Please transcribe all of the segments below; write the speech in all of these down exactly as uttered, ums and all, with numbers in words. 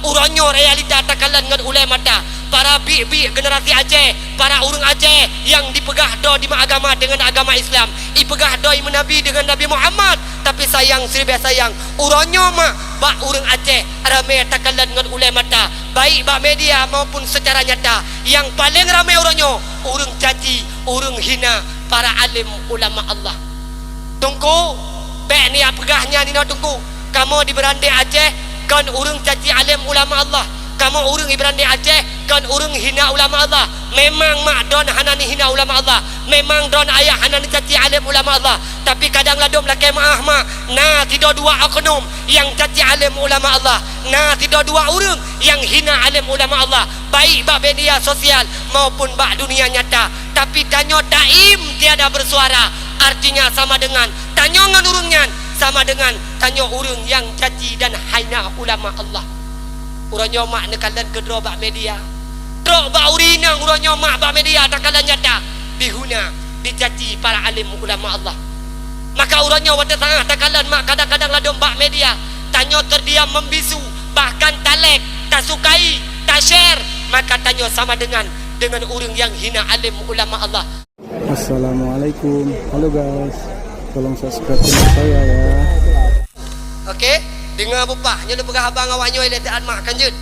Uroe nyoe realita takalon ngon ulée mata. Para biek-biek generasi Aceh, para ureuëng Aceh nyang jipeugah droe jimat agama deungon agama Islam, jipeugah droe jimeunabi deungon Nabi Muhammad. Tapi sayang siribée sayang, uroe nyoe mak bak ureuëng Aceh ramé takalon ngon ulée mata, baik bak media maupun secara nyata. Nyang paleng ramé uroe nyoe ureuëng caci, ureuëng hina para alem ulama Allah. Teungku, bék neujak peugah nyan inoe Teungku. Kamoe di Beurandé Aceh kon ureuëng caci alem ulama Allah. Kamoe ureuëng di Beurandé Aceh kon ureuëng hina ulama Allah. Memang mak droen hana neuhina ulama Allah. Memang droen ayah hana neucaci alem ulama Allah. Tapi kadang ladom lakée meuáh mak, na sidroe dua oknum nyang caci alem ulama Allah. Na sidroe dua ureuëng nyang hina alem ulama Allah, baik bak media sosial maupun bak dunia nyata. Tapi tanyoe taim tiada bersuara, artinya sama dengan tanyoe ngon ureuëng nyan sama dengan tanyoe ureuëng nyang caci dan hina ulama Allah. Uroe nyoe mak neukalon keudroe bak media. Trok bak ureuëng inong uroe nyoe mak bak media takalon nyata dihina, dicaci para alem ulama Allah. Maka uroe nyoe watée saát takalon mak kadang-kadang ladom bak media, tanyoe terdiam membisu, bahkan talek, tasukai, ta-share, maka tanyoe sama dengan, dengan ureuëng nyang hina alem ulama Allah. Assalamualaikum. Halo guys, tolong subscribe channel saya ya. Oke, deungoe bupah, nyoe lôn peugah haba ngon awak nyoe lé taát mak kan jeuet.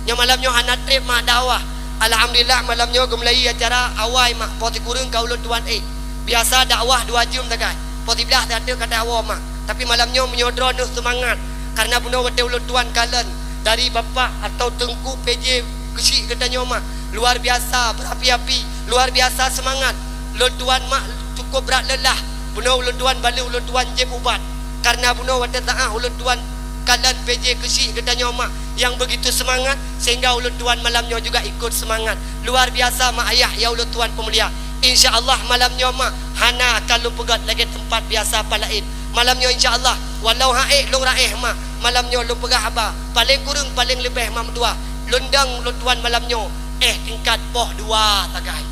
Nyoe malam nyoe hana treb mak dakwah. Alhamdulillah malam nyoe geumulai acara awai mak po sikureueng ka ulôn tuan éh. Biasa dakwah dua jeuem sagai. Po siblaih siateueh ka tawoe mak. Tapi malam nyoe meunyoe droeneuh seumangat, karena bunoe watée ulôn tuan kalon dari bapak atau teungku P J keuchik geutanyoe mak. Luar biasa, berapi-api, luar biasa seumangat. Ulôn tuan mak cukup brat leulah. Bunoe ulôn tuan baleueh ulôn tuan jieb ubat. Karena bunoe watée saát ulôn tuan kalon P J keuchik geutanyoe mak nyang begitu seumangat, sehingga ulôn tuan malam nyoe juga ikot seumangat. Luar biasa mak ayah nyang ulôn tuan peumulia. Insya Allah malam nyoe mak hana ka lôn peugét lagée teumpat biasa pat laén. Malam nyoe insya Allah, walau han ék lôn raéh mak, malam nyoe lôn peugah haba, paleng kureueng paleng leubeh mak meutuah. Lôn dong ulôn tuan malam nyoe éh tingkat poh dua sagai.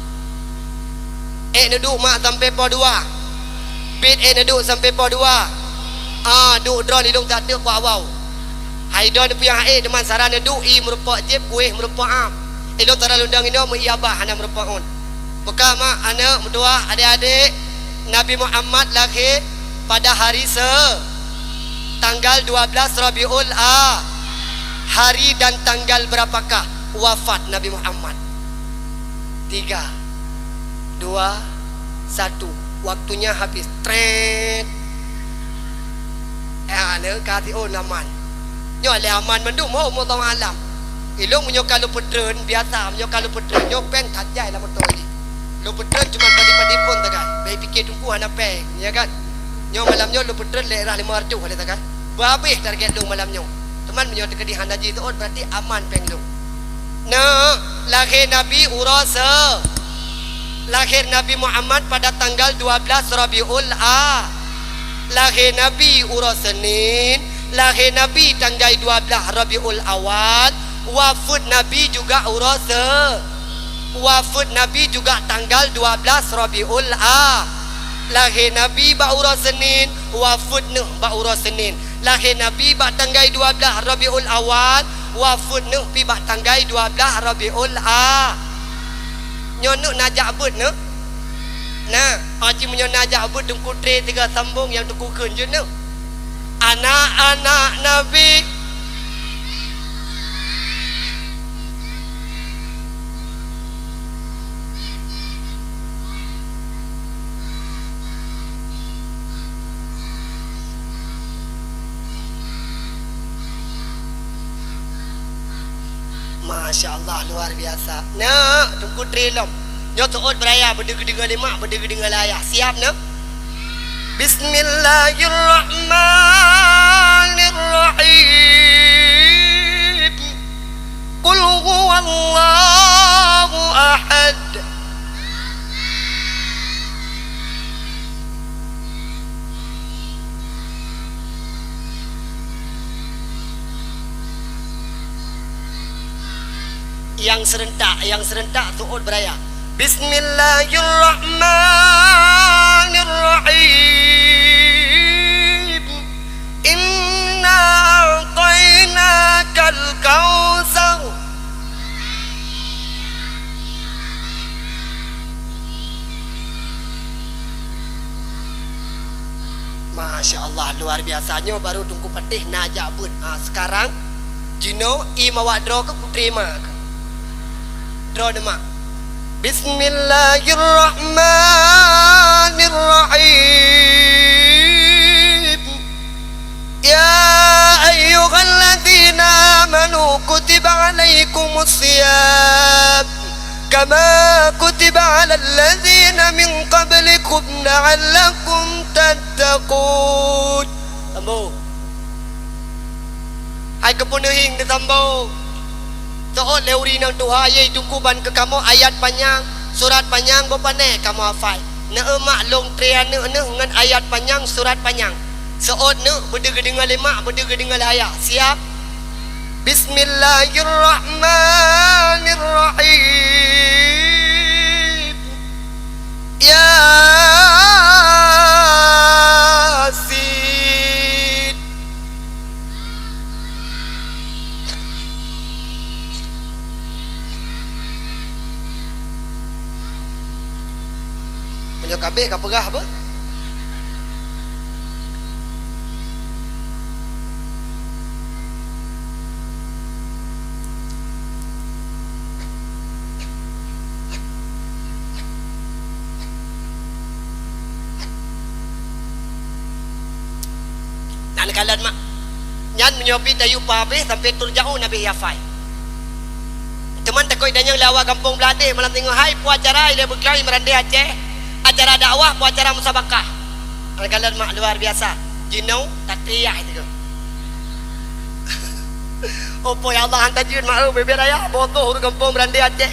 Ék neuduek mak sampai poh dua. Pit ék neuduek sampai poh dua. Ah, duek droe ilong tateuk bak awau. Hai droe neupiyah ék teuma sara neuduek ié meurumpok jieb kuéh meurumpok am. Ilong sara lôn dong inoe meu ié abah hana meurumpok ôn. Buka mak, aneuk, meutuah, adik-adik, Nabi Muhammad lahé pada hari se-, tanggal dua belas Rabiul A-, hari dan tanggal berapakah wafat Nabi Muhammad? Tiga, dua, satu. Waktunya habis. Tret. Eh, aneuk ka siôn aman. Nyoe lé aman mandum, oh, wallahu alam. Ilong meunyoe ka lôn peutreun, biasa, meunyoe ka lôn peutreun, nyoe péng that jai lam moto jih. Lôn peutreun cuma padit-padit phon sagai. Bèk pike teungku hana péng, ya kan? Nyoe malam nyoe lôn peutreun lé rah lima reutôh lé sagai. Beuhabéh target lôn malam nyoe. Teuma meunyoe teukeudi hana jiseuôt, berarti aman péng lôn. Neuk, lahé Nabi uroe se-, lahé Nabi Muhammad pada tanggal dua belas Rabiul A-, lahé Nabi uroe Senin, lahé Nabi tanggai dua belas Rabiul Awal, wafeuet Nabi juga uroe se-, wafeuet Nabi juga tanggal dua belas Rabiul A-, lahé Nabi bak uroe Senin, wafeuet neuh bak uroe Senin. Lahé Nabi bak tanggai dua belas Rabiul Awal, wafeuet neuh pi bak tanggai dua belas Rabiul A-, nyoe neuk na jak beuet neuh. Nah, aci meunyoe na jak beuet Teungku Tre tiga sambong nyang Teungku kheun jeuet neuh. Anak-anak Nabi. Masya Allah, luar biasa. Neuk, Teungku Tre lom. Nyoe seuôt beuraya, beudeuh geudeungoe lé mak, beudeuh geudeungoe lé ayah. Siap, neuk? Bismillahirrahmanirrahim. Qul huwallahu ahad. Nyang seurentak, nyang seurentak seuôt beuraya. Bismillahirrahmanirrahim. Inna a'tainakal kautsar. Luar biasa, nyoe baru Teungku Pateh na jak beuet. Ha, sekarang, jinoe, i mawak droe keu putri mak keu. Droeneuh mak. Bismillahirrahmanirrahim. Ya ayyuhalladzina amanu kutiba alaikumus siyam kama kutiba alal ladzina min qablikum la'allakum tattaqun. Sambung. Hai keupeuneuhieng teusambong. Seuôt lé ureueng inong tuha, yaitu kuban keu kamoe ayat panyang, surat panyang, boh pané kamoe hafai. Neueu mak lôn tré aneuk neuh ngon ayat panyang, surat panyang. Seuôt neuh beudeuh geudeungoe lé mak, beudeuh geudeungoe lé ayah. Siap? Bismillahirrahmanirrahim. Yasin. Meunyoe ka abéh ka peugah apa? Nyan kalon mak. Nyan meunyoe pih tayue pah abéh sampoe turja'un abéh hafai. Teuma takot tanyong lé awak gampông Bladeh malam singoh, "Hai, peue acara ilèe beuklong i Meurandeh Aceh? Acara dakwah, peue acara musabakah?" Nyan kalon mak luar biasa. Jinoe tatriah itu. Oh po ya Allah, hantar jeuet mak, oh, bebek raya, botoh ureueng gampông Meurandeh Aceh.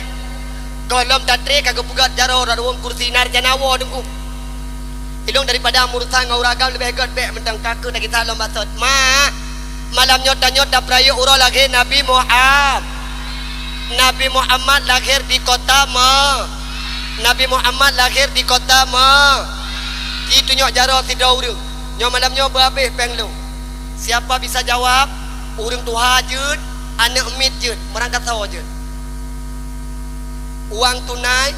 Gohlom tatré ka geupeugöt jaroe rot ruweueng kursi na rencana woe Teungku. Ilong daripada meurusan ngon ureueng agam leubeh göt bèk mantong ka keuh takisah lom basot. Mak, malam nyoe tanyoe tapeurayeuk uroe lahé Nabi Muham-, Nabi Muhammad lahir di kota Me-, Nabi Muhammad lahir di kota Me-, Ci tunyok jaroe sidroe ureueng. Nyoe malam nyoe beuabéh péng lôn. Siapa bisa jawab, ureueng tuha jeuet, aneuk miet jeuet, meurangkasoe jeuet. Uang tunai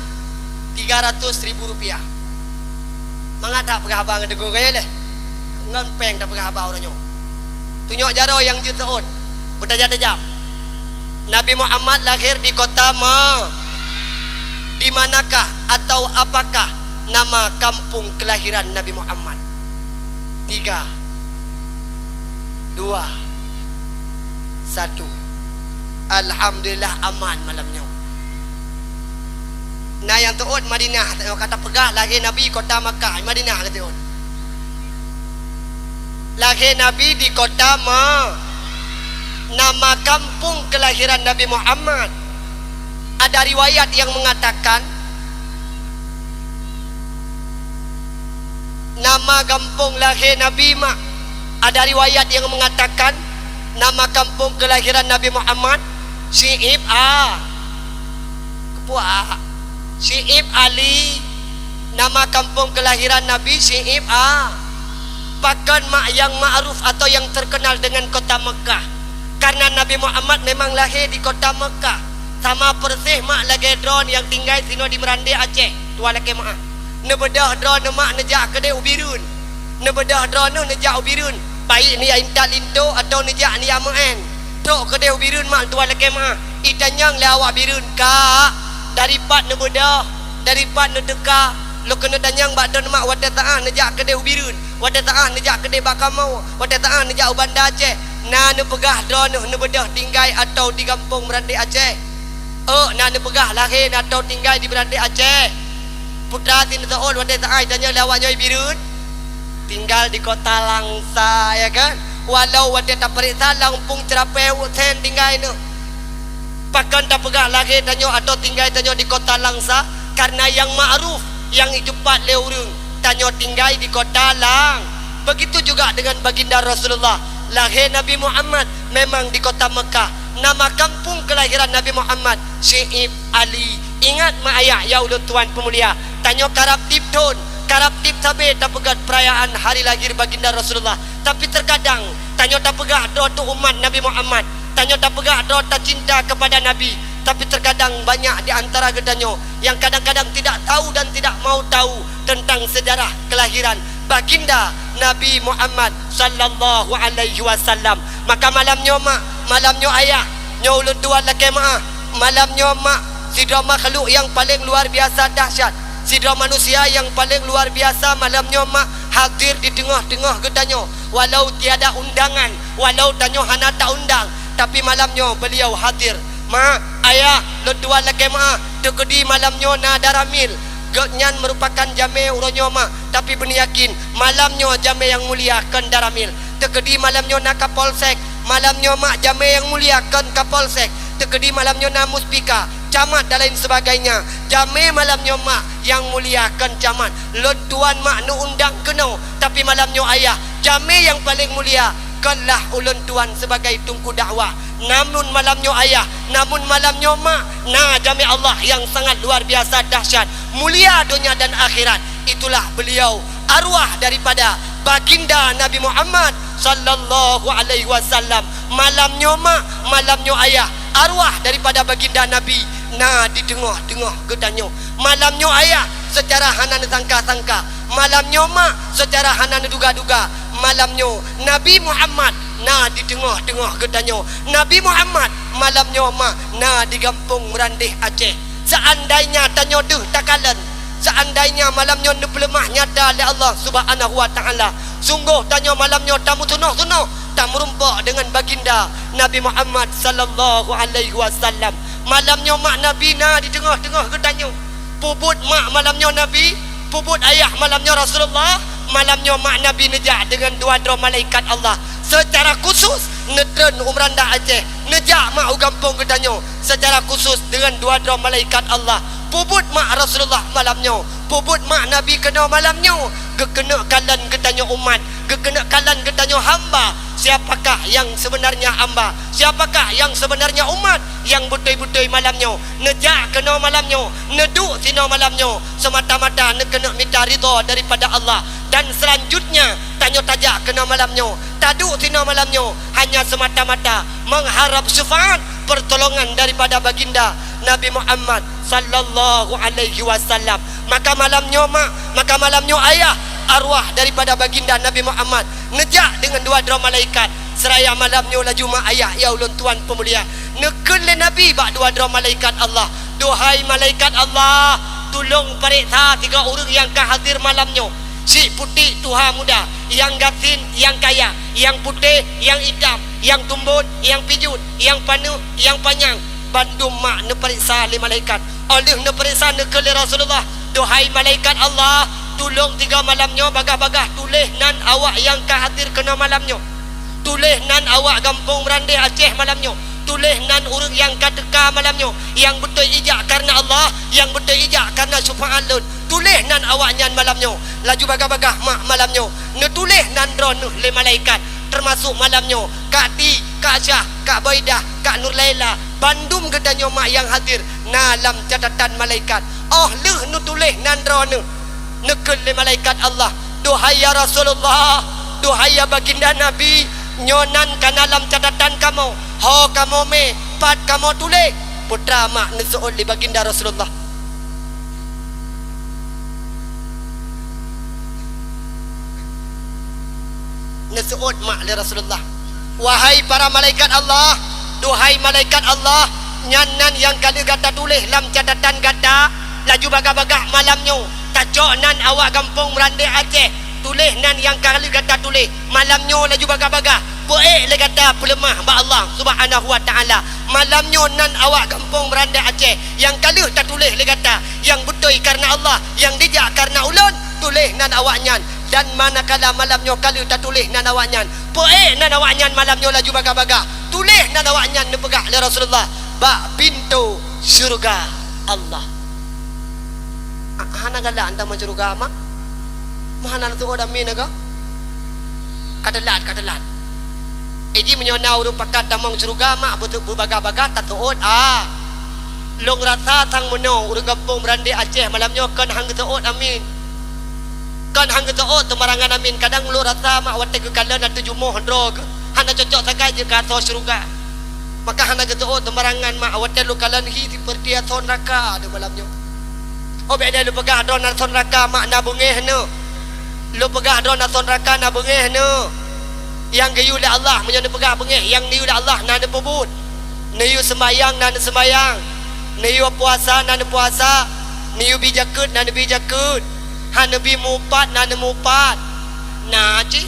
tiga ratus ribu rupiah. Mangat that peugah haba ngon Teungku, ka lheueh? Ngon péng tapeugah haba uroe nyoe. Tunyok jaroe nyang jeuet seuôt, beutajam-tajam. Nabi Muhammad lahir di kota Ma-, di manakah atau apakah nama kampung kelahiran Nabi Muhammad? Tiga, dua, satu. Alhamdulillah, aman malam nyoe. Na nyang teuôt Madinah, teuôt ka tapeugah lahé Nabi kota Makkah, Madinah ka teuôt. Lahé Nabi di kota Ma-, nama kampung kelahiran Nabi Muhammad. Ada riwayat yang mengatakan, nama gampông lahé Nabi mak. Ada riwayat yang mengatakan, nama kampung kelahiran Nabi Muhammad, Syi'ib A. Keupeue A? Syi'ib Ali. Nama kampung kelahiran Nabi, Syi'ib A. Pakon mak nyang ma'ruf atau nyang terkenal dengan kota Mekah? Karena Nabi Muhammad memang lahé di kota Mekah. Sama persis mak lagèe droeneuh nyang tinggai sinoe di Meurandeh Aceh, tuan lakèe meu'ah. Neubeudôh droeneuh mak neujak keudéh u Bireuen. Neubeudôh droeneuh neujak u Bireuen, baik neujak intat linto atawa neujak neujak meu'en. Trok keudéh u Bireuen mak tuan lakèe meu'ah. Itanyong lé awak Bireuen, "Kak, dari pat neubeudôh, dari pat neuteuka?" Lôn keuneuk tanyong bak droeneuh mak watèe teu'ah neujak keudéh u Bireuen, watèe teu'ah neujak keudéh bak kamoe, watèe teu'ah neujak u Banda Aceh. Na neupeugah droeneuh neubeudôh tinggai atawa di gampông Meurandeh Aceh? Ôk, na neupeugah lahé na atau tinggai di Meurandeh Aceh. Putra sineuteuôt watèe teu'ah itanyong lé awak nyoe i Bireuen, tinggal di kota Langsa, ya kan? Walau watèe tapareksa lam Kampung Ceurapèe Wot Sen tinggai neuh. Pakon tapeugah lahé tanyoe atau tinggai tanyoe di kota Langsa? Karena nyang ma'ruf, nyang itupat lé ureueng, tanyoe tinggai di kota Lang-, begitu juga dengan Baginda Rasulullah. Lahé Nabi Muhammad memang di kota Mekah. Nama kampung kelahiran Nabi Muhammad, Syi'ib Ali. Ingat mak ayah ya ulôn tuan peumulia, tanyoe karab tiep thon, karab tiep sabé tapeugöt peurayaan hari lahir Baginda Rasulullah. Tapi terkadang tanyoe tapeugah droe teuh umat Nabi Muhammad, tanyoe tapeugah droe tacinta kepada Nabi. Tapi terkadang banyak di antara geutanyoe yang kadang-kadang tidak tahu dan tidak mau tahu tentang sejarah kelahiran Baginda Nabi Muhammad sallallahu alaihi wasallam. Maka malam nyoe mak, malam nyoe ayah, nyoe ulôn tuan lakée meu'ah. Malam nyoe mak, sidroe makhluk nyang paleng luar biasa dahsyat, sidroe manusia nyang paleng luar biasa malam nyoe mak hadir di teungoh-teungoh geutanyoe. Walau tiada undangan, walau tanyoe hana ta-undang, tapi malam nyoe beuliau hadir. Mak, ayah, lôn tuan lakée meu'ah, teukeudi malam nyoe na dara mil. Gobnyan meurupakan jamé uroe nyoe mak, tapi beuneuyakin, malam nyoe jamé nyang mulia kon dara mil. Teukeudi malam nyoe na kapolsek, malam nyoe mak jamé nyang mulia kon kapolsek. Teukeudi malam nyoe na muspika, camat dan lain sebagainya. Jamé malam nyoe mak nyang mulia kon camat. Lôn tuan mak neuundang keunoe, tapi malam nyoe ayah, jamé nyang paleng mulia konlah ulôn tuan sebagai teungku dakwah. Namun malam nyoe ayah, namun malam nyoe mak, na jamé Allah nyang sangat luar biasa dahsyat, mulia donya dan akhirat. Itulah beliau, arwah daripada Baginda Nabi Muhammad sallallahu alaihi wasallam. Malam nyoe mak, malam nyoe ayah, arwah daripada Baginda Nabi na di teungoh-teungoh geutanyoe. Malam nyoe ayah, seucara hana neusangka-sangka. Malam nyoe mak, seucara hana neuduga-duga. Malam nyoe Nabi Muhammad na di teungoh-teungoh geutanyoe. Nabi Muhammad malam nyoe mak na di gampông Meurandeh Aceh. Seandainya tanyoe deuh takalon, seandainya malam nyoe neupeuleumah nyata lé Allah Subhanahu wa Ta'ala, sunggoh tanyoe malam nyoe tameuseunoh-seunoh, tameurumpok deungon Baginda Nabi Muhammad sallallahu alaihi wasallam. Malam nyoe mak Nabi na di teungoh-teungoh geutanyoe. Peubuet mak malam nyoe Nabi, peubuet ayah malam nyoe Rasulullah. Malam nyoe mak Nabi neujak deungon dua droe malaikat Allah. Seucara khusus neutreun u Meurandeh Aceh, neujak mak u gampông geutanyoe. Seucara khusus deungon dua droe malaikat Allah. Peubuet mak Rasulullah malam nyoe, peubuet mak Nabi keunoe malam nyoe, geukeuneuk kalon geutanyoe umat, geukeuneuk kalon geutanyoe hamba. Siapakah yang sebenarnya hamba? Siapakah yang sebenarnya umat? Nyang beutôi-beutôi malam nyoe, neujak keunoe malam nyoe, neuduek sinoe malam nyoe, seumata-mata neukeuneuk mita ridha daripada Allah. Dan seulanjutnya, tanyoe tajak keunoe malam nyoe, taduek sinoe malam nyoe, hanya seumata-mata mengharap syafaat, pertolongan daripada Baginda Nabi Muhammad sallallahu alaihi wasallam. Maka malam nyoe mak, maka malam nyoe ayah, arwah daripada Baginda Nabi Muhammad neujak deungon dua droe malaikat. Seuraya malam nyoe laju mak ayah ya ulôn tuan peumulia, neukheun lé Nabi bak dua droe malaikat Allah, "Duhai malaikat Allah, tulông pareksa tiga ureuëng nyang ka hadir malam nyoe. Syiek putéh tuha muda, nyang gasien nyang kaya, nyang putéh nyang itam, nyang tumbon nyang pijuet, nyang paneuk nyang panyang." Bandum mak neupareksa lé malaikat. Óh lheueh neupareksa neukheun lé Rasulullah, "Duhai malaikat Allah, tulông tiga malam nyoe bagah-bagah tuléh nan awak nyang ka hadir keunoe malam nyoe. Tuléh nan awak gampông Meurandeh Aceh malam nyoe. Tuléh nan ureuëng nyang ka teuka malam nyoe, nyang beutôi ijak kareuna Allah, nyang beutôi ijak kareuna syufaat lôn. Tuléh nan awaknyan malam nyoe." Laju bagah-bagah mak malam nyoe neutuléh nan droeneuh lé malaikat, teumasok malam nyoe Kak Ti, Kak Syah, Kak Boidah, Kak Nurlaila, bandum geutanyoe mak nyang hadir na lam catatan malaikat. Óh lheueh neutuléh nan droeneuh, neukheun lé malaikat Allah, "Duhai ya Rasulullah, duhai ya Baginda Nabi, nyoe nan ka na lam catatan kamoe, ho kamoe mé, pat kamoe tuléh." Peue teuma mak neuseuôt lé Baginda Rasulullah? Neuseuôt mak lé Rasulullah, "Wahai para malaikat Allah, duhai malaikat Allah, nyan nan nyang ka lheueh gata tuléh lam catatan gata, laju bagah-bagah malam nyoe tacok nan awak gampông Meurandeh Aceh, tuléh nan nyang ka lheueh gata tuléh malam nyoe laju bagah-bagah, peuék lé gata peuleumah bak Allah Subhanahu wa Ta'ala. Malam nyoe nan awak gampông Meurandeh Aceh nyang ka lheueh tatuléh lé gata, nyang beutôi kareuna Allah, nyang dijak kareuna ulôn, tuléh nan awaknyan." Dan manakala malam nyoe ka lheueh tatuléh nan awaknyan, peuék nan awaknyan malam nyoe laju bagah-bagah, tuléh nan awaknyan neupeugah lé Rasulullah bak pintoe syeuruga Allah. Ah, hana galak tamong syeuruga mak? Meuhana neuseuôt amin ka? Ka teulat, ka teulat. Eh, ji meunyoe na ureuëng pakat tamong syeuruga mak, beutôi beubagah-bagah taseuôt, ah. Lôn rasa sang meunoe ureuëng gampông Meurandeh Aceh malam nyoe kon han geuseuôt amin. Kon han geuseuôt seumarangan amin. Kadang lôn rasa mak watée geukalon ateueh jumoh droe geuh hana cocok sagai jeuet keu asoe syeuruga. Maka hana geuseuôt seumarangan mak watée lôn kalon hi sipeurti asoe neuraka deuh malam nyoe. Oh, bék lé lôn peugah droe nan asoe neuraka mak na beungéh neuh. Lôn peugah droe na asoe neuraka na beungéh neuh. Nyang geuyue lé Allah, meunyoe neupeugah beungéh, nyang neuyue lé Allah na neupeubuet. Neuyue seumbahyang na neuseumbahyang. Neuyue puasa na neupuasa. Neuyue bi jakeuet na neubi jakeuet. Hana neubi mupat na neumupat. Na cit.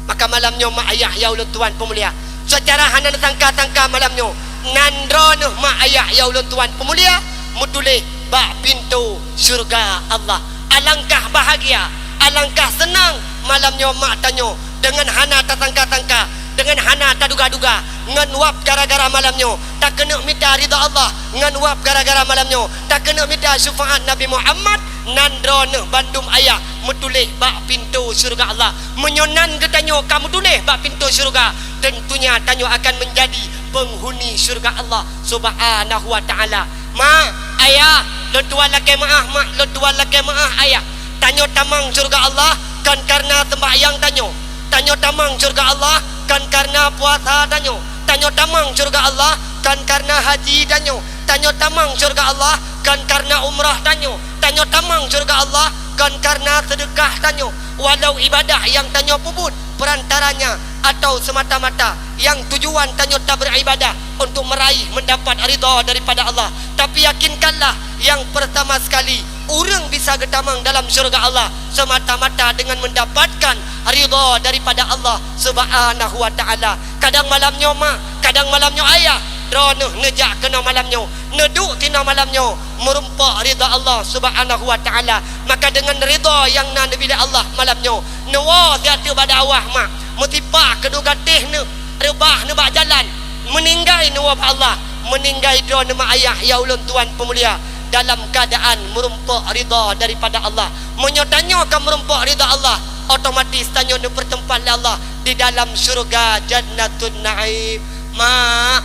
Maka malam nyoe mak ayah nyang ulôn tuan peumulia, seucara hana neusangka-sangka malam nyoe, nan droeneuh mak ayah nyang ulôn tuan peumulia meutuléh bak pintoe syeuruga Allah. Alangkah bahagia, alangkah seunang malam nyoe mak tanyoe deungon hana tasangka-sangka, deungon hana taduga-duga, ngon wab gara-gara malam nyoe takeuneuk mita ridha Allah, ngon wab gara-gara malam nyoe takeuneuk mita syeufaat Nabi Muhammad. Nan droeneuh bandum ayah meutuléh bak pintoe syeuruga Allah. Meunyoe nan geutanyoe ka meutuléh bak pintoe syeuruga, teuntunya tanyoe akan meunjadi peunghuni syeuruga Allah Subhanahu wa Ta'ala. Mak, ayah, lôn tuan lakée meuáh, mak, lôn tuan lakée meuáh, ayah. Tanyoe tamong syeuruga Allah kon kareuna seumbahyang tanyoe. Tanyoe tamong syeuruga Allah kon kareuna puasa tanyoe. Tanyoe tamong syeuruga Allah kon kareuna haji tanyoe. Tanyoe tamong syeuruga Allah kon kareuna umrah tanyoe. Tanyoe tamong syeuruga Allah kon kareuna seudeukah tanyoe. Walau ibadah nyang tanyoe peubuet peurantaranya atau seumata-mata nyang tujuan tanyoe tabeuribadah untuk meuraih meudapat ridha daripada Allah. Tapi yakinkanlah, nyang peurtama sekali, ureuëng bisa geutamong dalam syeuruga Allah seumata-mata deungon meundapatkan ridha daripada Allah Subhanahu wa Ta'ala. Kadang malam nyoe mak, kadang malam nyoe ayah, droeneuh neujak keunoe malam nyoe, neuduek sinoe malam nyoe, meurumpok ridha Allah Subhanahu wa Ta'ala. Maka deungon ridha nyang na neubi lé Allah malam nyoe, neuwoe siat teuk bak dakwah mak, meusipa keuneuk gatéh neuh, reubah neuh bak jalan, meuninggai neuwoe bak Allah, meuninggai droeneuh mak ayah nyang ulôn tuan peumulia dalam keuadaan meurumpok ridha daripada Allah. Meunyoe tanyoe ka meurumpok ridha Allah, otomatis tanyoe neupeuteumpat lé Allah di dalam syeuruga Jannatun Naim. Mak,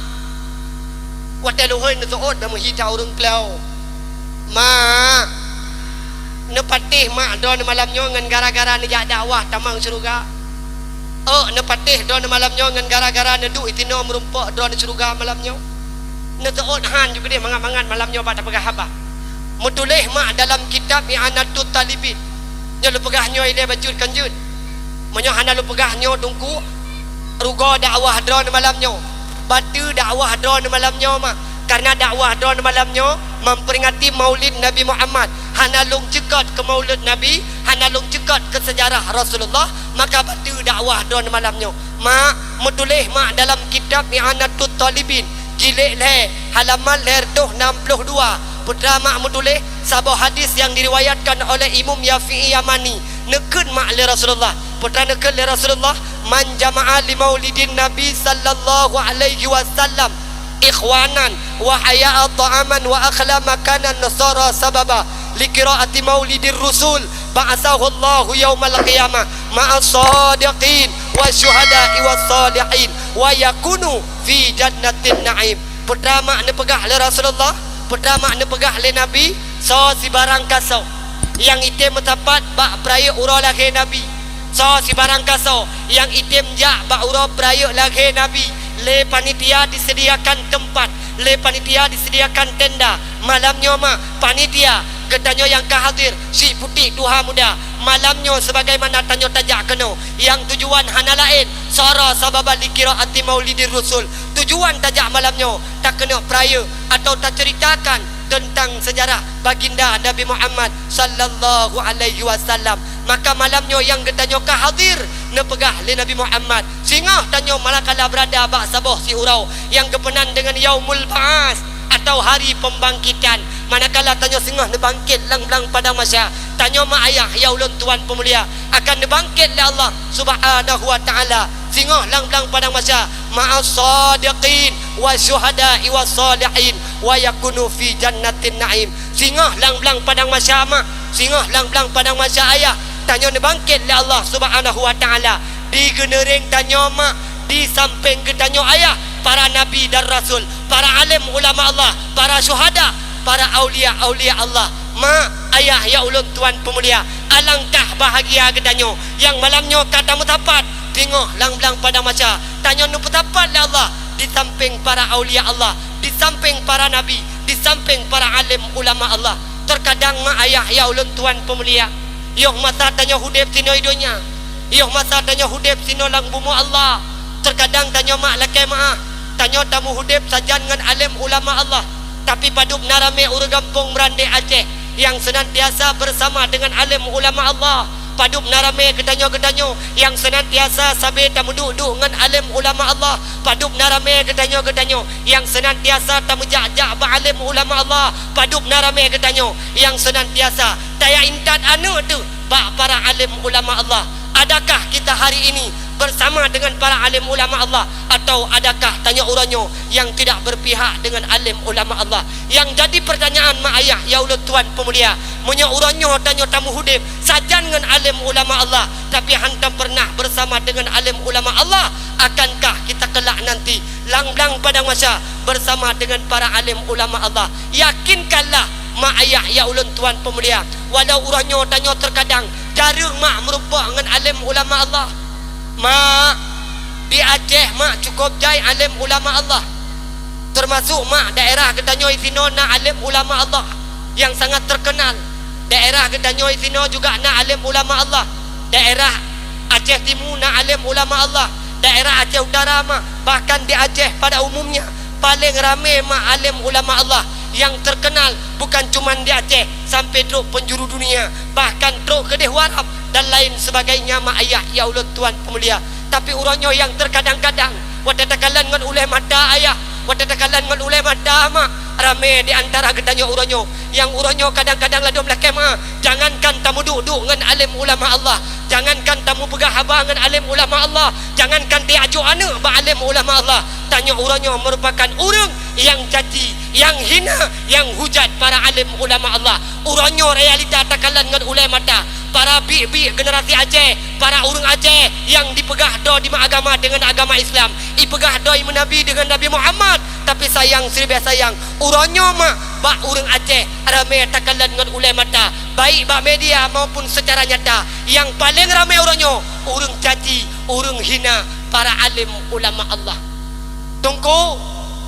watée lôn hôi neuseuôt dan meuhita ureuëng kleu. Mak, neupatéh mak droeneuh malam nyoe ngon gara-gara neujak dakwah tamong syeuruga. Euk, neupatéh droeneuh malam nyoe ngon gara-gara neuduek sinoe meurumpok droeneuh syeuruga malam nyoe. Neuseuôt han ju keudeh mangat-mangat malam nyoe bak tapeugah haba. Meutuléh mak dalam kitab I'anatut Talibin. Nyoe lôn peugah nyoe ilée bacut kan jeuet. Meunyoe hana lôn peugah nyoe teungku, rugoe dakwah droeneuh malam nyoe. Bateue dakwah droeneuh malam nyoe mak. Kareuna dakwah droeneuh malam nyoe memperingati Maulid Nabi Muhammad. Hana lôn ceukot keu Maulid Nabi, hana lôn ceukot keu seujarah Rasulullah, maka bateue dakwah droeneuh malam nyoe. Mak, meutuléh mak dalam kitab I'anatut Talibin, jilid lhée, halaman lhée reutôh nam ploh dua, peue teuma mak meutuléh saboh hadis nyang diriwayatkan oleh Imam Syafi'i Yamani. Neukheun mak lé Rasulullah. Peue teuma neukheun lé Rasulullah, "Man jama'a li maulidin Nabi sallallahu alaihi wasallam ikhwanan wa hayya'a ta'aman wa akhla makanan sara sababa li qiraati maulidir rasul, ba'atsahu Allahu yaumal qiyamah ma'as sadiqin wa syuhada'i was salihin wa yakunu fi jannatin na'im." Peue teuma mak neupeugah lé Rasulullah, peue teuma mak neupeugah lé Nabi, soe sibarang kasoe nyang item meusapat bak peurayeuk uroe lahé Nabi, soe sibarang kasoe nyang item jak bak uroe peurayeuk lahé Nabi, lé panitia disediakan teumpat, lé panitia disediakan tenda. Malam nyoe mak, panitia, geutanyoe nyang ka hadir, syiek putéh tuha muda, malam nyoe sebagaimana tanyoe tajak keunoe, nyang tujuan hana laén, sara sababa li qiraati maulidir rasul. Tujuan tajak malam nyoe, takeuneuk peurayeuk atau taceuritakan teuntang seujarah Baginda Nabi Muhammad sallallahu alaihi wasallam. Maka malam nyoe nyang geutanyoe ka hadir, neupeugah lé Nabi Muhammad, singoh tanyoe manakala beurada bak saboh siuroe nyang geupeunan deungon Yaumul Ba'ats atau Hari Pembangkitan. Manakala tanyoe singoh neubangkét lam blang padang mahsyar, tanyoe mak ayah nyang ulôn tuan peumulia akan neubangkét lé Allah Subhanahu wa Ta'ala. Singoh lam blang padang mahsyar, ma'as sadiqin wa syuhada'i was salihin wa yakunu fi jannatin na'im. Singoh lam blang padang mahsyar mak, singoh lam blang padang mahsyar ayah, tanyoe neubangkét lé Allah Subhanahu wa Ta'ala. Di geuneureng tanyoe mak, di sampéng geutanyoe ayah, para nabi dan rasul, para além ulama Allah, para syuhada, para aulia-aulia Allah. Mak, ayah nyang ulôn tuan peumulia, alangkah bahagia geutanyoe nyang malam nyoe ka tameusapat singoh lam blang padang mahsyar. Tanyoe neupeusapat lé Allah di sampéng para aulia Allah, di sampéng para nabi, di sampéng para além ulama Allah. Teukadang mak ayah nyang ulôn tuan peumulia, Yoh masa tanyoe udeb sinoe donya, yoh masa tanyoe udeb sinoe lam bumoe Allah, teukadang tanyoe mak lakée meuáh, tanyoe tameuudeb sajan ngon além ulama Allah. Tapi padub na ramé ureuëng gampông meurandeh Aceh nyang seunantiasa beusama deungon além ulama Allah. Padub na ramé geutanyoe-geutanyoe nyang seunantiasa sabe tameuduek-duek ngon além ulama Allah. Padub na ramé geutanyoe-geutanyoe nyang seunantiasa tameujak-jak bak além ulama Allah. Padub na ramé geutanyoe nyang seunantiasa taya intat aneuëk teuh bak para além ulama Allah. Adakah kita hari ini bersama dengan para alim ulama Allah, atau adakah tanyoe uroe nyoe nyang tidak berpihak dengan alim ulama Allah? Nyang jadi pertanyaan mak ayah ya ulôn tuan peumulia, meunyoe uroe nyoe tanyoe tameuudeb sajan ngon alim ulama Allah, tapi hantom pernah bersama dengan alim ulama Allah, akankah kita kelak nanti lam blang padang mahsyar bersama dengan para alim ulama Allah? Yakinkanlah mak ayah ya ulôn tuan peumulia, walau uroe nyoe tanyoe teukadang jareueng mak meurumpok ngon alim ulama Allah. Mak, di Aceh mak cukup jai alim ulama Allah. Teumasuk mak daerah geutanyoe sinoe na alim ulama Allah nyang sangat terkenal. Daerah geutanyoe sinoe juga na alim ulama Allah. Daerah Aceh Timu na alim ulama Allah. Daerah Aceh Utara mak, bahkan di Aceh pada umumnya, paleng ramé mak alim ulama Allah nyang terkenal bukan cuman di Aceh, sampai trok penjuru dunia, bahkan trok keudeh u Arab dan lain sebagainya mak ayah ya ulôn tuan peumulia. Tapi uroe nyoe nyang terkadang-kadang, watée takalon ngon ulée mata ayah, watée takalon ngon ulée mata mak, ramé di antara geutanyoe uroe nyoe nyang uroe nyoe kadang-kadang ladom lakée meuáh, jangankan tameuduek-duek ngon alim ulama Allah, jangankan tameupeugah haba ngon alim ulama Allah, jangankan tajok aneuëk bak alim ulama Allah, tanyoe uroe nyoe merupakan ureuëng nyang caci, nyang hina, nyang hujat para alim ulama Allah. Uroe nyoe realita takalon ngon ulée mata, para biek-biek generasi Aceh, para ureuëng Aceh nyang dipeugah droe di mak agama deungon agama Islam, ipeugah droe meunabi deungon Nabi Muhammad, tapi sayang siribée sayang, uroe nyoe mak bak ureuëng Aceh ramé takalon ngon ulée mata, baik bak media maupun secara nyata, nyang paleng ramé uroe nyoe ureuëng caci, ureuëng hina para alim ulama Allah. Teungku,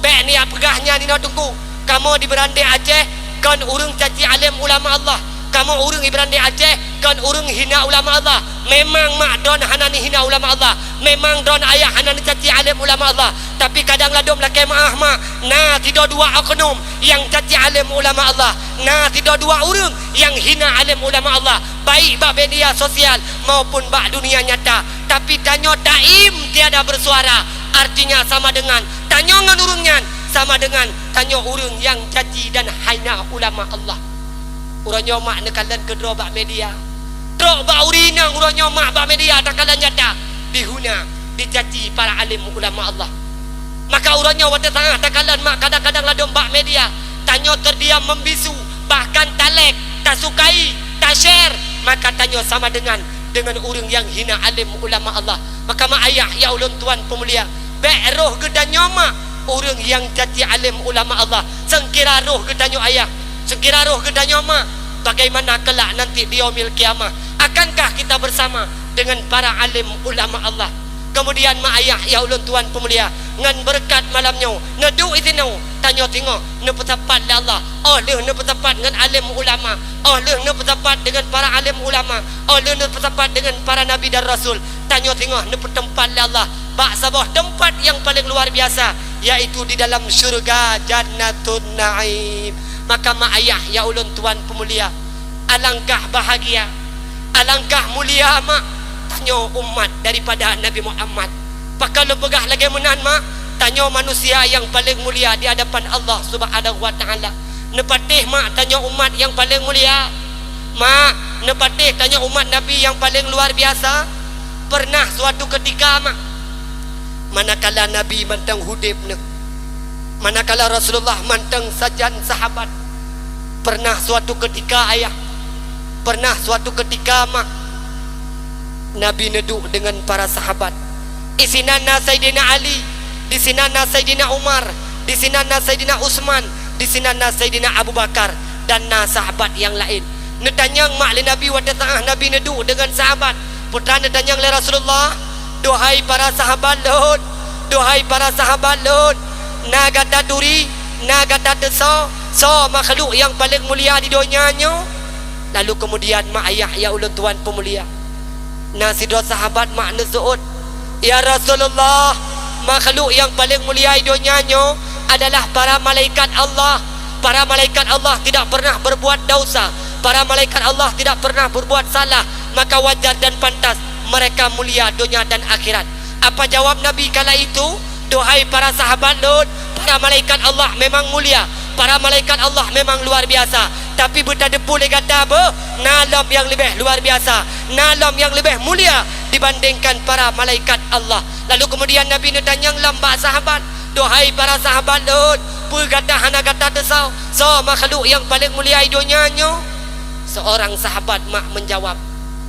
bék neujak peugah nyan inoe Teungku, kamoe di beurandeh Aceh kon ureuëng caci alim ulama Allah. Kamoe ureuëng di beurandeh Aceh kon ureuëng hina ulama Allah. Memang mak droen hana neuhina ulama Allah. Memang droen ayah hana neucaci alim ulama Allah. Tapi kadang ladom lakée meuáh mak, na sidroe dua oknum nyang caci alim ulama Allah. Na sidroe dua ureuëng nyang hina alim ulama Allah, baik bak media sosial maupun bak dunia nyata. Tapi tanyoe taiem tiada bersuara, artinya sama dengan tanyoe ngon ureuëng nyan sama dengan tanyoe ureuëng nyang caci dan hina ulama Allah. Uroe nyoe mak neukalon keudroe bak media. Trok bak ureuëng inong uroe nyoe mak bak media takalon nyata, dihina, dicaci para alim ulama Allah. Maka uroe nyoe watée saat takalon mak kadang-kadang ladom bak media, tanyoe terdiam membisu, bahkan talek, tasukai, ta-share, maka tanyoe sama dengan, dengan ureuëng nyang hina alim ulama Allah. Maka mak ayah ya ulôn tuan peumulia, bék roh geutanyoe mak ureuëng nyang caci alim ulama Allah. Seungkira roh geutanyoe ayah, seungkira roh geutanyoe mak, bagaimana kelak nanti di yaumil qiyamah? Akankah kita bersama dengan para alim ulama Allah? Kemudian mak ayah ya ulôn tuan peumulia, ngon beureukat malam nyoe, neuduek i sinoe, tanyoe singoh neupeusapat lé Allah. Oh lheueh neupeusapat ngon alim ulama, oh lheueh neupeusapat deungon para alim ulama, oh lheueh neupeusapat deungon para nabi dan rasul, tanyoe singoh neupeuteumpat lé Allah bak saboh teumpat nyang paleng luar biasa, yaitu di dalam syeuruga Jannatun Naim. Maka mak ayah ya ulôn tuan peumulia, alangkah bahagia, alangkah mulia mak tanyoe umat daripada Nabi Muhammad. Pakon lôn peugah lagée meunan mak, tanyoe manusia nyang paleng mulia di hadapan Allah Subhanahu wa Taala. Neupatéh mak tanyoe umat nyang paleng mulia? Mak, neupatéh tanyoe umat Nabi nyang paleng luar biasa? Pernah suatu keutika mak, manakala Nabi mantong udeb neuh, manakala Rasulullah mantong sajan sahabat, pernah suatu keutika ayah, pernah suatu keutika mak, Nabi neuduek deungon para sahabat. Disinan na Saidina Ali, disinan na Saidina Umar, disinan na Saidina Utsman, disinan na Saidina Abu Bakar, dan na sahabat nyang laén. Neutanyong mak lé Nabi watée saat Nabi neuduek deungon sahabat. Peue teuma neutanyong lé Rasulullah, "Duhai para sahabat lôn, duhai para sahabat lôn, na gata turi, na gata teusoe, soe makhluk nyang paleng mulia di donya nyoe?" Lalu keumudian mak ayah nyang ulôn tuan peumulia, na sidroe sahabat mak neuseuôt, "Ya Rasulullah, makhluk nyang paleng mulia di donya nyoe adalah para malaikat Allah. Para malaikat Allah tidak pernah berbuat dosa. Para malaikat Allah tidak pernah berbuat salah. Maka wajar dan pantas mereka mulia donya dan akhirat." Apa jawab Nabi kala itu? "Duhai para sahabat lôn, para malaikat Allah memang mulia, para malaikat Allah memang luar biasa. Tapi beutateupeu lé gata beuh, na lom nyang leubeh luar biasa, na lom nyang leubeh mulia dibandingkan para malaikat Allah." Lalu keumudian Nabi neutanyong lom bak sahabat, "Duhai para sahabat lôn, peue gata hana gata teusoe, soe makhluk nyang paleng mulia di donya nyoe?" Seorang sahabat mak menjawab,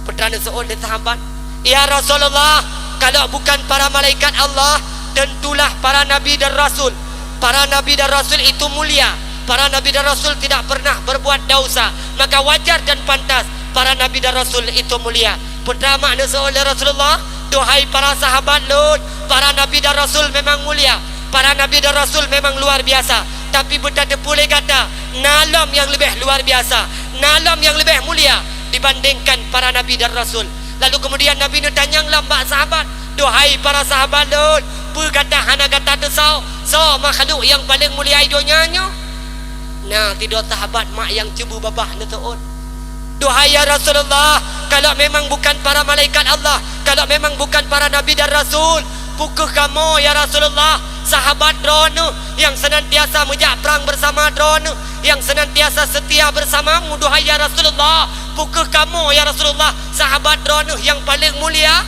peue teuma neuseuôt lé sahabat, "Ya Rasulullah, kalau bukan para malaikat Allah, tentulah para nabi dan rasul. Para nabi dan rasul itu mulia. Para nabi dan rasul tidak pernah berbuat dosa. Maka wajar dan pantas para nabi dan rasul itu mulia." Peue teuma mak neuseuôt lé Rasulullah, "Duhai para sahabat lôn, para nabi dan rasul memang mulia. Para nabi dan rasul memang luar biasa. Tapi beutateupeu lé gata, na lom nyang leubeh luar biasa, na lom nyang leubeh mulia dibandingkan para nabi dan rasul." Lalu keumudian Nabi neutanyong lom bak sahabat, "Duhai para sahabat lôn, peue gata hana gata teusoe, soe makhluk nyang paleng mulia di donya nyoe?" Na sidroe sahabat mak nyang cubu babah neuseuôt, "Duhai ya Rasulullah, kalau memang bukan para malaikat Allah, kalau memang bukan para nabi dan rasul, peue kheueh kamoe ya Rasulullah, sahabat Droeneuh nyang seunantiasa meujak prang beusama Droeneuh, nyang seunantiasa seutia beusamamu, duhai ya Rasulullah, peue kheueh kamoe ya Rasulullah, sahabat Droeneuh nyang paleng mulia?"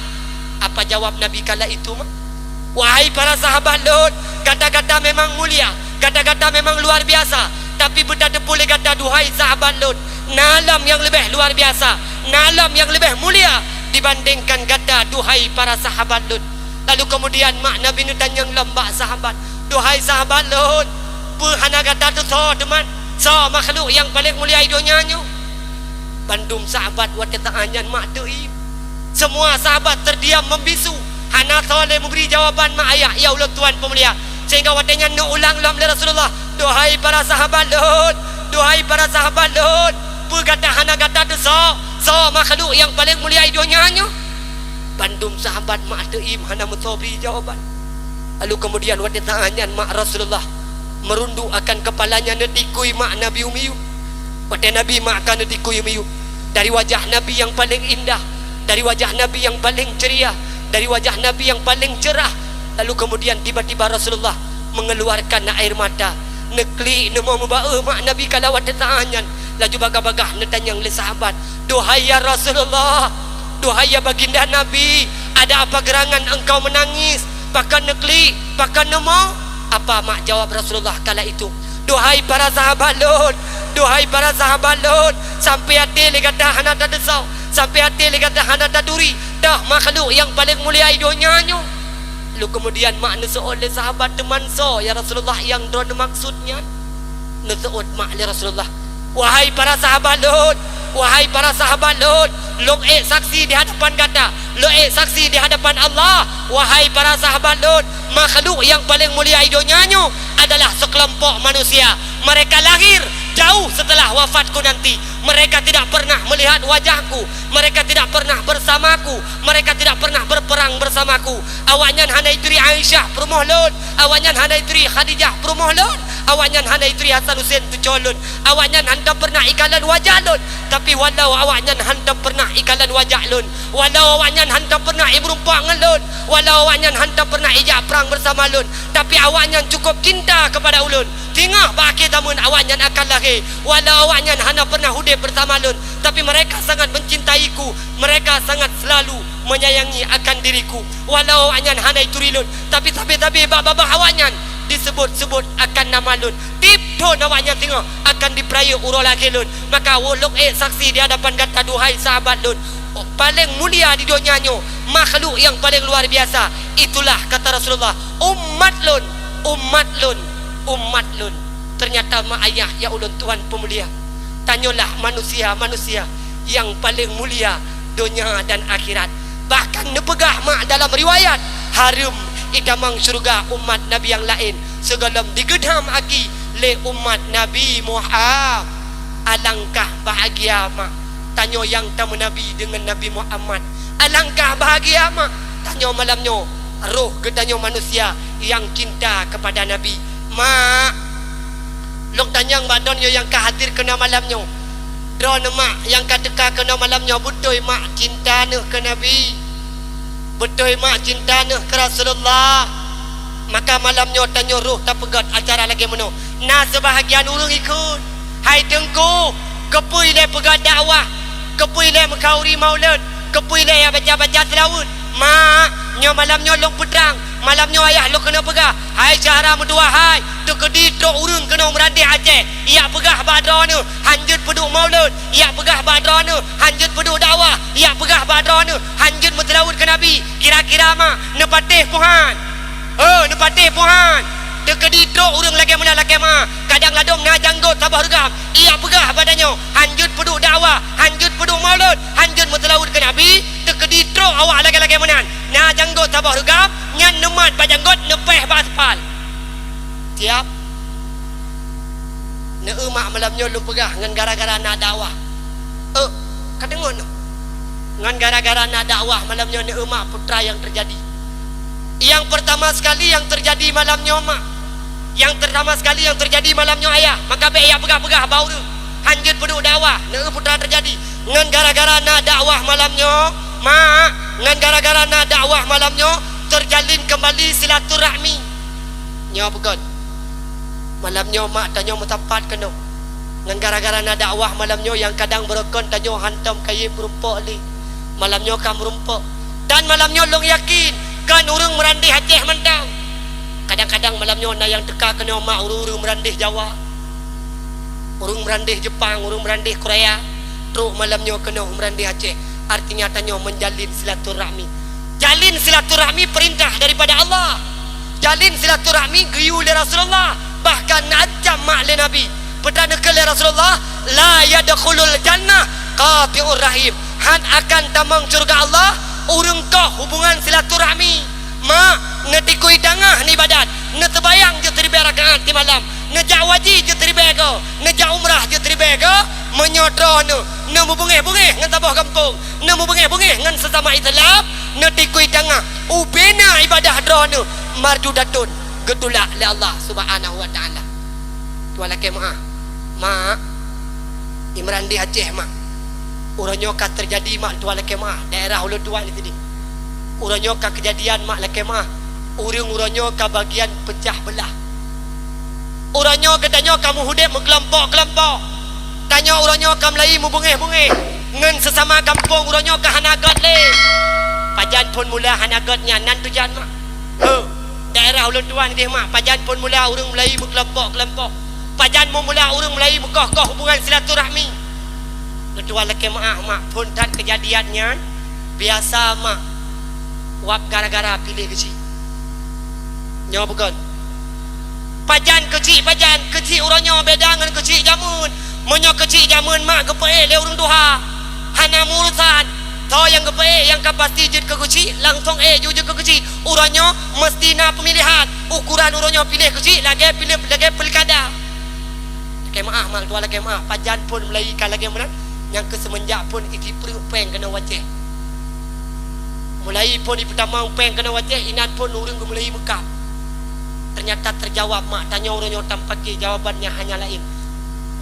Apa jawab Nabi kala itu mak? "Wahai para sahabat lôn, gata-gata memang mulia, gata-gata memang luar biasa, tapi beutateupeu lé gata, duhai sahabat lôn, na lom nyang leubeh luar biasa, na lom nyang leubeh mulia dibandingkan gata, duhai para sahabat lôn." Lalu keumudian mak Nabi neutanyong lom bak sahabat, "Duhai sahabat lôn, peue hana gata teusoe teuma, soe makhluk nyang paleng mulia di donya nyoe?" Bandum sahabat watée saát nyan mak teuiem. Semua sahabat terdiam membisu, hana soe lé meubri jawaban mak ayah nyang ulôn tuan peumulia. Sehingga watée nyan neuulang lom lé Rasulullah, "Duhai para sahabat lôn, duhai para sahabat lôn, peue gata hana gata teusoe, soe makhluk nyang paleng mulia di donya nyoe?" Bandum sahabat mak teuiem hana meusoe bri jawaban. Lalu keumudian watée saát nyan mak Rasulullah meurunduk akan keupalanya neutikui mak Nabi u miyueb. Watée Nabi mak ka neutikui u miyueb, dari wajah Nabi nyang paleng indah, dari wajah Nabi nyang paleng ceria, dari wajah Nabi nyang paleng cerah, lalu keumudian tiba-tiba Rasulullah mengeluarkan air mata. Neuklik neumoe meubaéh mak Nabi kala watée saát nyan, laju bagah-bagah neutanyong lé sahabat, "Duhai ya Rasulullah, duhai ya baginda Nabi, ada apa gerangan engkau menangis? Pakon neuklik, pakon neumoe?" Apa mak jawab Rasulullah kala itu, "Duhai para sahabat lôn, duhai para sahabat lôn, sampoe até lé gata hana tateusoe, sampoe até lé gata hana taturi, toh makhluk nyang paleng mulia di donya nyoe?" Lalu keumudian mak neuseuôt lé sahabat, "Teuma soe ya Rasulullah nyang droeneuh maksud nyan?" Neuseuôt mak lé Rasulullah, "Wahai para sahabat lôn, wahai para sahabat lôn, lôn ék saksi di hadapan gata, lôn ék saksi di hadapan Allah, wahai para sahabat lôn, makhluk nyang paleng mulia di donya nyoe adalah sekelompok manusia. Mereka lahir jauh setelah wafatku nanti. Mereka tidak pernah melihat wajahku, mereka tidak pernah bersamaku, mereka tidak pernah berperang bersamaku. Awaknyan hana jituri Aisyah peurumoh lôn, awaknyan hana jituri Khadijah peurumoh lôn, awaknyan hana jituri Hasan Husein cucoe lôn, awaknyan hantom pernah jikalon wajah lôn, tapi walau awaknyan hantom pernah jikalon wajah lôn, walau awaknyan hantom pernah jimeureumpok ngon lôn, walau awaknyan hantom pernah jijak prang beusama lôn, tapi awaknyan cukup cinta keupada ulôn. Singoh bak akhé zameun awaknyan akan lahé, walau awaknyan hana pernah udeb beusama lôn, tapi mereka sangat mencintaiku, mereka sangat selalu menyayangi akan diriku. Walau awaknyan hana jituri lôn, tapi sabe-sabe bak babah awaknyan disebut-sebut akan nama lôn. Tiep thon awaknyan singoh akan jipeurayeuk uroe lahé lôn. Maka ulôn ék saksi di hadapan gata, duhai sahabat lôn, paleng mulia di donya nyoe, makhluk nyang paleng luar biasa, itulah, kata Rasulullah, umat lôn, umat lôn, umat lôn. Ternyata mak ayah nyang ulôn tuan peumulia, tanyoe lah manusia-manusia nyang paleng mulia donya dan akhirat. Bahkan neupeugah mak dalam riwayat, hareuem itamong syeuruga umat Nabi nyang laén sigohlom jigeudham aki lé umat Nabi Muhammad. Alangkah bahagia mak Tanyoe nyang tameunabi deungon Nabi Muhammad. Alangkah bahagia, mak, tanyoe malam nyoe, roh geutanyoe manusia nyang cinta keupada Nabi. Mak, lôn tanyong bak droeneuh nyang ka hadir keunoe malam nyoe. Droeneuh mak nyang ka teuka keunoe malam nyoe, beutôi mak cinta neuh keu Nabi? Beutôi mak cinta neuh keu Rasulullah? Maka malam nyoe tanyoe roh tapeugöt acara lagèe meunoe. Na seubahagian ureueng ikheun, "Hai Teungku, keupeue ilèe peugah dakwah? Keupeue ilèe meukauri maulud? Keupeue ilèe ya baca-baca seulaweuet?" Mak, nyoe malam nyoe lôn peutrang. Malam nyoe ayah lôn keuneuk peugah, "Hai Syahra meutuwah hai, teukeudi trok ureueng keunoe meurandeh Aceh, jak peugah bak droeneuh, hanjeuet peuduek maulud, jak peugah bak droeneuh, hanjeuet peuduek dakwah, jak peugah bak droeneuh, hanjeuet meuseulaweuet keu Nabi. Kira-kira mak neupatéh puhan?" Oh, neupatéh puhan. Teukeudi trok ureueng lagèe meunan lakèe meu'ah, kadang ladôm na janggôt saboh reugam, jak peugah bak tanyoe, hanjeuet peuduek dakwah, hanjeuet peuduek maulud, hanjeuet meuseulaweuet keu Nabi. Teukeudi trok awak lagèe-lagèe meunan, na janggôt saboh reugam, nyan neumat bak janggôt, neupéh bak aspal. Siap? Neueu mak malam nyoe lôn peugah ngon gara-gara na dakwah. Eh, ka deungö neuh. Ngon gara-gara na dakwah malam nyoe neueu mak peue nyang teujadi. Nyang peurtama sekali nyang teujadi malam nyoe mak. Nyang peurtama sekali nyang teujadi malam nyoe ayah. Maka bèk jak peugah-peugah bak ureueng. Hanjeuet peuduek dakwah, neueu peue teujadi. Ngon gara-gara na dakwah malam nyoe, mak, ngon gara-gara na dakwah malam nyoe, teujalin keumbali silaturahmi. Nyoe beugöt. Malam nyoe mak tanyoe meusapat keunoe. Ngon gara-gara na dakwah malam nyoe nyang kadang beureukan tanyoe hantom kayém meurumpok lé. Malam nyoe ka meurumpok. Dan malam nyoe lôn yakin, kon ureueng meurandeh Aceh mantong. Kadang-kadang malam nyoe na nyang teuka keunoe mak ureueng-ureueng meurandeh Jawa. Ureueng meurandeh Jepang, ureueng meurandeh Korea, trok malam nyoe keunoe meurandeh Aceh. Artinya tanyoe menjalin silaturahmi. Jalin silaturahmi perintah daripada Allah. Jalin silaturahmi geuyue lé Rasulullah. Bahkan na ancam mak lé Nabi. Peue neukheun lé Rasulullah, "La yadkhulul jannah qati'ur rahim." Han akan tamong syeuruga Allah ureueng koh hubungan silaturahmi. Mak, neutikui tangah neuibadat, neuseumayang jeuet siribèe rakaat simalam, neujak haji jeuet siribèe goe, neujak umrah jeuet siribèe goe, meunyoe droeneuh neumeubungéh-bungéh ngon saboh gampông, neumeubungéh-bungéh ngon seusama Islam, neutikui tangah, ubena ibadah droeneuh mardudatun, geutulak lé Allah Subhanahu wa Ta'ala. Tuan lakèe meu'ah, mak, i meurandeh Aceh, mak. Uroe nyoe ka teujadi, mak, tuan lakèe meu'ah, daerah ulôn tuan di sini. Uroe nyoe ka keujadian, mak, lakèe meu'ah. Ureueng uroe nyoe ka bagian peucah beulah. Uroe nyoe geutanyoe ka meuhudép meukeulompok-keulompok. Tanyoe uroe nyoe ka mulai meubungéh-bungéh. Ngon seusama gampông uroe nyoe ka hana göt lé. Pajan phôn mula hana göt nyan, nan tujan, mak. Heu, daerah ulôn tuan idéh, mak, pajan phôn mula ureueng mulai meukeulompok-keulompok. Pajan meumula ureueng mulai meukoh-koh hubungan silaturahmi. Lôn tuan lakèe meu'ah, mak, phôn that keujadian nyan, biasa, mak, wab gara-gara piléh keuchik. Nyoe bukon. Pajan keuchik, pajan keuchik uroe nyoe beda ngon keuchik jameun. Meunyoe keuchik jameun, mak, geupeuék lé ureueng tuha, hana meuurusan. Soe nyang geupeuék, nyang ka pasti jeuet keu keuchik, langsong ék ju jeuet keu keuchik. Uroe nyoe meuseuti na peumilihan. Ukoran uroe nyoe piléh keuchik lagèe piléh, lagèe pilkada. Lakèe meu'ah, mak, tuan lakèe meu'ah, pajan phôn mulai ka lagèe meunan, nyang keu seumeunjak phôn itipreuek pèng keunoe u Aceh. Mulai phôn ipeutamong pèng keunoe u Aceh, inan phôn ureueng geumulai meukab. Teunyata teujawab, mak, tanyoe uroe nyoe tapaké jawaban nyang hana laén,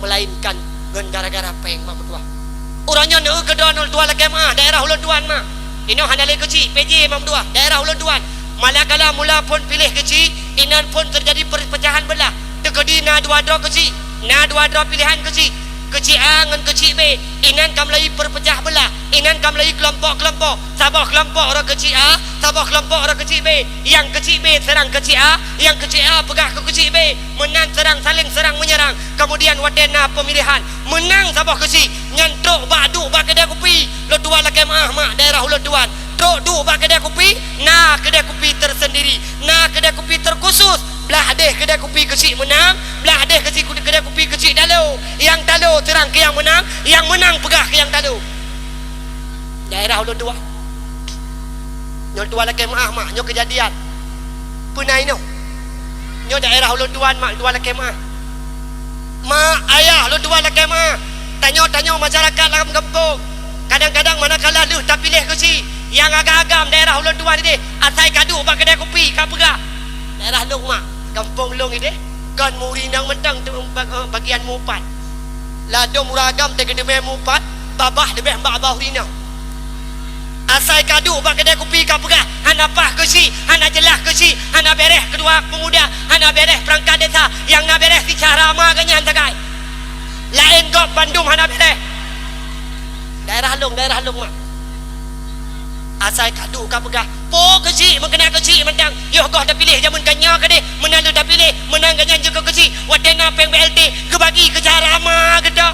meulaénkan ngon gara-gara pèng, mak meutuah. Uroe nyoe neueu keu droeneuh tuan lakèe meu'ah, daerah ulôn tuan, mak. Inoe hana lé keuchik, P J, mak meutuah, daerah ulôn tuan. Manakala mula phôn piléh keuchik, inan phôn teujadi perpecahan beulah. Teukeudi na dua droe keuchik, na dua droe piléhan keuchik, keuchik A ngon keuchik B, inan ka mulai peupeucah beulah, inan ka mulai keulompok-keulompok, saboh keulompok droe keuchik A, saboh keulompok droe keuchik B, nyang keuchik B seurang keuchik A, nyang keuchik A peugah keu keuchik B, meunan seurang saléng seurang meunyerang. Keumudian watèe na peumilihan, meunang saboh keuchik, nyan trok bak duek bak keudè kupi. Lôn tuan lakèe meu'ah, mak, daerah ulôn tuan. Trok duek bak keudè kupi, na keudè kupi teuseundiri, na keudè kupi teukhusos. Blah déh keudè kupi keuchik meunang, blah déh keuchik, keudè kupi keuchik talo. Nyang talo seurang keu nyang meunang, nyang meunang peugah keu nyang talo. Daerah ulôn tuan. Nyoe tuan lakèe meu'ah, mak, nyoe keujadian. Peue na inoe? Nyoe daerah ulôn tuan, mak, tuan lakèe meu'ah. Mak, ayah, lôn tuan lakèe meu'ah. Tanyoe, tanyoe masyarakat lam gampông. Kadang-kadang manakala lheueh tapiléh keuchik, nyang agam-agam daerah ulôn tuan idéh, asai ka duek bak keudè kupi ka peugah, "Daerah lôn mak, gampông lôn idéh, kon meu ureueng inong mantong tu bag-, bagian meu upat." Ladôm ureueng agam teugeudeume meu upat, babah leubeh bak babah ureueng inong. Asai ka duek bak keudè kupi ka peugah, hana paih keuchik, hana jeulaih keuchik, hana bèrèh keudua peumuda, hana bèrèh peurangkat desa, nyang na bèrèh si cara ma geuh nyan sagai. Laén gob bandum hana bèrèh. Daerah lôn, daerah lôn mak. Asai ka duek ka peugah, "Po keuchik, meukeuna keuchik mantong. Yoh goh tapiléh jameun ka nyoe keudéh, meunan lheueh tapiléh, meunan geuh nyan jeuet keu keuchik. Watèe na péng B L T, geubagi keu cara ma geuh."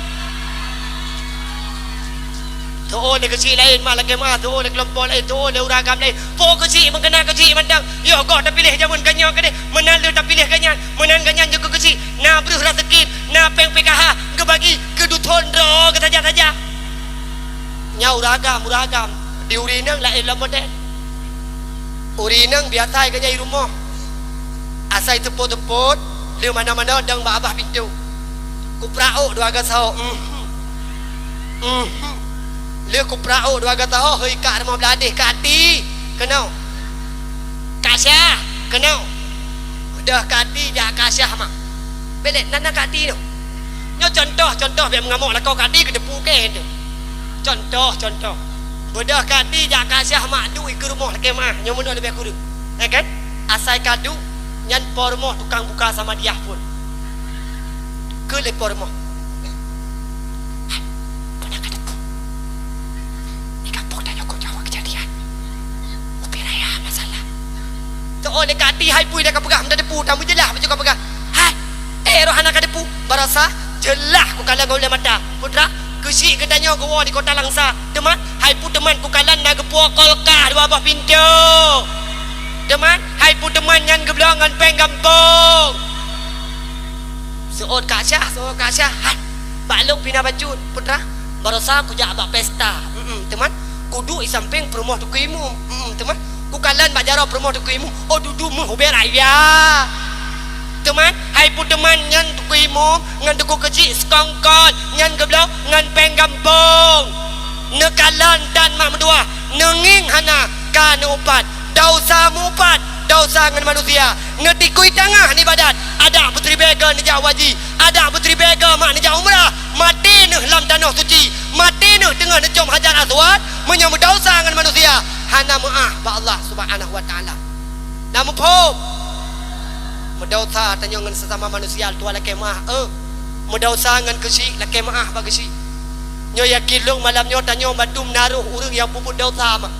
Teu'oh lé keuchik laén mak lakèe meu'ah, teu'oh lé keulompok laén, teu'oh lé ureueng agam laén. Po keuchik, meukeuna keuchik mantong. Yoh goh tapiléh jameun ka nyoe keudéh, meunan lheueh tapiléh geuh nyan, meunan geuh nyan jeuet keu keuchik. Na breuh raseukin, na péng P K H, geubagi keu duthon droe geuh saja-saja. Nyan ureueng agam, ureueng agam. Di ureueng inong laén lom model. Ureueng inong biasa geuh nyan i rumoh. Asai seupôt-seupôt, lheueh manoe-manoe dong bak babah pintoe. Kuprak ôk dua geuh saho, mhm. Mhm. Lheueh kuprak ôk dua geuh saho, hôi kak rumoh blah deh, Kak Ti, keunoe. Kak Syah, keunoe. Udah Kak Ti jak Kak Syah mak. Bèk lé, na, na Kak Ti nyoe. Nyoe contoh, contoh bèk meungamok lakoe Kak Ti geuteupeue kèe tu. Contoh, contoh. Beudôh Kak Ti jak Kak Syah mak duek i keu rumoh lakèe meu'ah, nyoe meunoe leubeh kureueng. Eh kan? Asai ka duek, nyan po rumoh tukang buka Samadiyah phôn. Keu lé po rumoh. Hai, peue na ka teupeue? Di gampông tanyoe kok nyoe awai keujadian. Ubé raya masalah. Teu'oh lé Kak Ti hai peue dah ka peugah, meunan teupeue, tameujeulaih bacut ka peugah. Hai, eh, roh hana ka teupeue. Baroesa jeulaih kukalon ngon ulèe mata. Putra, keuchik geutanyoe geuwoe di Kota Langsa. Teuma, hai peue teuma kukalon na geupuwoe kulkas dua boh pintoe. Teuma, hai peue teuma nyan geubloe ngon péng gampông. Seuôt Kak Syah, seuôt Kak Syah. Hai, bak lôn pih na bacut, Putra. Baroesa kujak bak pesta. Mm-mm, teuma. Kuduek i sampéng peurumoh Teungku Imum. Mm-mm, teuma. Kukalon bak jaroe peurumoh Teungku Imum. Oh, dudu meuh ubé raya. Teuma, hai peue teuma nyan Teungku Imum ngon Teungku Keuchik seukongkot, nyan geubloe ngon péng gampông. Neukalon tan mak meutuwah, neungieng hana ka neuupat. Desya meuupat, desya ngon manusia. Neutikui tangah neuibadat, adak beutribèe goe neujak haji, adak beutribèe goe mak neujak umrah. Maté neuh lam tanoh suci, maté neuh teungoh neucom Hajar Aswad, meunyoe meudesya ngon manusia, hana meu'ah bak Allah Subhanahu wa Ta'ala. Na muphom? Meudesya tanyoe ngon sesama manusia, tuha lakèe meu'ah, eh. Meudesya ngon keuchik, lakèe meu'ah bak keuchik. Nyoe yakin lôn malam nyoe tanyoe bandum na roh ureueng nyang peubuet desya mak.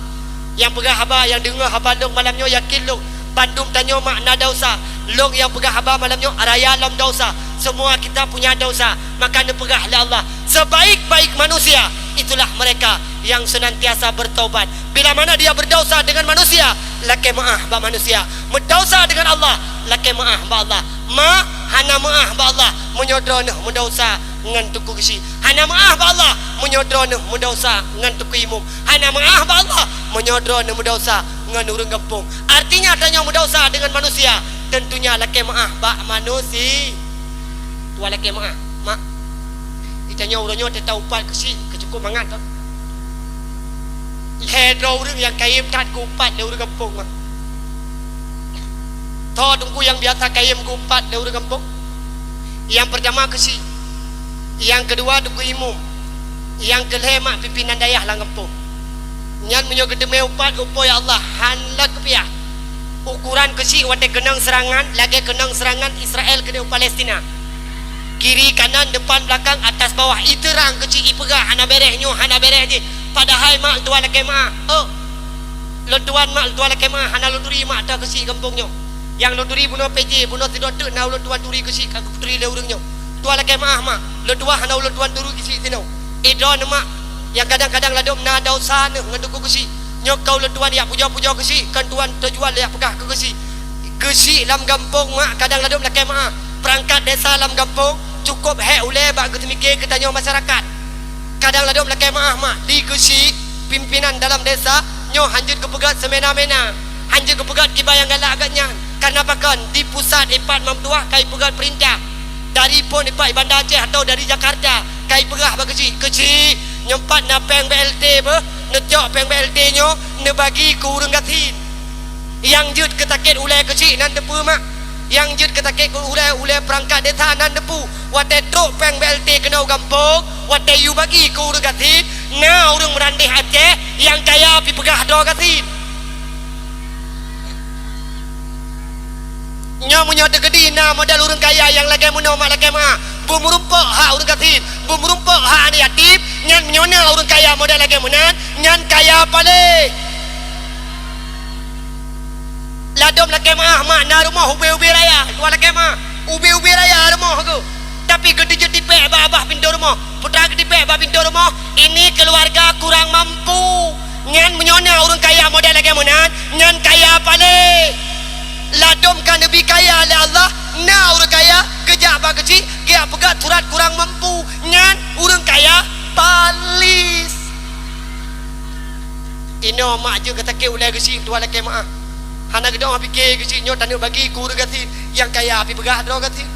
Nyang peugah haba, nyang deungö haba lôn malam nyoe yakin lôn bandum tanyoe mak na desya. Lôn nyang peugah haba malam nyoe raya lom desya. Semua kita punya desya. Maka neupeugah lé Allah, sebaik-baik manusia itulah mereka yang senantiasa bertaubat. Bila mana dia berdosa dengan manusia, lakèe meu'ah bak manusia. Meudesya dengan Allah, lakèe meu'ah bak Allah. Mak, hana meu'ah bak Allah meunyoe droeneuh meudesya ngon Teungku Keuchik. Hana meu'ah bak Allah meunyoe droeneuh meudesya ngon Teungku Imum. Hana meu'ah bak Allah meunyoe droeneuh meudesya ngon ureueng gampông. Artinya tanyoe meudesya dengan manusia, tentunya lakèe meu'ah bak manusi-, tuha lakèe meu'ah, mak. Di tanyoe uroe nyoe teutab upat keuchik, keu cukôp mangat tho. Lhèe droe ureueng nyang kayém that geuupat lé ureueng gampông, mak. Tho teungku nyang biasa kayém geuupat lé ureueng gampông. Nyang peurtama keuchik, nyang keudua teungku imum, nyang keulhèe mak pimpinan dayah lam gampông. Nyan meunyoe geuteumé upat, upo ya Allah, hán lôn kupiah. Ukoran keuchik watèe keunong seurangan lagèe keunong seurangan Israel keudéh u Palestina. Kiri kanan, depan belakang, atas bawah, iteurang keuchik, ipeugah hana bèrèh nyoe, hana bèrèh jih. Padahai mak lôn tuan lakèe meu'ah. Oh. Lôn tuan mak lôn tuan lakèe meu'ah, hana lôn turi mak ata keuchik gampông nyoe. Nyang lôn turi bunoe P J, bunoe sidroe teuk na ulôn tuan turi keuchik ka geuturi lé ureueng nyoe. Tuan lakèe meu'ah mak, lôn tuan hana ulôn tuan turi keuchik sinoe. Eh, droeneuh mak, nyang kadang-kadang ladôm na desya neuh ngon teungku keuchik. Nyoe ka ulôn tuan jak pujoe-pujoe keuchik, kon tuan tujuan lôn jak peugah keu keuchik. Keuchik lam gampông mak kadang ladôm lakèe meu'ah. Peurangkat desa lam gampông cukôp hék ulèe bak geuteumiké geutanyoe masyarakat. Kadang ladôm lakèe meu'ah mak, di keuchik pimpinan dalam desa nyoe hán jeuet geupeugöt seumena-mena, hán jeuet geupeugöt kiban nyang galak geuh nyan. Kareuna pakon? Di pusat ipat mak meutuah ka ipeugöt peurintah. Dari phôn ipat i Banda Aceh atawa dari Jakarta ka ipeugah bak keuchik, keuchik, Nyoe pat na péng B L T beuh, neucok péng B L T nyoe neubagi keu ureuëng gasien. Nyang jeuet keu sakét ulée keuchik nan teupeue mak. Nyang jeuet keu sakét keu ulée, ulée peurangkat desa nan teupeue. Watée trok péng B L T keunoe u gampông, watée yue bagi keu ureuëng gasien, na ureuëng meurandeh Aceh nyang kaya pih peugah droe gasien. Nyoe meunyoe teukeudi na model ureuëng kaya nyang lagée meunoe mak lakée meuah, beumeurumpok hak ureuëng gasien, beumeurumpok hak aneuk yatim, nyan meunyoe na ureuëng kaya model lagée meunan, nyan kaya paléh. Ladom lakée meuah mak na rumoh ubé-ubé raya, dua lakée meuah, ubé-ubé raya rumoh geuh. Tapi geuteujeuet tipék bak babah pintoe rumoh. Putra geutipék bak pintoe rumoh, ini keuluwarga kurang mampu. Nyan meunyoe na ureuëng kaya model lagée meunan, nyan kaya paléh. Ladom ka neubi kaya lé Allah, na ureuëng kaya geujak bak keuchik, geujak peugah surat kurang mampu. Nyan ureuëng kaya paléh. Inoe mak jeuet keu sakét ulée geuchik dua lakée meuah. Hana geudong pike geuchik nyoe taneuk bagi keu ureuëng gasien nyang kaya pih peugah droe gasien.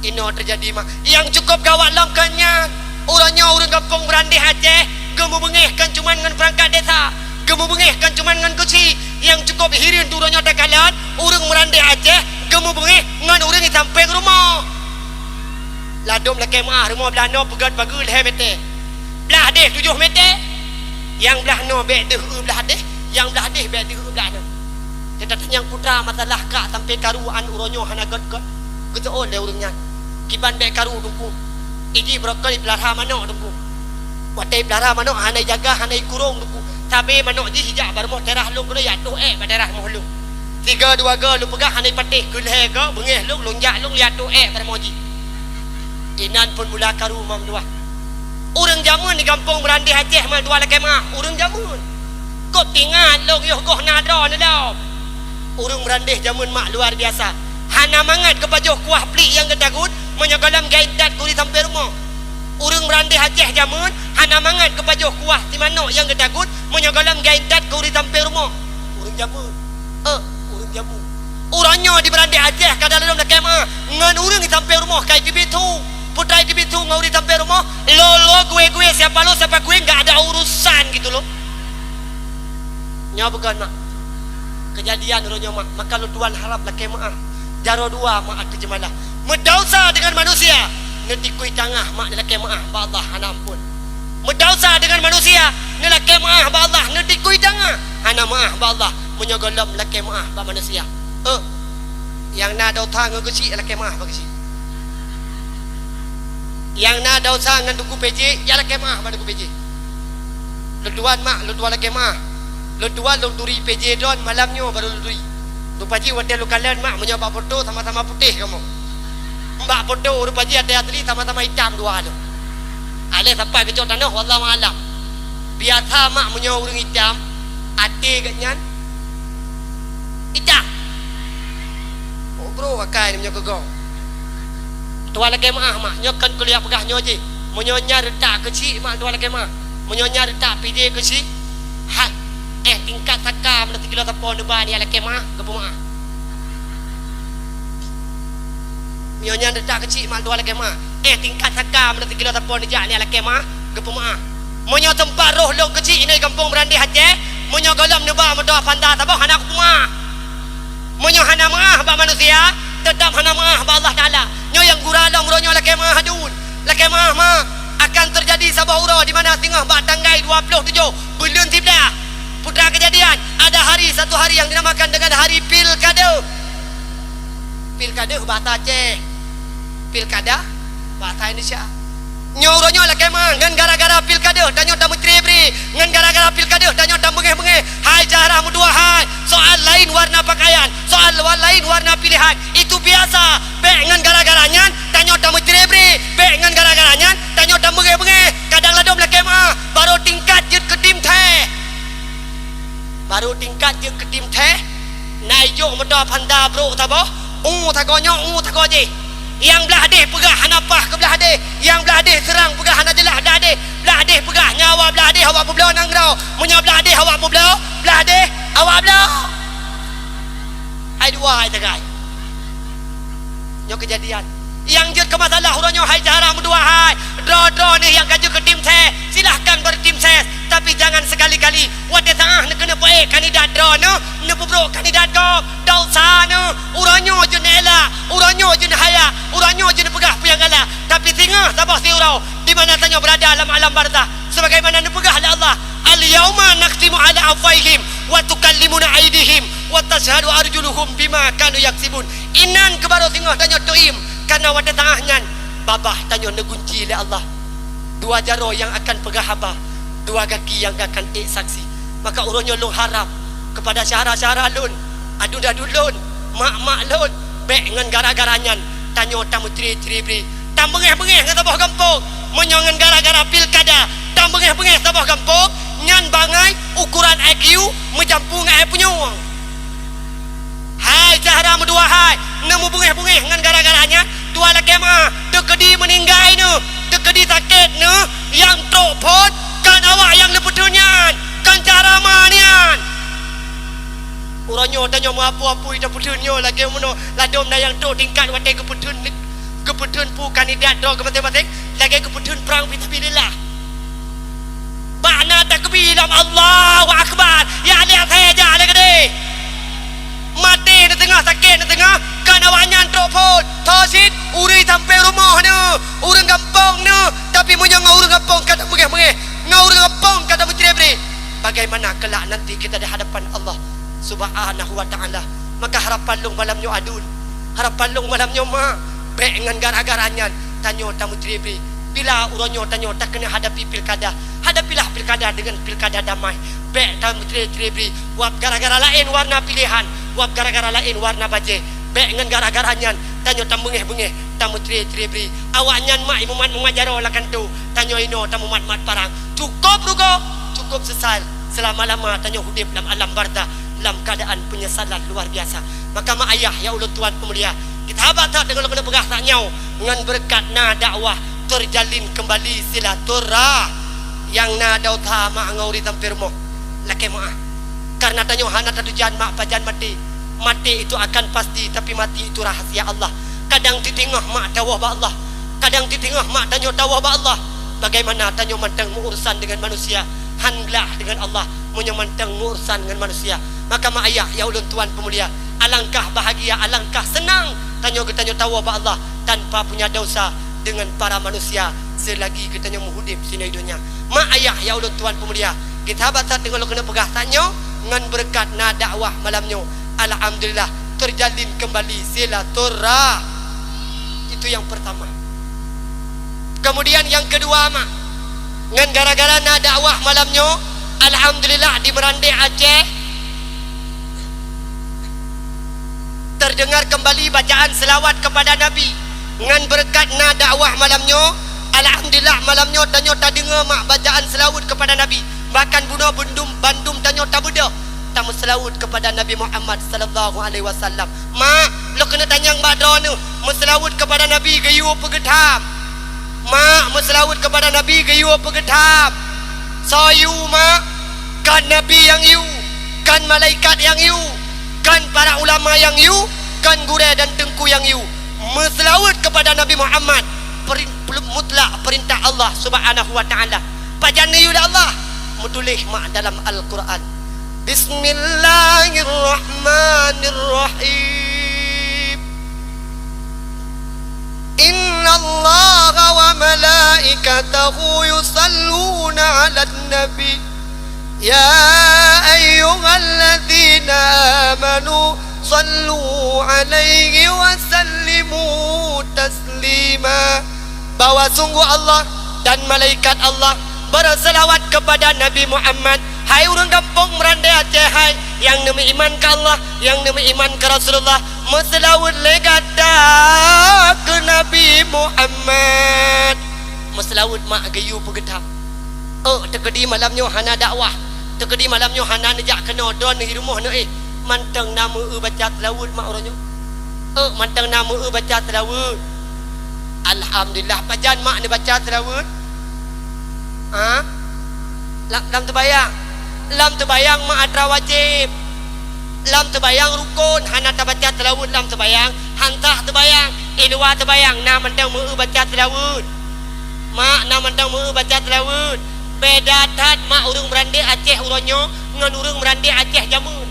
Inoe teujadi mak. Nyang cukôp gawat lom kon nyan. Uroe nyoe ureuëng gampông meurandeh Aceh geumeubeungéh kon cuman ngon peurangkat desa, geumeubeungéh kon cuman ngon keuchik. Nyang cukôp hireuen uroe nyoe takalon ureuëng meurandeh Aceh geumeubeungéh ngon ureuëng di sampéng rumoh. Ladom lakée meuah rumoh blaih noe peugét pageue lhée meuté. Blaih déh tujoh meuté. Nyang blaih noe bék deuh eu blaih déh, nyang blaih déh bék deuh eu blaih noe. Teutatanyang putra masalah kak sampoe karu an uroe nyoe hana gét-gét. Geuseuôt lé ureuëng nyan. Kiban bék karu teungku. Iji beurokon ipeulara manok teungku. Watée ipeulara manok hana ijaga, hana ikurong teungku. Sabé manok jih ijak bak rumoh teurah lôn keunoe jak toh ék bak teurah rumoh lôn. Tiga dua go lôn peugah hana ipatéh keu lhée go beungéh lôn, lôn jak lôn lihat toh ék bak rumoh jih. Inan phon mula karu mam dua. Ureuëng jameun di gampông meurandeh Aceh mak dua lakée meuah, ureuëng jameun. Kop tingat lôn yoh goh na droe neulom. Ureuëng meurandeh jameun mak luar biasa. Hana mangat geupajoh kuah plik nyang geutagut meunyoe gohlom geuintat keu ureuëng sampéng rumoh. Ureuëng meurandeh Aceh jameun hana mangat geupajoh kuah simanok nyang geutagut meunyoe gohlom geuintat keu ureuëng sampéng rumoh. Ureuëng jameun. Eh, ureuëng jameun. Uroe nyoe di meurandeh Aceh ka dalam lakée meuah ngon ureuëng di sampéng rumoh kai keubiet su. Putra keubiet su ngon ureuëng sampéng rumoh, lo-lo gue-gue siapa lo siapa gue enggak ada urusan gitu loh. Nyoe bukan mak. Keujadian uroe nyoe mak, maka lôn tuan harab lakée meuah. Jaroe dua mak ateueh jeumala. Meudausa deungon manusia, neutikui tangah mak neulakée meuah bak Allah hana amphon. Meudausa deungon manusia, neulakée meuah bak Allah, neutikui tangah hana meuah bak Allah. Meunyoe gohlom lakée meuah bak manusia, eh, nyang na dausa ngon geuchik lakée meuah bak geuchik. Nyang na dausa ngon teungku P J, ya lakée meuah bak teungku P J. Lôn tuan mak, lôn tuan lakée meuah. Lôn tuan lôn turi P J droen malam nyoe barô lôn turi. Teungku P J watée lôn kalon mak meunyoe bak foto sama-sama putéh kamoe. Bak foto ureuëng P J até asli sama-sama itam dua tu. Aleh sampai keucok tanoh wallahu alam. Biasa mak meunyoe ureuëng itam até geuh nyan itam. Oh bro akai meunyoe keu goe. Tuan lakée meuah mak, nyoe kon kuliah peugah nyoe jih. Meunyoe nyan reutak keuchik mak tuan lakée meuah. Meunyoe nyan reutak P J keuchik, hai, eh tingkat saka meunyoe sikilo sapo neuba ni lakée meuah, geupeumeuah. Meunyoe nyan reutak keuchik mak tuan lakée meuah, eh tingkat saka meunyoe sikilo sapo neujak ni lakée meuah, geupeumeuah. Meunyoe teumpat roh lôn keuchik inai gampông meurandeh Aceh, meunyoe gohlom neuba moto Avanza saboh hana kupeumeuah. Meunyoe hana meuah bak manusia, teutab hana meuah bak Allah Taala. Nyoe nyang gura lom uroe nyoe lakée meuah adun. Lakée meuah mak, akan teujadi saboh uroe di mana singoh bak tanggai dua ploh tujoh buleuen siblaih. Putra keujadian, ada hari, satu hari yang dinamakan dengan hari Pilkada. Pilkada bahasa Aceh. Pilkada bahasa Indonesia. Nyoe uroe nyoe lakée meuah ngon gara-gara pilkada tanyoe tameucre-bre, ngon gara-gara pilkada tanyoe tameungéh-meungéh. Hai syedara meutuwah hai, soal lain warna pakaian, soal wa-, lain warna pilihan, itu biasa. Bék ngon gara-gara nyan tanyoe tameucre-bre, bék ngon gara-gara nyan tanyoe tameungéh-meungéh. Kadang ladom lakée meuah, barô tingkat jeuet keu tim thée. Barô tingkat jeuet keu tim thée, na ijok meudo Avanza brok saboh, u sagoe nyoe, u sagoe jih. Nyang blaih déh peugah hana paih keu blaih déh, nyang blaih déh seurang peugah hana jeulaih blaih déh. Blaih déh peugah nyawa blaih déh awak peubloe nanggroe. Meunyoe blaih déh awak peubloe, blaih déh awak bloe. Hai dua hai sagai. Nyoe keujadian. Nyang jeuet keu masalah uroe nyoe hai syedara meutuwah hai. Droe-droe nyoe nyang ka jeuet keu tim thée. Silahkan bertim ses, tapi jangan sekali-kali watée saáh neukeuneuk peuék kandidat droeneuh, neupeubrok kandidat gob, desya neuh, uroe nyoe jeuet neuelak, uroe nyoe jeuet neuhaya, uroe nyoe jeuet neupeugah peue nyang galak. Tapi singoh saboh siuroe di mana tanyoe beurada lam alam barzakh, sebagaimana neupeugah lé Allah, "Al-yauma nakhtimu ala afwaihim wa tukallimuna aidihim wa tasyhadu arjuluhum bima kanu yaksibun." Inan keuh barô singoh tanyoe teuiem, kareuna watée saáh nyan babah tanyoe neugunci lé Allah. Dua jaroe nyang akan peugah haba, dua gaki nyang akan ék saksi. Maka uroe nyoe lôn harab keupada syedara-syedara lôn, aduen-aduen lôn, mak-mak lôn, bék ngon gara-gara nyan tanyoe tameucré-cré bri, tameungéh-meungéh ngon saboh gampông. Meunyoe ngon gara-gara pilkada tameungéh-meungéh saboh gampông, nyan bangai ukoran I Q meujampu ngon aé punyueng. Hai syedara meudua hai, neumubeungéh-beungéh ngon gara-gara nyan, tuha lakée meu'ah, teukeudi meuninggai neuh, teukeudi sakét neuh, nyang trok phon kon awak nyang neupeutheun nyan, kon syedara ma nyan. Uroe nyoe tanyoe meuapui-apui tapeutheun nyoe lagée meunoe, ladôm na nyang trok tingkat watée geupeutheun, geupeutheun peue kandidat droe keu maséng-maséng, lagée geupeutheun prang fisabilillah. Bak na takbir lom, Allahu Akbar, ya lheueh asai jak lé keudeh. Maté neuteungoh, sakét neuteungoh, kon awaknyan trok phon. Tho cit, ureuëng sampoe rumoh neuh, ureuëng gampông neuh, tapi meunyoe ngon ureuëng gampông ka tameungéh-meungéh, ngon ureuëng gampông ka tameucré-bré, bagaimana kelak nanti kita di hadapan Allah Subhanahu wa Ta'ala? Maka harapan lôn malam nyoe aduen, harapan lôn malam nyoe mak, bék ngon gara-gara nyan tanyoe tameucré-bré. Bila uroe nyoe tanyoe takeuneuk hadapi pilkada, hadapilah pilkada deungon pilkada damai. Bék tameucré-cré bri, wab gara-gara laén warna piléhan, wab gara-gara laén warna bajée. Bék ngon gara-gara nyan tanyoe tameungéh-beungéh, tameucré-cré bri. Awaknyan mak mumat-mumat jaroe lam kantô, tanyoe inoe tamumat-mat parang. Cukôp rugoe, cukôp seusal. Seulama-lama tanyoe udeb lam alam barzakh lam keuadaan peunyesalan luar biasa. Maka mak ayah nyang ulôn tuan peumulia, kita haba that deungon lôn keuneuk peugah that nyoe, ngon beureukat na dakwah teujalin keumbali silaturah-, nyang na desya mak ngon ureuëng sampoe rumoh. Lakée meu'ah. Kareuna tanyoe hana tatujan mak pajan maté. Maté itu akan pasti, tapi mati itu rahasia Allah. Kadang teuteungoh mak tawoe bak Allah. Kadang teuteungoh mak tanyoe tawoe bak Allah. Bagaimana tanyoe mantong meuurusan deungon manusia, han glah deungon Allah meunyoe mantong meuurusan ngon manusia. Maka mak ayah nyang ulôn tuan peumulia, alangkah bahagia, alangkah seunang tanyoe geutanyoe tawoe bak Allah tanpa punya desya deungon para manusia seulagi geutanyoe meuudeb sinoe donya. Mak ayah nyang ulôn tuan peumulia, kita haba that deungon lôn keuneuk peugah that nyoe, ngon beureukat na dakwah malam nyoe, alhamdulillah, teujalin keumbali silaturah-, itu nyang peurtama. Keumudian nyang keudua mak, ngon gara-gara na dakwah malam nyoe, alhamdulillah, di Meurandeh Aceh teudeungar keumbali bacaan seulaweuet keupada Nabi. Ngon beureukat na dakwah malam nyoe, alhamdulillah, malam nyoe tanyoe tadeungoe mak bacaan seulaweuet keupada Nabi. Bahkan bunoe bandum, bandum tanyoe tabeudôh tameuseulaweuet keupada Nabi Muhammad sallallahu alaihi wasallam. Mak, lôn keuneuk tanyong bak droeneuh, meuseulaweuet keupada Nabi geuyue peue geutham? Mak, meuseulaweuet keupada Nabi geuyue peue geutham? Soe yue mak? Kon Nabi nyang yue, kon malaikat nyang yue, kon para ulama nyang yue, kon gurée dan teungku nyang yue. Meuseulaweuet keupada Nabi Muhammad, perin-, mutlak peurintah Allah Subhanahu wa Ta'ala. Pajan neuyue lé Allah? Meutuléh mak dalam Al-Quran. Bismillahirrahmanirrahim. Innallaha wa malaikatahu yusalluna 'alan nabi. Ya ayyuhalladzina amanu sallu 'alaihi wa sallimu taslima. Bahwa sungguh Allah dan malaikat Allah beuseulaweuet keupada Nabi Muhammad. Hai ureuëng gampông Meurandeh Aceh hai, nyang neumeuiman keu Allah, nyang neumeuiman keu Rasulullah, meuseulaweuet lé gata keu Nabi Muhammad. Meuseulaweuet mak geuyue peugeutham. Ôk, teukeudi malam nyoe hana dakwah, teukeudi malam nyoe hana neujak keunoe, droeneuh di rumoh neuéh, mantong na meu-eu baca seulaweuet mak uroe nyoe. Ôk, mantong na meu-eu baca seulaweuet. Alhamdulillah, pajan mak neubaca seulaweuet? Ha? Lam, lam teubayang. Lam teubayang mak atra wajéb. Lam teubayang rukon, hana tabaca seulaweuet lam teubayang, han sah teubayang. Di luwa teubayang na mantong meu-eu baca seulaweuet. Mak, na mantong meu-eu baca seulaweuet. Beda that mak ureuëng meurandeh Aceh uroe nyoe ngon ureuëng meurandeh Aceh jameun.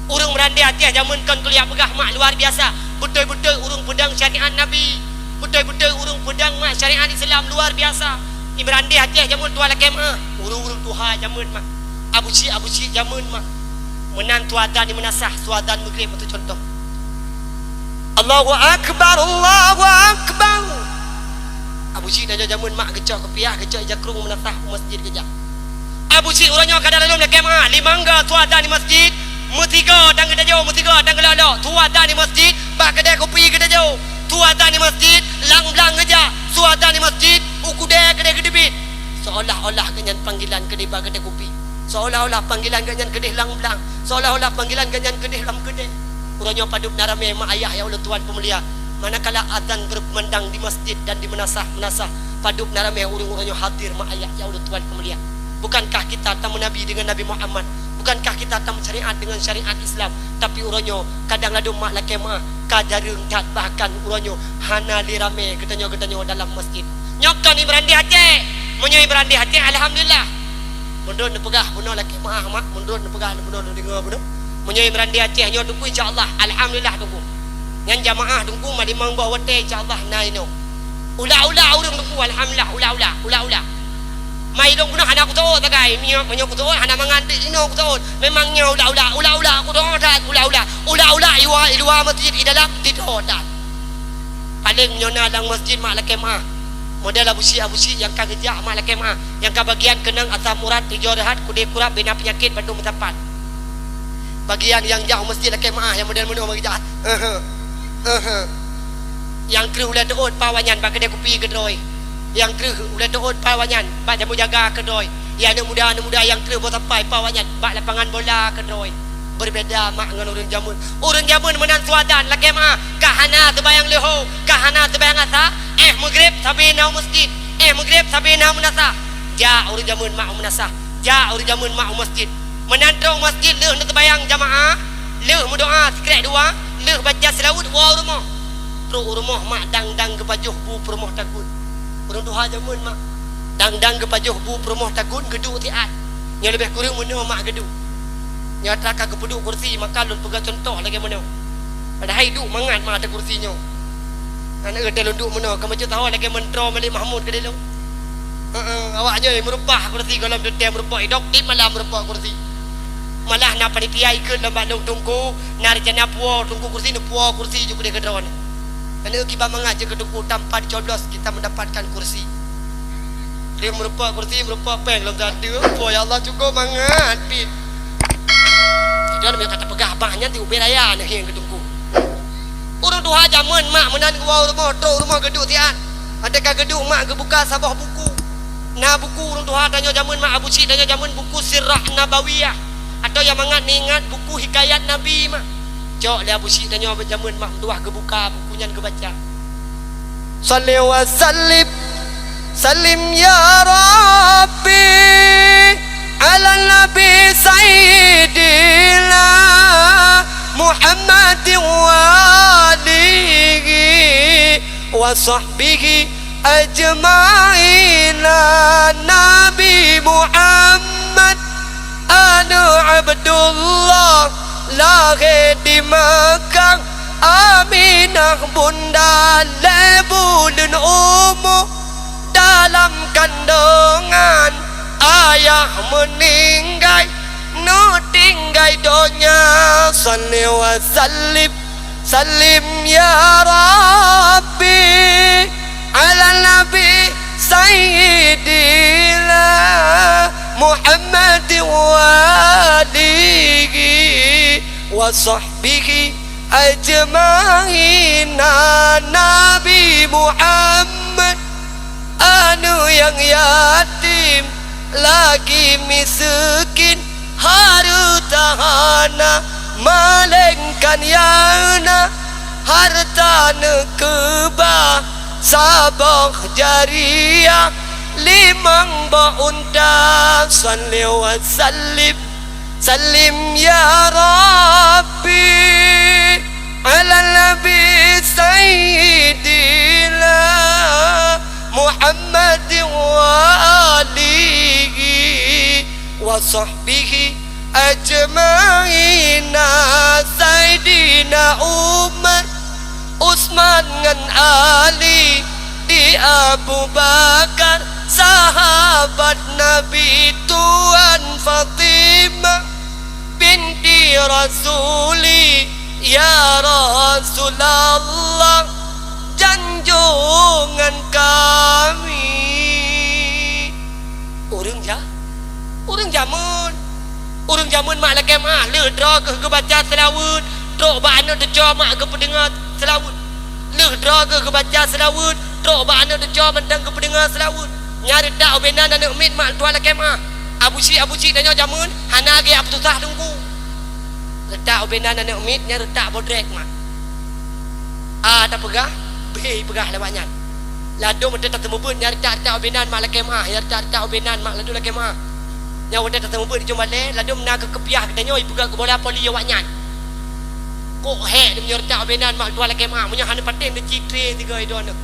Ureuëng meurandeh Aceh jameun kon kuliah peugah mak luar biasa. Beutôi-beutôi ureuëng peudong syariat Nabi. Beutôi-beutôi ureuëng peudong mak syariat Islam luar biasa. Di meurandeh Aceh jameun tuan lakée meuáh. Ureuëng-ureuëng tuha jameun mak. Abu Syik, Abu Syik jameun mak. Meunan tuha dan di meunasah, tuha dan meugreb untuk contoh. Allahu Akbar, Allahu Akbar. Abu Syik tanyoe jameun mak geucok keupiah, geucok ija krung meunasah u masjid geujak. Abu Syik uroe nyoe ka dalam lakée meuáh, limong go tuha dan di masjid, meusigoe dan geutanyoe, meusigoe dan geulok-lok, tuha dan di masjid, bak keudè kupi geutanyoe, tuha dan di masjid, lam blang geujak, tuha dan di masjid, u keudè keudè geuteubiet. Seolah-olah geuhnyan panggilan keudeh bak keudè kupi. Seolah-olah panggilan geuhnyan keudeh lam blang. Seolah-olah panggilan geuhnyan keudeh lam keudè. Uroe nyoe padub na ramé mak ayah nyang ulôn tuan peumulia. Manakala azan berkumandang di masjid dan di meunasah-meunasah, padub na ramé ureuëng uroe nyoe hadir mak ayah nyang ulôn tuan peumulia. Bukankah kita tameunabi dengan Nabi Muhammad? Bukankah kita tameusyariat dengan syariat Islam? Tapi uroe nyoe kadang ladôm mak lakée meuáh ka jareueng that, bahkan uroe nyoe hana lé ramé geutanyoe-geutanyoe dalam masjid. Nyoe kon ié meurandeh Aceh. Meunyoe ié meurandeh Aceh, alhamdulillah. Meunurot neupeugah bunoe lakée meuáh mak, meunurot neupeugah bunoe neudeungoe bunoe. Meunyoe ié meurandeh Aceh nyoe Teungku, insya Allah, alhamdulillah Teungku. Nyan jamaah Teungku ma limong boh watée insya Allah na inoe. Ula-ula ureuëng Teungku, alhamdulillah, ula-ula, ula-ula. Mai lôn bunoe hana kuseuôt sagai, meunyoe, meunyoe kuseuôt hana mangat dek inoe kuseuôt. Memang nyoe ula-ula, ula-ula, kudoe that ula-ula. Ula-ula iwa, iluwa masjid, idalam tidoe that. Paleng nyoe na lam masjid mak lakée meuáh. Model Abu Syik, Abu Syik nyang ka geujak mak lakée meuáh, nyang ka bagian keunong asam urat, tijoe reuhat, keudè kurab, bina peunyakét, bandum meusapat. Bagian nyang jak u masjid lakée meuáh nyang model meunoe meugeujak. Nyang kreueh ulée teuôt pawa nyan bak keudè kupi keudroe. Nyang kreueh ulée teuôt pawa nyan bak jambu jaga keudroe. Nyang aneuëk muda, aneuëk muda nyang kreueh boh sapai pawa nyan bak lapangan bola keudroe. Berbeda mak ngon ureuëng jameun. Ureuëng jameun meunan suadan lakée meuáh, ka hana seubayang leuho, ka hana seubayang asa, éh meugreb sabe na u masjid, éh meugreb sabe na meunasah. Jak ureuëng jameun mak u meunasah, jak ureuëng jameun mak u masjid. Meunan trok u masjid lheueh neuseubayang jamaah, lheueh meudoá sikrék dua, lheueh baca seulaweuet woe u rumoh. Trok u rumoh mak dang-dang geupajoh bu peurumoh takheun. Ureuëng tuha jameun mak dang-dang geupajoh bu peurumoh takheun geuduek siat. Nyoe leubeh kureueng meunoe mak geuduek. Nyoe atra ka geupeuduek kursi, maka lôn peugah cuntoh lagée meunoe. Padahai duek mangat mak ateueh kursi nyoe. Aneuk geutanyoe lôn duek meunoe, ka meucue sahoe lagée meuntroe Malik Mahmud keudeh lôn. Heeh, awak nyoe meureupah kursi gohlom teuntée meurumpok idok, tieb malam meurumpok kursi. Malah na panitia ikheun lom bak lôn teungku, na reuncana puwoe teungku kursi, neupuwoe kursi ju keudeh keudroe nyoe. Aneuk kiban mangat jeuet keu teungku tanpa dicoblos kita mendapatkan kursi. Lheueh meurumpok kursi, meurumpok péng lom sadeue. Oh, ya Allah, cukôp mangat pih. Sidroe meunyoe ka tapeugah bah nyan di ubé raya neuh hieng keu teungku. Ureuëng tuha jameun mak meunan geuwoe u rumoh, trok u rumoh geuduek siat. Watée ka geuduek mak geubuka saboh buku. Na buku ureuëng tuha tanyoe jameun mak Abu Syik tanyoe jameun buku Sirah Nabawiyah. Atawa nyang mangat neuingat buku Hikayat Nabi mak. Cok lé Abu Syik tanyoe jameun mak meutuwah geubuka buku nyan geubaca. Shalli wa sallim, sallim ya Rabbi, ala Nabi Sayyidina Muhammadin wa alihi wa sahbihi ajma'ina. Nabi Muhammad aneuëk Abdullah, lahé di Makkah, Aminah bunda lhée buleuen umu dalam kandongan, ayah meuninggai, neutinggai donya. Shalli wa sallim, sallim ya Rabbi, ala Nabi Sayyidina Muhammad wa alihi wa sahbihi ajma'ina. Nabi Muhammad aneuëk nyang yatim, lagi miseukin, hareuta hana, melainkan nyang na hareuta neukeubah saboh jariah limong boh unta. Shalli wa sallim, sallim ya Rabbi, ala Nabi Sayyidina Muhammad wa ali sahbihi ajma'ina, Saidina Umar, Utsman ngon Ali, di Abu Bakar, sahabat Nabi, Tuan Fatimah binti Rasuli, ya Rasulullah, janjongan kami. Ureuëng ja-, ureuëng jameun, ureuëng jameun mak lakée meuáh, lheueh droe geuh geubaca seulaweuet, trok bak aneuëk teucoe mak geupeudeungoe seulaweuet. Lheueh droe geuh geubaca seulaweuet, trok bak aneuëk teucoe mantong geupeudeungoe seulaweuet. Nyan reutak ubena aneuëk miet mak tuan lakée meuáh. Abusyik, abusyik tanyoe jameun hana geujak peususah teungku. Reutak ubena aneuëk miet nyan reutak bodrek mak. A tapeugah, B peugah lewat nyan. Ladôm watée tateumeubeut nyan reutak-reutak ubena mak lakée meuáh, nyan reutak-reutak ubena mak ladôm lakée meuáh. Nyan watée tateumeubeut di jumbalée, ladôm na keu keupiah geutanyoe ipeugah keu bola poli awaknyan. Kok hék meunyoe reutak ubena mak tuan lakée meuáh, meunyoe hana patéh neucitré sigoe droeneuh.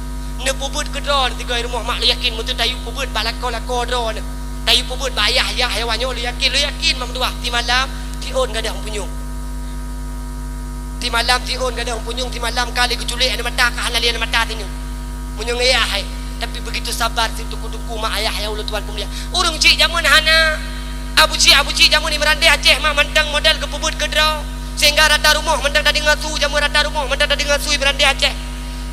Neupeubeut keu droeneuh sigoe rumoh mak lôn yakin meuteuta yue peubeut bak lakoe-lakoe droeneuh. Tayue peubuet bak ayah-ayah hewan nyoe, lôn yakin, lôn yakin mak meutuah, timalam tiôn gadôh punyueng. Timalam tiôn gadôh punyueng, timalam ka lheueh geuculék aneuk mata, ka hana lé aneuk mata sineuk. Meunyoe ngon ayah hai, tapi beugitu sabar si tuku-tuku mak ayah nyang ulôn tuan peumulia. Ureuëng chik jameun hana, abuchik-abuchik jameun i meurandeh Aceh mak mantong modal geupeubuet keudroe, sehingga rata rumoh mantong tadeungoe su jameun, rata rumoh mantong tadeungoe su i meurandeh Aceh.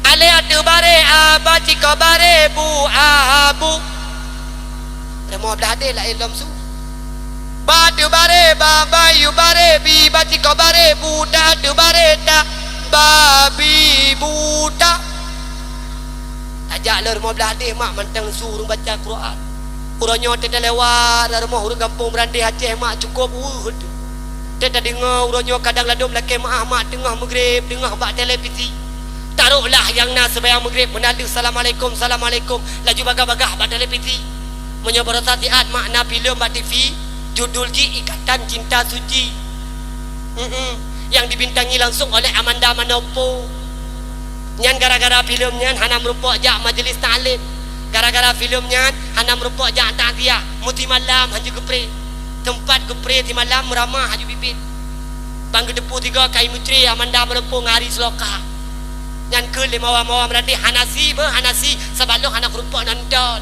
Alé ateueh baré, a, baciko baré, bu, a, bu. Rumoh blah deh laén lom su. Ba ateueh baré, ba bayu baré, bi baciko baré, bu ta ateueh baré ta, babi buta. Tajak lé rumoh blah deh mak mantong su ureuëng baca Quran. Uroe nyoe teutalewat rumoh ureuëng gampông meurandeh Aceh mak cukôp weueh. Teuka tadeungoe uroe nyoe kadang ladôm lakée meuáh mak teungoh meugreb deungoh bak televisi. Taroklah nyang na seubayang meugreb meunan lheueh salamualaikum, salamualaikum, laju bagah-bagah bak televisi. Meunyoe baroesa siat mak na filem bak TV, judul jih Ikatan Cinta Suci. Mm-mm. Nyang dibintangi langsung oleh Amanda Manopo. Nyan gara-gara filem nyan hana meurumpok jak majelis taklim. Gara-gara filem nyan hana meurumpok jak takziah. Meusimalam hanjeuet geupré. Teumpat geupré simalam meuramah hanjeuet biet-biet. Ban geuteupeue sigoe kai meucre Amanda Manopo ngon Ari Seulokah. Nyan keuh lé mawa-mawa meurandeh hana si beuh, hana si sabalok hana keurumpok nonton.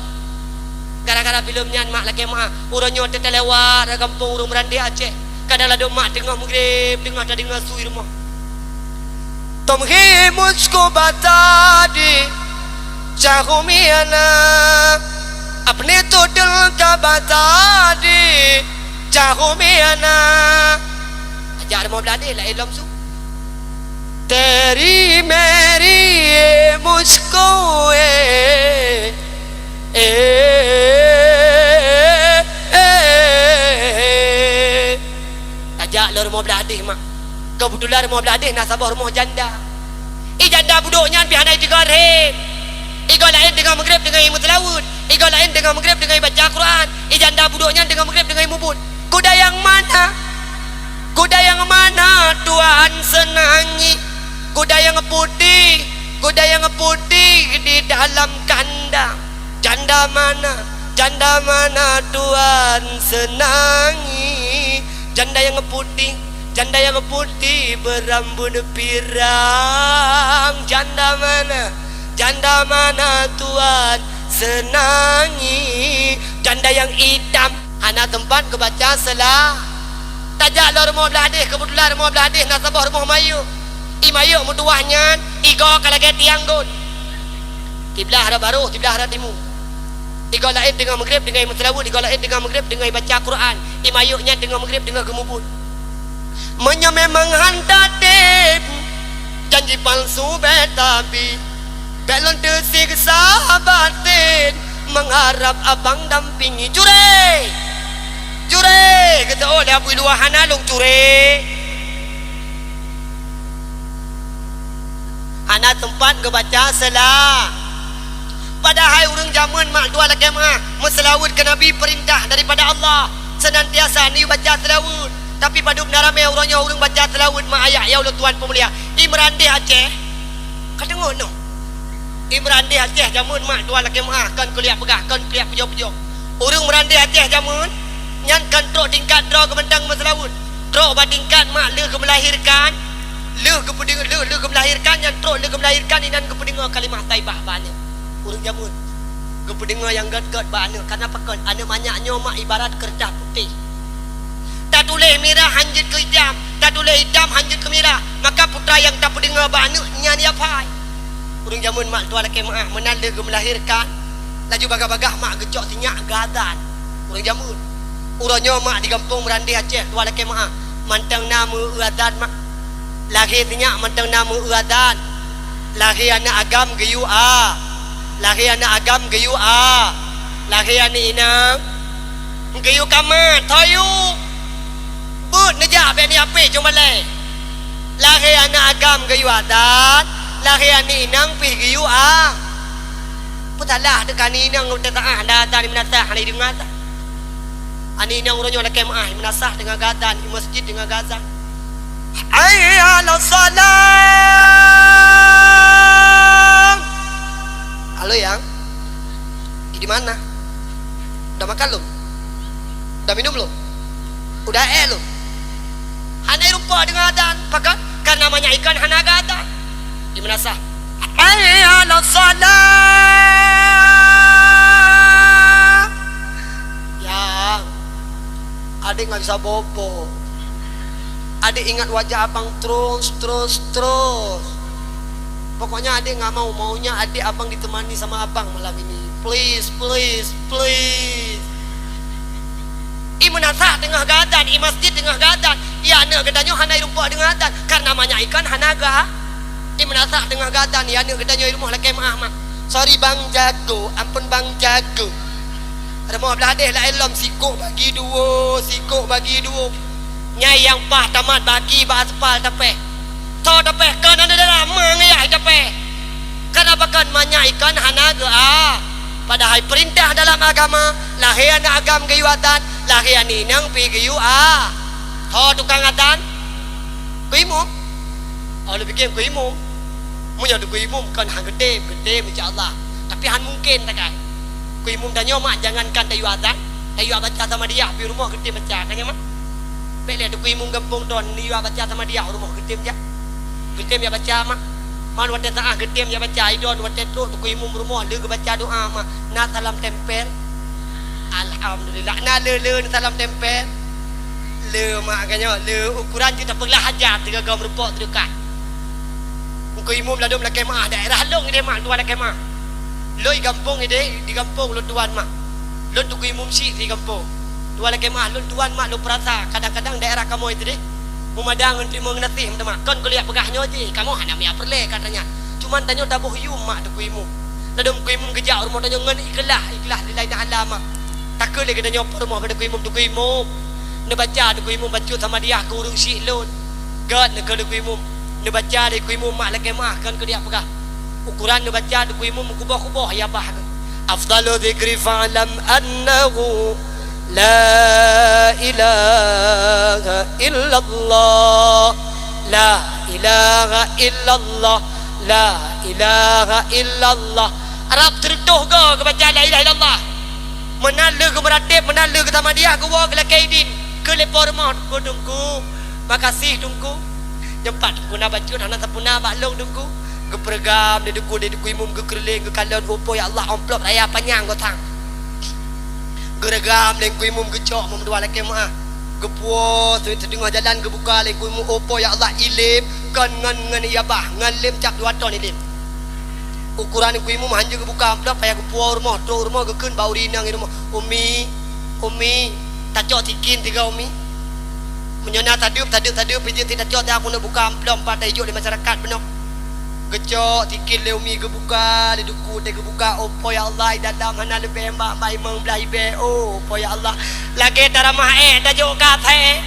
Gara-gara filem nyan mak lakée meuáh, uroe nyoe teutalewat gampông ureuëng meurandeh Aceh. Kadang ladôm mak teungoh meugreb deungoh tadeungoe su i rumoh. तुम ही मुझको बता दे, चाहूं मैं ना, अपने तो दिल का बता दे, चाहूं मैं ना. Ajak rumoh blah deh laén lom su. तेरी मेरी ये मुझको ए, ए, ए, ए. Tajak lé rumoh blah deh mak. Keubeutulan rumoh blah deh na saboh rumoh janda. I janda budok nyan pih hana jiteuka rheb. I goe laén teungoh meugreb deungoe i meuseulaweuet. I goe laén teungoh meugreb deungoe i baca Quran. I janda budok nyan teungoh meugreb deungoe i mubuet. Kuda yang mana? Kuda yang mana Tuan senangi? Kuda yang putih, kuda yang putih di dalam kandang. Janda mana? Janda mana Tuan senangi? Janda yang putih, janda yang putih berambut pirang. Janda mana? Janda mana Tuan senangi? Janda yang itam. Hana teumpat geubaca seula. Tajak lom rumoh blah deh, keubeutulan rumoh blah deh na saboh rumoh mayuek. I mayuek meutuwah nyan, i goe ka lagée tiang got. Siblah rot baroh, siblah rot timu. I goe laén teungoh meugreb deungoe meuseulaweuet, i goe laén teungoh meugreb deungoe baca Quran. I mayuek nyan teungoh meugreb deungoh geumubuet. Meunyoe memang han tatem, janji palsu bék tabi. Bék lôn teusiksa baten, mengharap abang dampingi. Juré! Juré! Geuseuôt lé Abu Luwah hana lôn juré. Hana teumpat geubaca seula. Padahai ureuëng jameun mak dua lakée meuah meuseulaweuet keu Nabi peurintah daripada Allah, seunantiasa neuyue baca seulaweuet. Tapi padub na ramé uroe nyoe ureuëng baca seulaweuet mak ayah ya Allah Tuhan peumulia. I meurandeh Aceh. Ka deungoe noh. I meurandeh Aceh jameun mak dua lakée meuah kon kuliah peugah, kon kuliah pujoe-pujoe. Ureuëng meurandeh Aceh jameun Nyan kon trok tingkat droe geumantong meuseulaweuet. Trok bak tingkat mak lheueh geumeulahirkan, lheueh geupeudeungoe, lheueh, lheueh geumeulahirkan, nyan trok lheueh geumeulahirkan inan geupeudeungoe kalimah thaibah bak aneuk. Ureuëng jameun geupeudeungoe nyang gét-gét bak aneuk. Kareuna pakon? Aneuk manyak nyoe mak ibarat keureutah putéh. Tatuléh mirah han jeuet keu itam, tatuléh itam han jeuet keu mirah. Maka peue nyang tapeudeungoe bak aneuk nyan ya phai. Ureuëng jameun mak tuan lakée meuáh, meunan lheueh geumeulahirkan, laju bagaih-bagaih mak geucok sinyak geuazan. Ureuëng jameun. Uroe nyoe mak di gampông Meurandeh Aceh, tuan lakée meuáh, mantong na meu-eu azan mak. Lahé sinyak mantong na meu-eu azan. Lahé aneuk agam geuyue a. Lahé aneuk agam geuyue a. Lahé aneuk inong geuyue kamat, tho yue. Beuet neujak bék neujak pih cuma lé. Lahé aneuk agam geuyue azan, lahé aneuk inong pih geuyue a. Peue salah teuka aneuk inong watée taáh hana azan di meunasah hana jideungoe sa. Aneuk inong uroe nyoe lakée meuáh di meunasah teungoh geuazan, di masjid teungoh geuazan. Hayya 'alas shalah. Halo yang, di mana? Udah makan lom? Udah minum lom? Udah ék lom? Hana rumpok deungoe azan, pakon? Kareuna manyak ikon hana gata. Di meunasah, "Hayya 'alas shalah." Ya, adék nggak bisa bobo. Adék ingat wajah abang terus, terus, terus. Pokoknya adék nggak mau, maunya adék abang ditemani sama abang malam ini. Please, please, please. I meunasah teungoh geuazan, i masjid teungoh geuazan. Ya aneuk geutanyoe hana rumpok deungoe azan, kareuna manyak ikon hana ga. I meunasah teungoh geuazan, ya aneuk geutanyoe i rumoh lakée meuáh mak. Sorry bang jago, ampun bang jago. Rumoh blah deh laén lom sikok bagi duo, sikok bagi duo. Nyai nyang paih tamat bagi bak aspal tapéh. Tho tapéh kon aneuk dara meungeuyah tapéh. Kareuna pakon manyak ikon hana geu a. Padahai peurintah dalam agama, lahé aneuk agam geuyue azan, lahé aneuk inong pih geuyue a. Tho tukang azan? Keu imum? Oh, lôn piké keu imum. Meunyoe keu imum kon han geutem, geutem insya Allah. Tapi han mungken takai. Keu imum tanyoe mak jangankan tayue azan, tayue baca samadiyah pih rumoh geutem baca, kan nyan mak? Bék lé teungku imum gampông droen neuyue baca samadiyah rumoh geutem jak. Geutem jak baca mak. Man watée saát geutem jak baca idon watée trok teungku imum rumoh lé geubaca doa mak. Na salam tempel. Alhamdulillah. Na le-le salam tempel. Le mak ganyoe le ukuran jih tapeuglah hajat teuga gom reupok teudeukah. Teungku imum ladom lakée meuáh daerah lôn ideh mak tuan lakée meuáh. Lôn i gampông ideh di gampông lôn tuan mak. Lôn teungku imum syiek di gampông. Tuan lakée meuáh lôn tuan mak lôn peurasa kadang-kadang daerah kamoe teuh deh. Meumada ngon teurimong geunaséh meuteumé. Kon kuliah peugah nyoe jih kamoe hana mia peureulée katanya. Cuman tanyoe taboh yum mak teungku imum. Ladom teungku imum geujak rumoh tanyoe ngon ikhlaih, ikhlaih lillahi ta'ala mak. Takheun lé geutanyoe peurumoh bak teungku imum, teungku imum. Neubaca teungku imum bacut samadiyah keu ureuëng syiek lôn. Gét neukheun teungku imum. Neubaca lé teungku imum mak lakée meuáh kon keu diak peugah. Ukuran neubaca teungku imum meukuboh-kuboh ya bah. Afdalu dzikri fa'lam annahu la ilaha illallah. La ilaha illallah. La ilaha illallah. Rab teureutôh goe geubaca la ilaha illallah. Meunan lheueh geumeuratéb, meunan lheueh geusamadiyah geuwoe geulakée idin keu lé po rumoh teungku, teungku. Makasih teungku. Nyoe pat teungku na bacut hana sapeuna bak lôn teungku. Geupeureugram lé teungku, lé teungku imum geukeureuleng geukalon, oh po ya Allah amplop raya panyang gosang. Geureugam lé teungku imum geucok meuduwa lakée meuáh. Geupuwoe seudeungoh jalan geubuka lé teungku imum, oh po ya Allah ilém kon ngon, ngon iyabah ngon lém cap dua ton ilém. Ukuran teungku imum hanjeuet geubuka amplop payah geupuwoe rumoh, trok rumoh geukheun bak ureuëng inong i rumoh, "Umi, umi, tacok sikin tiga umi." Meunyoe na tadeup, tadeup, tadeup, pijeuet si tacok, teuka keuneuk buka amplop, pat tajok lé masyarakat bunoe. Geucok sikin lé umi geubuka, lé teungku teuh geubuka, oh po ya Allah, i dalam hana leubeh mak, mak imong blah ibée, oh po ya Allah. Lagée taramah ék tajok keu asée.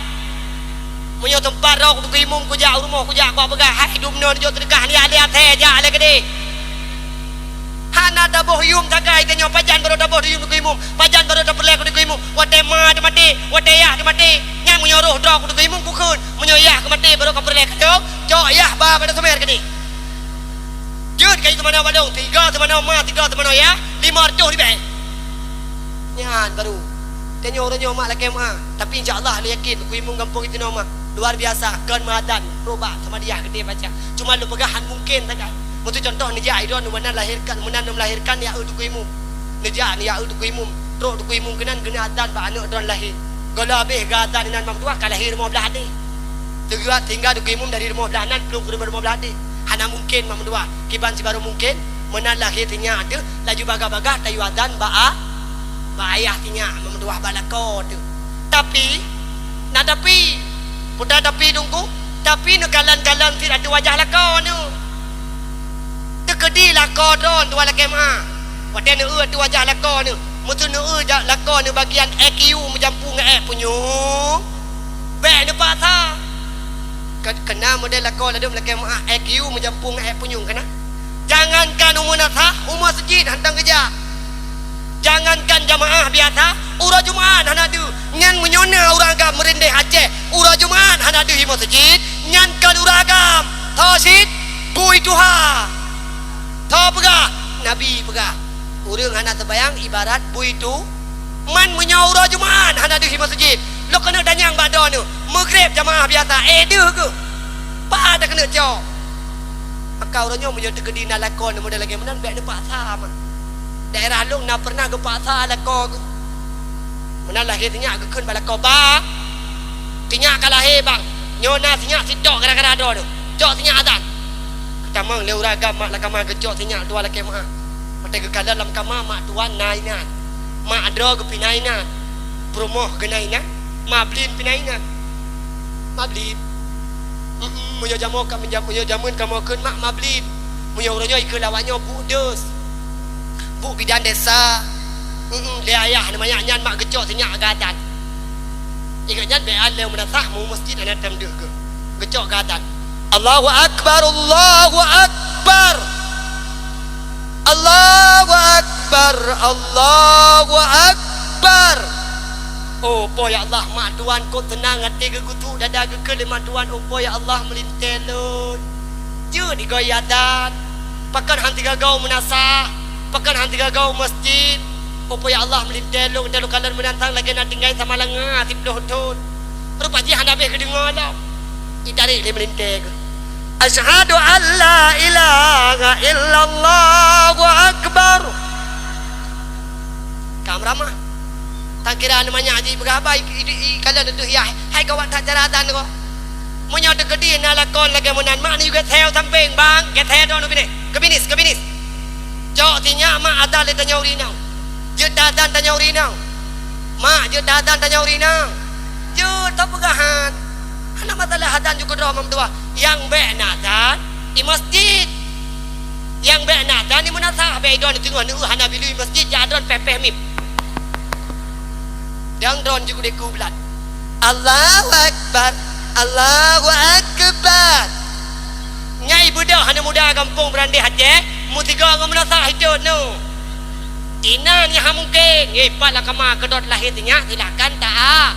Meunyoe teumpat roh teungku imum kujak u rumoh kujak kupeugah, "Hai dum nyoe jok teudeukah liak-liak asée jak lé keudeh." Hana taboh yum sagai tanyoe pajan barô taboh yum teungku imum, pajan barô tapeureulée keu teungku imum. Watée ma teumaté, watée yah teumaté, nyan meunyoe roh droe keu teungku imum kukheun, meunyoe yah keumaté barô kapeureulée keu droe, cok yah ba pada seumé keudeh. Jeuet kayée teumanoe balong, tiga teumanoe ma, tiga teumanoe yah, lima reutôh ribée. Nyan baru. Nyoe uroe nyoe mak lakée meu'ah, tapi insya Allah lôn yakin Teungku Imum gampông Itinoe mak luar biasa, kon meuadan, rubah sama dia geude baca. Cuma lôn peugah han mungken sagai. Meuseu contoh neujak idon meunan lahirkan, meunan meulahirkan ya Teungku Imum. Neujak ya Teungku Imum, trok Teungku Imum keunan geuneuk adan bak aneuk droen lahé. Gohlom habéh geuadan inan mak meutuah ka lahé rumoh blah deh. Teugeuat tinggai Teungku Imum dari rumoh blah nan plueng keu rumoh blah deh. Hana mungken mak meutuah. Kiban sibaroe mungken, meunan lahé sinyak teuh laju bagah-bagah tayue adan bak a-, bak ayah sinyak mak meutuah bak lakoe teuh. Tapi, na tapi, peue tapi Teungku, tapi neukalon-kalon sit ateueh wajah lakoe nyoe. Teukeudi lakoe droen tuan lakée meu'ah. Watée neueu ateueh wajah lakoe nyoe, meuseu neueu ja-, lakoe nyoe bagian E Q meujampu ngon ék punyueng, bék neupaksa. Ke-, keuna model lakoe ladôm lakée meu'ah E Q meujampu ngon ék punyueng keuna. Jangankan u meunasah, u meuseujid hantom geujak. Jangankan jamaah biasa, uroe Jumat hana deuh. Nyan meunyoe na ureuëng agam meurindeh Aceh, uroe Jumat hana deuh i meuseujid, nyan kon ureuëng agam. Tho cit, bui tuha. Tho peugah, Nabi peugah, ureuëng hana seumayang ibarat bui tu. Man meunyoe uroe Jumat hana deuh i meuseujid, lôn keuneuk tanyong bak droeneuh, meugreb jamaah biasa, éh deuh keuh? Pat takeuneuk cok? Maka uroe nyoe meunyoe teukeudi na lakoe model lagée meunan, bék neupaksa mah. Daerah lôn na pernah geupaksa lakoe geuh. Meunan lahé sinyak geukheun bak lakoe, "Bang, sinyak ka lahé, Bang. Nyoe na sinyak sitok gara-gara droeneuh. Cok sinyak adan." Geutamong lé ureuëng agam mak lakama geucok sinyak tuan lakée meu'ah. Watée geukalon lam kama mak tuan na inan. Mak droe geupina inan. Peurumoh geuh na inan. Mablin pina inan. Mablin. Mm-mm, meunyoe jamoe ka, meunyoe jameun kamoe kheun mak Mablin. Meunyoe uroe nyoe ikheun lawak nyoe Bu Deus. Bu bidan desa. Mm-mm, lé ayah neuh manyak nyan mak geucok sinyak geuadan. Ingat nyan bék lé meunasah mu meuseujid hana tam deuh geuh. Geucok geuadan. Allahu Akbar, Allahu Akbar. Allahu Akbar, Allahu Akbar. Oh, Po ya Allah, mak tuan kok teunang até geugutuk dada geukheun lé mak tuan. Oh, Po ya Allah, meulintée lôn. Jeuet digoe adan. Pakon han teuga goe meunasah? Pakon han teuga goe meuseujid? Oh, Po ya Allah, meulintée lôn, teuh lôn kalon meunasah lagée na tinggai sama langa siplôh thon. Rupa jih hana béh geudeungoe lom. Itarek lé meulintée geuh. Asyhadu an la ilaha illallah, Allahu Akbar. Ka meuramah. Tan kira aneuk manyak jih peugah haba, i, i, i, kalon deuh yah. Hai gawat that cara adan ko. Meunyoe teukeudi na lakoe lagée meunan, mak ni juga thèe sampéng, bang, gét thèe droeneuh binéh. Keubinis, keubinis. Cok sinyak mak adan lé tanyoe ureueng inong. Jeuet adan tanyoe ureueng inong. Mak, jeuet adan tanyoe ureueng inong. Jeuet teupeugah han. Hana masalah adan jukut droe mak meutuah. Nyang bék na adan i masjid. Nyang bék na adan i meunasah, bék idon teungoh neueu hana bilui masjid, jak adon péh-péh mim. Dang droen jukut deku blat. Allahu Akbar, Allahu Akbar. Nyai beudôh aneuk muda gampông Beurandeh Aceh, meusigoe ngon meunasah hitot nyoe. Inan nyang hana mungken, ngieng pat lam kama keudot lahé sinyak, silahkan taát.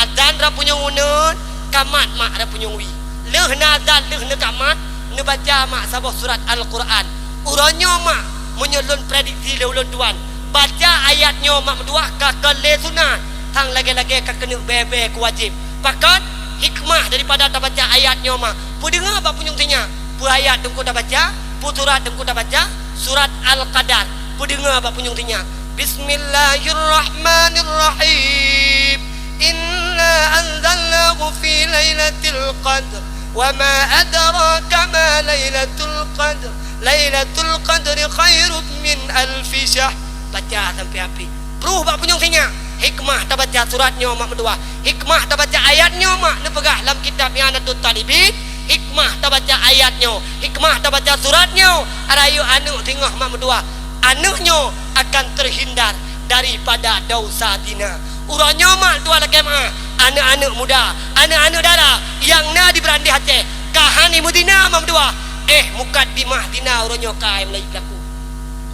Azan rap punyueng uneuen, kamat mak rap punyueng wie. Lheueh na azan, lheueh neukamat, neubaca mak saboh surat Al-Quran. Uroe nyoe mak, meunyoe lôn prediksi lé ulôn tuan, baca ayat nyoe mak meutuah ka kon lé sunat, sang lagée-lagée ka keuneuk bée-bée keu wajéb. Pakon? Hikmah daripada tabaca ayat nyoe mak. Peudeungoe bak punyueng sinyak. Peue ayat teungku tabaca? Peue surat teungku tabaca? Surat Al-Qadar. Peudeungoe bak punyueng sinyak. Bismillahirrahmanirrahim. Inna anzalnahu fi lailatul qadr. Wa ma adraka ma lailatul qadr. Lailatul qadri khairum min alfi syahr. Baca sampai habis. Pruh bak punyueng sinyak. Hikmah tabaca surat nyoe mak meutuah. Hikmah tabaca ayat nyoe mak neupeugah lam kitab I'anatut Talibin. Hikmah tabaca ayat nyoe. Hikmah tabaca surat nyoe. Rayeuk aneuk singoh mak meutuah. Aneuk nyoe akan terhindar daripada dosa zina. Uroe nyoe mak tuan lakée meu'ah. Aneuk-aneuk muda, aneuk-aneuk dara nyang na di Beurandeh Aceh, ka han i meuzina mak meutuah. Eh, mukadimah zina uroe nyoe ka ai mulai pelaku.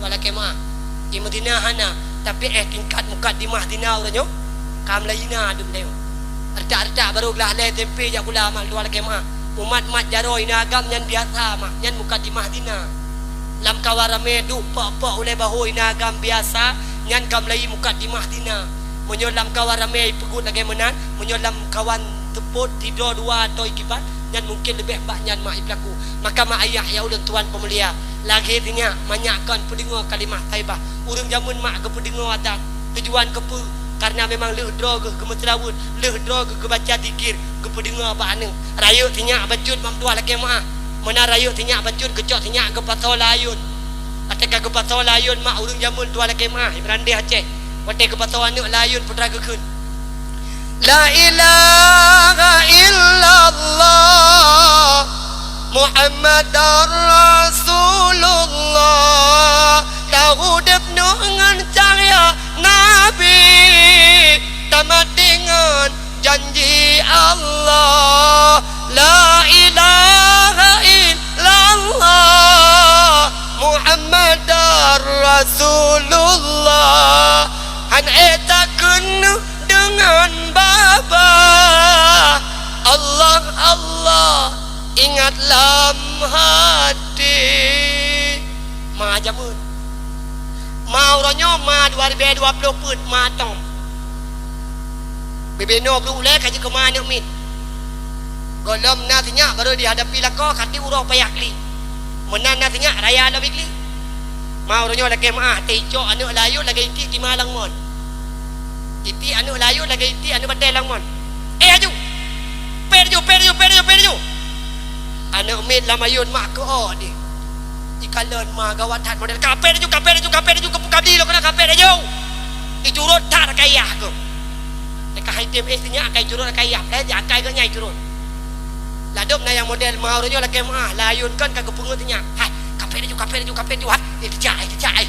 Tuan lakée meu'ah. I meuzina hana, tapi eh tingkat mukadimah zina uroe nyoe ka mulai na dum dayong. Retak-retak barô glah lhée tempe jak kula mak tuan lakée meu'ah. Umat mat jaroe inan agam nyan biasa mak, nyan mukadimah zina. Lam kawan ramé duek pok-pok ulée bahô inan agam biasa, nyan ka mulai mukadimah zina. Meunyoe lamkawan ramé ipeugot lagée meunan, meunyoe lamkawan seupôt sidroe dua atau ikiban, nyan mungken leubeh bak nyan mak ipeulaku. Maka mak ayah nyang ulôn tuan peumulia, lagée sinyak manyak kon peudeungoe kalimah thaibah. Ureuëng jameun mak geupeudeungoe azan, tujuan keupeue? Kareuna memang lheueh droe geuh geumeuseulaweuet, lheueh droe geuh geubaca zikir, geupeudeungoe bak aneuëk. Rayeuk sinyak bacut mak meutuah lakée meuáh. Meunan rayeuk sinyak bacut geucok sinyak geupasoe layôn. Watée ka geupasoe layôn mak ureuëng jameun tuah lakée meuáh, Imran deh Aceh. Watée geupasoe aneuëk layôn putra geukheun, "La ilaha illallah Muhammadar Rasulullah." Taudeb nyoe ngon cahya Nabi, tamaté ngon janji Allah, la ilaha illallah Muhammadar Rasulullah. Han ék takheun deungon babah, Allah, Allah, ingat lam hati. Ma jameun. Ma uroe nyoe ma dua ribée dua ploh peuet ma tom. Bibinoe brok ulée ka jeuet keu ma aneuëk miet. Gohlom na sinyak barô jihadapi lakoe ka tieb uroe payah kli. Meunan na sinyak raya lom ikli. Ma uroe nyoe lakée meuáh teuicok aneuëk layôn lagée itiek tima lam ngon. Itiek aneuëk layôn lagée itiek aneuëk batée lam ngon. "Eh, aju! Pét aju, pét aju, pét aju, pét aju!" Aneuëk miet lam ayôn mak keu-o deh. Ikalon ma gawat that model, "Kapét aju, kapét aju, kapét aju, kapét aju!" Icurot that kayah keuh. Teuka hai tem eh sinyak akai curot akai yah, eh, akai geuh nyai curot. Ladom na nyang model ma uroe nyoe lakée meuáh, layôn kon ka geupeungeut sinyak. "Hai, kapét aju, kapét aju, kapét aju, hai. Eh, teucak, eh, teucak, eh.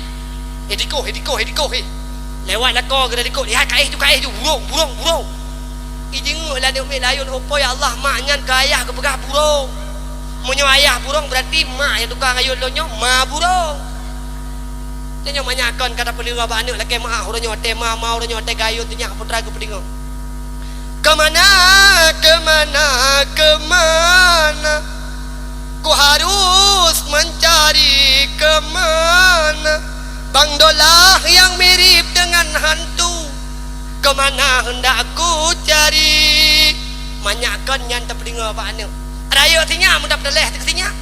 Eh, dikoh, eh, dikoh, eh, dikoh, eh." Lewat lakoe geudeh dikoh, "Eh, hai, ka eh aju, ka eh aju, burong, burong, burong." Ijingeuk lé aneuëk miet layôn, "Oh po ya Allah, mak nyan keu ayah geupeugah burong. Meunyoe ayah burong, beurati mak nyang tukang ayôn lôn nyoe ma burong." Tanyoe manyak kon ka tapeudeungoe bak aneuëk lakée meuáh uroe nyoe watée ma, ma uroe nyoe watée gayôn sinyak putra geupeudeungoe. Keumana, keumana, keumana? Ku harus mencari keumana? Bang dolah nyang mirip deungon hantu. Keumana hendak ku cari? Manyak kon nyan tapeudeungoe bak aneuëk. Rayeuk sinyak meutab teuléh teuka sinyak.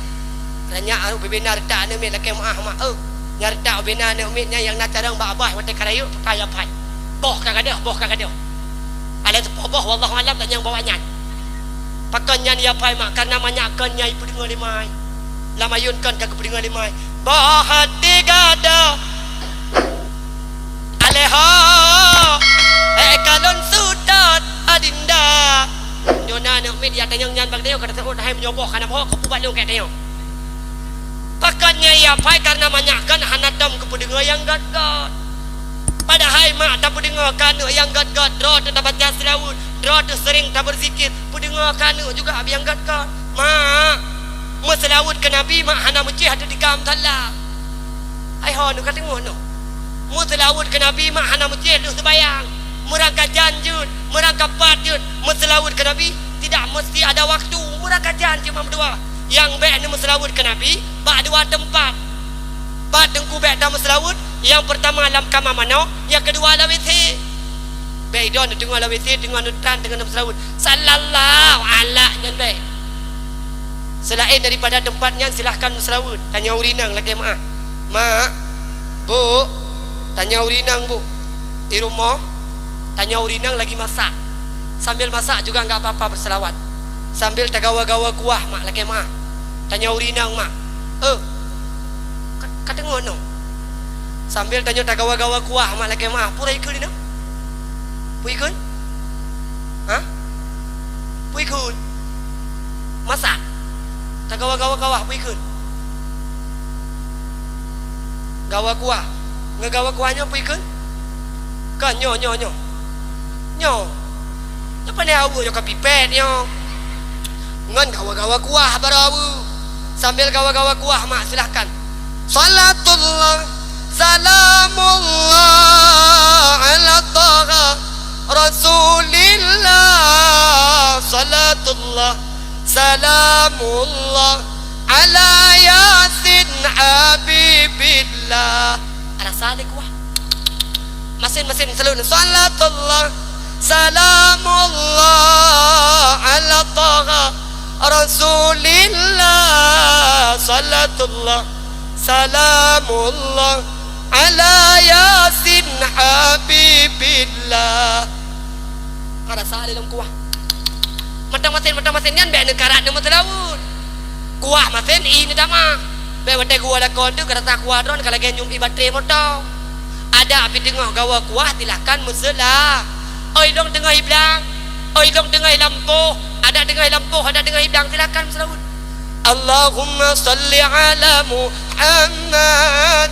Ranyak arok bibina reutak aneuëk miet lakée meuáh mak, eh. Nyang reutak bibina aneuëk miet nyan nyang na carông bak abah watée ka rayeuk peugah ya pai. Boh ka gadôh, boh ka gadôh. Alah teupoh boh, wallahu alam, tanyong bak awak nyan. Pakon nyan ya pai mak, kareuna manyak kon nyang ipeudeungoe lé mai. Lam ayôn kon ka geupeudeungoe lé mai. Boh até gadôh. Alaiha, eh, kalon seudôt adinda. Nyoe na aneuëk miet ya tanyong nyan bak tanyoe ka taseuôt hai meunyoe boh kana boh, keupeue bak lôn keu tanyoe. Pakon nyan ya pai kareuna manyak kon hana tom geupeudeungoe nyang gét-gét. Padahai mak tapeudeungoe keu aneuëk nyang gét-gét, droe teuh tabaca seulaweuet, droe teuh seuring tabeuzikir, peudeungoe keu aneuëk juga nyang gét-gét. Mak, meuseulaweuet keu Nabi mak hana meucéh ateueh tika musalla. Hai ho, nyoe ka teungoh nyoe. Meuseulaweuet keu Nabi mak hana meucéh lheueh seubayang. Meurangkajan jeuet, meurangkapat jeuet, meuseulaweuet keu Nabi tidak mesti ada waktu. Meurangkajan jeuet mak meudoa. Nyang bék neumeuseulaweuet keu Nabi bak dua teumpat. Bak teungku bék tameuseulaweuet, nyang peurtama lam kama manoe, nyang keudua lam WC. Bék idong neuteungoh lam WC, teungoh neutran, teungoh neumeuseulaweuet. Sallallahu ala nyan bék. Seulaén daripada teumpat nyan, silahkan meuseulaweuet. Tanyoe ureueng inong lakée meuáh. Mak, Buk, tanyoe ureueng inong, Buk. Di rumoh, tanyoe ureueng inong lagi masak. Sambil masak juga enggak apa-apa berselawat. Sambil tagawa-gawa kuah, Mak, lakée meuáh. Tanyoe ureueng inong, Mak. Eh, ka, ka teungoh nyoe. Sambil tanyoe tagawa-gawa kuah, Mak, lakée meuáh. Peue ikheun inong? Peue ikheun? Hah? Peue ikheun? Masak. Tagawa-gawa kuah, peue ikheun? Gawa kuah. Ngon gawa kuah nyoe peue ikheun? Kon nyoe, nyoe, nyoe. Nyoe. Nyoe pane aweuek nyoe ka pipet nyoe. Ngon gawa-gawa kuah baroe aweuek. Sambil gawa-gawa kuah, Mak, silahkan. Salatullah, salamullah ala Taha Rasulillah. Salatullah, salamullah ala Yasin Habibillah. Rasa lé kuah. Masin-masin seulaweuet. Salatullah, salamullah ala Taha Rasulillah. Salatullah, salamullah ala Yasin Habibillah. Ka rasa lé lom kuah. Mata masin, mata masin nyan bèk neukarat neumeuseulaweuet. Kuah masin ie neutamah. Bèk watèe geuwoe lakoe teuh ka rasa kuah droen ka lagèe nyum ie batré moto. Adak pih teungoh gawoe kuah, silahkan meuseula. Oi lôn teungoh iblang, oi lôn teungoh ilampôh, adak teungoh ilampôh, adak teungoh iblang, silahkan meuseulaweuet. Allahumma shalli ala Muhammad,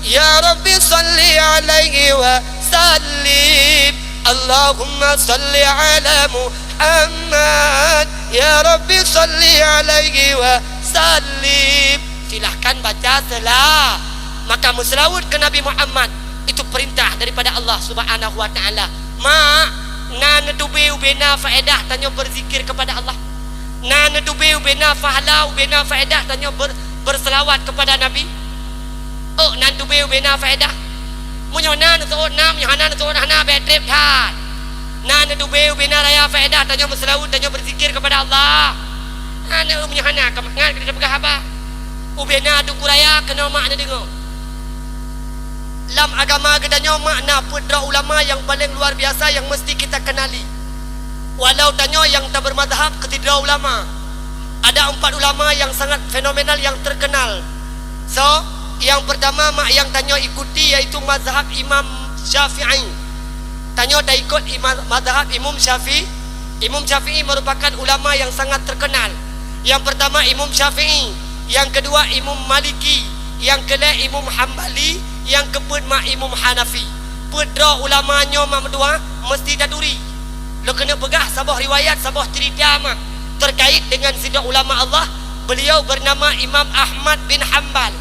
ya Rabbi shalli alaihi wa sallim. Allahumma shalli ala Muhammad, ya Rabbi shalli alaihi wa sallim. Silahkan baca sela-, maka meuseulaweuet keu Nabi Muhammad, itu perintah daripada Allah Subhanahu wa Ta'ala. Mak, na neutubé ubena faedah tanyoe berzikir kepada Allah? Na neutubé ubena pahala, ubena faedah tanyoe ber-, berselawat kepada Nabi? Ôk, na neutubé ubena faedah. Meunyoe na neuseuôt na, meunyoe hana neuseuôt hana, bèk trép that. Na neutubé ubena raya faedah tanyoe meuseulaweuet, tanyoe berzikir kepada Allah. Hana, meunyoe hana, ka mangat ka tapeugah haba. Ubena Teungku Raya keunoe mak neudeungoe. Lam agama geutanyoe mak na peuet droe ulama nyang paleng luar biasa nyang meusti kita keunali. Walau tanyoe nyang tabeumazhab keu sidroe ulama, ada empat ulama nyang sangat fenomenal nyang terkenal. So, nyang peurtama mak nyang tanyoe ikuti yaitu mazhab Imam Syafi'i. Tanyoe taikot ima-, mazhab Imam Syafi'i. Imam Syafi'i merupakan ulama nyang sangat terkenal. Nyang peurtama Imam Syafi'i, nyang keudua Imam Maliki, nyang keulhèe Imam Hambali, nyang keupeuet mak Imam Hanafi. Peuet droe ulama nyoe mak meutuah meusti taturi. Lôn keuneuk peugah saboh riwayat, saboh ceurita mak, terkait dengan sidroe ulama Allah, beliau bernama Imam Ahmad bin Hambal,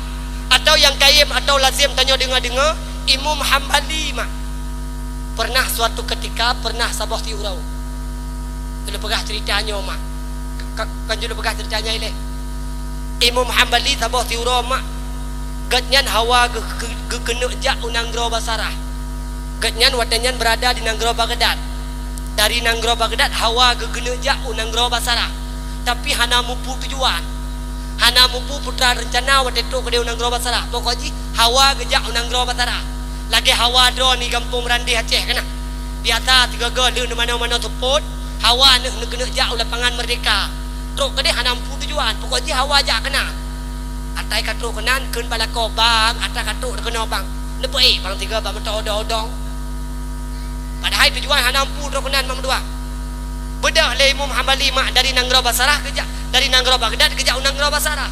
atau nyang kayém atau lazem tanyoe deungoe-deungoe, Imam Hambali mak. Pernah suatu ketika, pernah saboh siuroe. Lôn peugah ceurita nyoe mak. Ka, ka, kan jeuet lôn peugah ceurita nyan ilèe. Imam Hambali saboh siuroe mak, gobnyan hawa geu-, geu-, geukeuneuk jak u nanggroe Basarah. Gobnyan watèe nyan beurada di nanggroe Baghdad. Dari nanggroe Baghdad hawa geukeuneuk jak u nanggroe Basarah, tapi hana mupu tujuan. Hana mupu putra reuncana watèe trok keudéh u nanggroe Basarah. Pokok jih hawa geujak u nanggroe Basarah. Lagèe hawa droeneuh gampông Meurandeh Aceh keunan. Biasa sigoe-goe lheueh neumanoe-manoe seupôt, hawa neuh neukeuneuk jak u Lapangan Merdeka. Trok keudéh hana mupu tujuan, pokok jih hawa jak keunan. Atra ka trok keunan, kheun bak lakoe, "Bang, atra ka trok keunoe, Bang." Neupeuék bang sigoe bak meutoe odong-odong. Padahai tujuan hana mupu trok keunan mak meutuah. Beudôh lé Imam Hambali mak dari nanggroe Basarah geujak, dari nanggroe Baghdad geujak u nanggroe Basarah.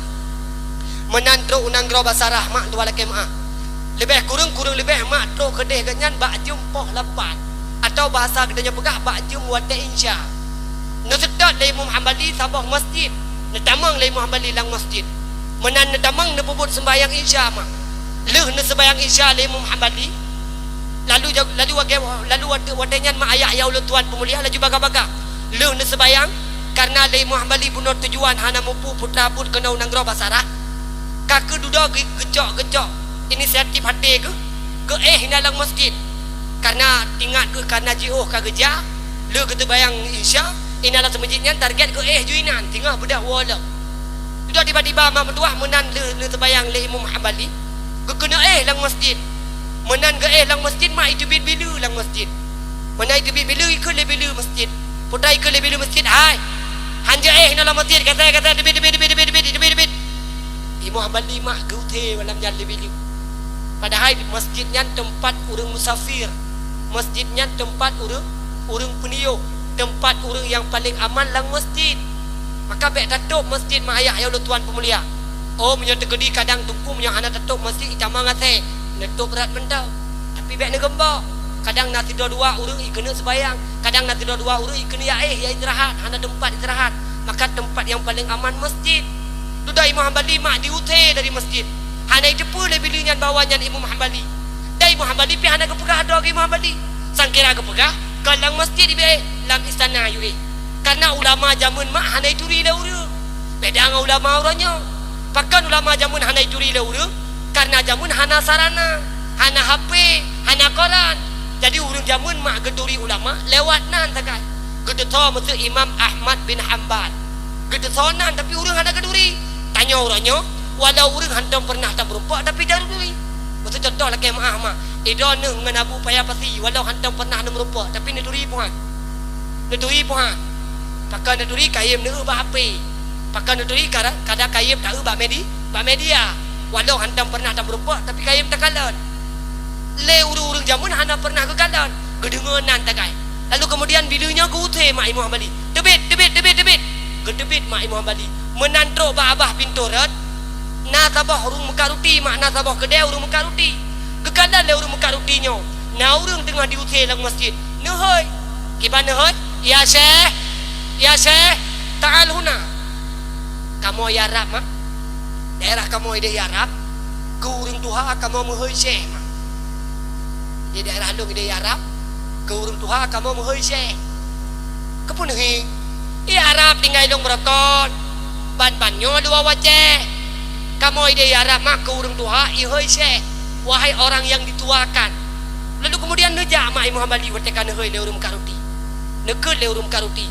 Meunan trok u nanggroe Basarah mak tuah lakèe meu'ah. Leubeh kureueng, kureueng leubeh mak trok keudéh gobnyan bak jeuem poh lapan, atau bahasa geutanyoe peugah bak jeuem watèe insya. Neuseutôt lé Imam Hambali saboh masjid, neutamong lé Imam Hambali lam masjid. Meunan neutamong neupeubuet seumbahyang insya mak. Lheueh neuseumbahyang insya lé Imam Hambali, lalu ja-, lalu watèe, lalu watèe, watèe nyan mak ayah ya ulôn tuan peumulia laju bagah-bagah. Lheueh neuseumbahyang, kareuna lé Imam Hambali bunoe tujuan hana mupu putra buet keunoe u nanggroe Basarah, ka keuh dudoe geu-, geucok-geucok inisiatif até geuh, geuéh inan lam masjid. Kareuna ingat geuh kareuna jiôh ka geujak, lheueh geuseumbahyang insya, inan lam masjid nyan target geuéh ju inan, singoh beudôh woe lom. Dudoe tiba-tiba mak meutuah meunan lheueh neuseumbahyang lé Imam Hambali, geukeuneuk éh lam masjid. Meunan geuéh lam masjid mak iteubiet bileue lam masjid. Meunan iteubiet bileue ikheun lé bileue masjid. Putra ikheun lé bileue masjid, "Hai, hanjeuet éh inoe lam masjid, gasai, gasai, teubiet, teubiet, teubiet." Imam Hambali mak geuthée malam nyan lé bileue. Padahai masjid nyan teumpat ureuëng musafir. Masjid nyan teumpat ureuëng, ureuëng peuniyôh, teumpat ureuëng nyang paleng aman lam masjid. Maka bék tatôb masjid mak ayah ya ulôn tuan peumulia. Oh, meunyoe teukeudi kadang teungku meunyoe hana tatôb masjid itamong asèe, neutôb rot mantong. Tapi bék neugeumbok. Kadang na sidroe dua ureuëng ikeuneuk seumbahyang, kadang na sidroe dua ureuëng ikeuneuk ya éh ya istirahat, hana teumpat istirahat. Maka teumpat nyang paleng aman masjid. Dudoe Imam Hambali mak diuthée dari masjid. Hana iteupeue lé bileue nyan bahwa nyan Imam Hambali. Dan Imam Hambali pih hana geupeugah droe keu Imam Hambali. Sangkira geupeugah, "Kon lam masjid ibée, lam istana yue." Kareuna ulama jameun mak hana ituri lé ureuëng. Beda ngon ulama uroe nyoe. Pakon ulama jameun hana ituri lé ureuëng? Kareuna jameun hana sarana, hana H P, hana koran. Jadi ureuëng jameun mak geuturi ulama lewat nan sagai. Geuteusoe meuseue Imam Ahmad bin Hambal. Geuteusoe nan, tapi ureuëng hana geuturi. Tanyoe uroe nyoe, walau ureuëng hantom peureunah tameurumpok, tapi jaroe turi. Meuseue contoh lakée meuáh mak, idroeneuh ngon Abu Paya Pasi, walau hantom peureunah neumeurumpok, tapi neuturi puhan. Neuturi puhan. Pakon neuturi kayém neueu bak H P. Pakon neuturi kada, kada kayém taeu bak medi-, bak media. Walau hantom peureunah tameurumpok, tapi kayém takalon. Lé ureuëng-ureuëng jameun hana peureunah geukalon, geudeungoe nan tagai. Lalu keumudian bileueng nyoe geuusé mak Imum Hambali, "Teubiet, teubiet, teubiet, teubiet!" Geuteubiet mak Imum Hambali. Meunan trok bak babah pintoe rot, na saboh ureuëng meukat ruti mak, na saboh keudée ureuëng meukat ruti. Geukalon lé ureuëng meukat ruti nyoe, na ureuëng teungoh diusé lam masjid. Neuhôi. Kiban neuhôi, "Ya Syekh! Ya Syekh! Ta'al huna!" Kamoe Arab mak. Daerah kamoe ideh Arab, keu ureuëng tuha kamoe meuhôi syekh mak. Di daerah lôn ideh Arab, keu ureuëng tuha kamoe meuhôi syekh. Keupeue neuhi? Di Arab tinggai lôn beurokon, ban-ban nyoe luwa wacée. Kamoe ideh Arab mak keu ureuëng tuha ihôi syekh, wahai orang yang dituakan. Lalu keumudian neujak mak Imum Hambali watée ka neuhôi lé ureuëng meukat ruti. Neukheun lé ureuëng meukat ruti,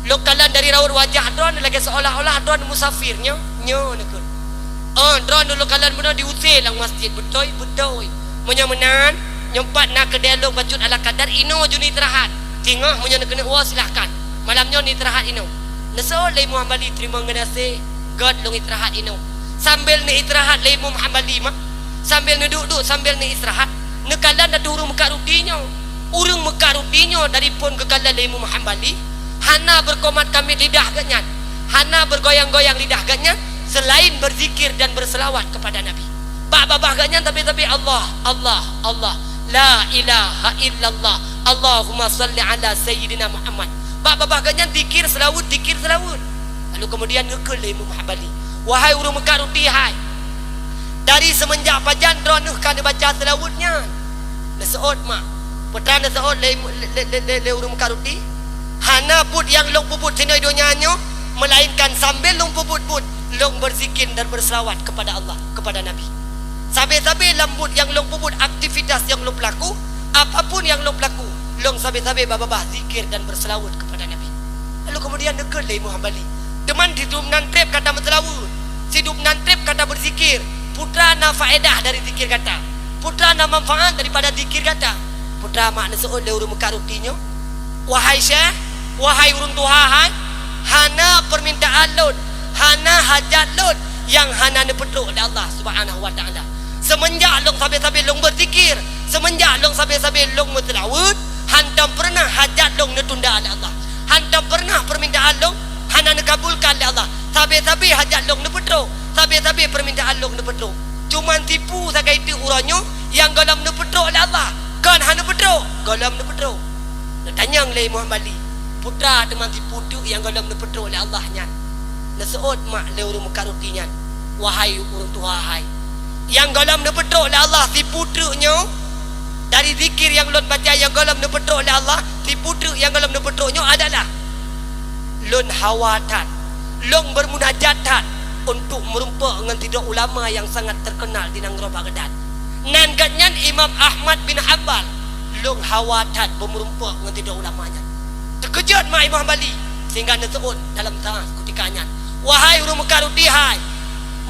"Lôn kalon dari raut wajah droeneuh lagée seolah-olah droeneuh musafir nyoe, nyoe," neukheun. "Oh, droeneuh lôn kalon bunoe diusé lam masjid, beutôi, beutôi. Meunyoe meunan, nyoe pat na keudée lôn bacut ala kadar, inoe ju neuistirahat. Singoh meunyoe neukeuneuk woe, silahkan. Malam nyoe neuistirahat inoe." Neuseuôt lé Imum Hambali, "Teurimong geunaséh, gét lôn istirahat inoe." Sambil neuistirahat lé Imum Hambali mak, sambil neuduek-duek, sambil neuistirahat, neukalon ateueh ureuëng meukat ruti nyoe. Ureuëng meukat ruti nyoe dari phon geukalon lé Imum Hambali, hana beureukomat kamiet lidah geuhnyan, hana beureugoyang-goyang lidah geuhnyan, seulaén beuzikir dan beuseulaweuet keupada Nabi. Bak babah geuhnyan sabe-sabe, "Allah, Allah, Allah, la ilaha illallah, Allahumma shalli ala Sayyidina Muhammad." Bak babah geuhnyan zikir seulaweuet, zikir seulaweuet. Lalu keumudian neukheun lé Imum Hambali, "Wahai ureuëng meukat ruti hai, dari seumeunjak pajan droeneuh ka neubaca seulaweuet nyan?" Neuseuôt mak. Peue teuma neuseuôt lé, lé, lé, lé, lé ureuëng meukat ruti? "Hana buet nyang lôn peubuet sinoe donya nyoe, meulainkan sambil lôn peubuet buet, lôn beuzikir dan beuseulaweuet keupada Allah, keupada Nabi. Sabe-sabe lam buet nyang lôn peubuet, aktivitas nyang lôn peulaku, apapun nyang lôn peulaku, lôn sabe-sabe bak babah zikir dan beuseulaweuet keupada Nabi." Lalu keumudian neukheun lé Imum Hambali, "Teuma sidub nan treb gata meuseulaweuet, sidub nan treb gata beuzikir, peue teuma na faedah dari zikir gata? Peue teuma na manfaat daripada zikir gata?" Peue teuma mak neuseuôt lé ureuëng meukat ruti nyoe? "Wahai syekh, wahai ureuëng tuha hai, hana peurmintaan lôn, hana hajat lôn nyang hana neupeutrok lé Allah Subhanahu wa Ta'ala. Seumeunjak lôn sabe-sabe lôn beuzikir, seumeunjak lôn sabe-sabe lôn meuseulaweuet, hantom peureunah hajat lôn neutunda lé Allah. Hantom peureunah peurmintaan lôn hana neukabulkan lé Allah. Sabe-sabe hajat lôn neupeutrok, sabe-sabe peurmintaan lôn neupeutrok. Cuman tipu sagai teuk uroe nyoe nyang gohlom neupeutrok lé Allah, kon hana neupeutrok, gohlom neupeutrok." Neutanyong lé Imum Hambali, "Peue teuma tipu teuk nyang gohlom neupeutrok lé Allah nyan?" Neuseuôt mak lé ureuëng meukat ruti nyan, "Wahai ureuëng tuha hai, nyang gohlom neupeutrok lé Allah tipu teuk nyoe, dari zikir nyang lôn baca nyang gohlom neupeutrok lé Allah, tipu teuk nyang gohlom neupeutrok nyoe adalah lôn hawa that, lôn beurmunajat that untuk meurumpok ngon sidroe ulama nyang sangat teukeunal di nanggroe Baghdad. Nan geuhnyan Imam Ahmad bin Hambal. Lôn hawa that beumeurumpok ngon sidroe ulama nyan." Teukeujot mak Imum Hambali sehingga neuseuôt dalam saat kutika nyan, "Wahai ureuëng meukat ruti hai,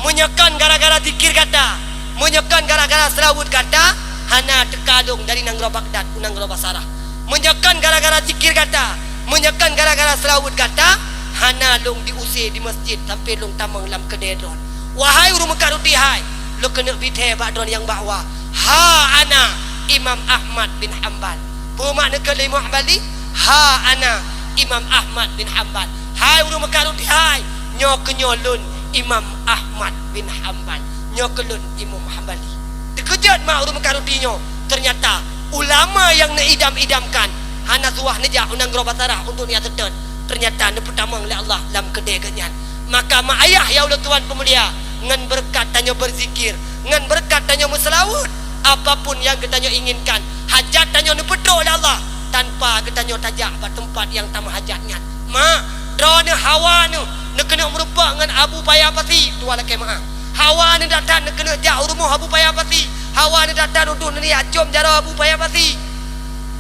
meunyoe kon gara-gara zikir gata, meunyoe kon gara-gara seulaweuet gata, hana teuka lôn dari nanggroe Baghdad u nanggroe Basarah. Meunyoe kon gara-gara zikir gata, meunyoe kon gara-gara seulaweuet gata, hana lôn diusé di masjid sampoe lôn tamong lam keudée droen. Wahai ureuëng meukat ruti hai, lôn keuneuk bithée bak droen nyang bahwa ha ana Imam Ahmad bin Hambal." Peue mak neukheun lé Imum Hambali? "Ha ana Imam Ahmad bin Hambal. Hai ureuëng meukat ruti hai, nyoe keuh nyoe lôn Imam Ahmad bin Hambal. Nyoe keuh lôn Imum Hambali." Teukeujot mak ureuëng meukat ruti nyoe. Teunyata ulama nyang neuidam-idamkan hana suwah neujak u nanggroe Basarah untuk neujak seutôt. Teunyata neupeutamong lé Allah lam keudée geuhnyan. Maka mak ayah nyang ulôn tuan peumulia, ngon beureukat tanyoe beuzikir, ngon beureukat tanyoe meuseulaweuet, apapun nyang geutanyoe inginkan, hajat tanyoe neupeutrok lé Allah tanpa geutanyoe tajak bak teumpat nyang tameuhajat nyan. Mak, droeneuh hawa neuh neukeuneuk meurumpok ngon Abu Paya Pasi, tuan lakée meuáh. Hawa neuh that-that neukeuneuk jak u rumoh Abu Paya Pasi. Hawa neuh that-that untuk neujak com jaroe Abu Paya Pasi.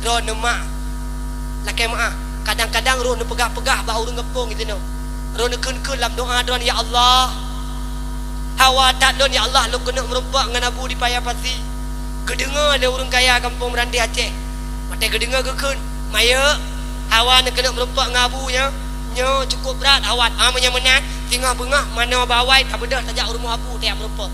Droeneuh mak, lakée meuáh, kadang-kadang roh neupeugah-peugah bak ureuëng gampông di sinoe. Roh neukheun-kheun lam doá droeneuh, "Ya Allah, hawa that lôn, ya Allah, lôn keuneuk meurumpok ngon Abu di Paya Pasi." Geudeungoe lé ureuëng kaya gampông Meurandeh Aceh. Watée geudeungoe geukheun, "Mayeuek, hawa neukeuneuk meurumpok ngon Abu nyoe, nyoe cukup brat hawa." Ah, meunyoe meunan, singoh beungoh manoe bak awai tabeudôh tajak u rumoh Abu tajak meurumpok.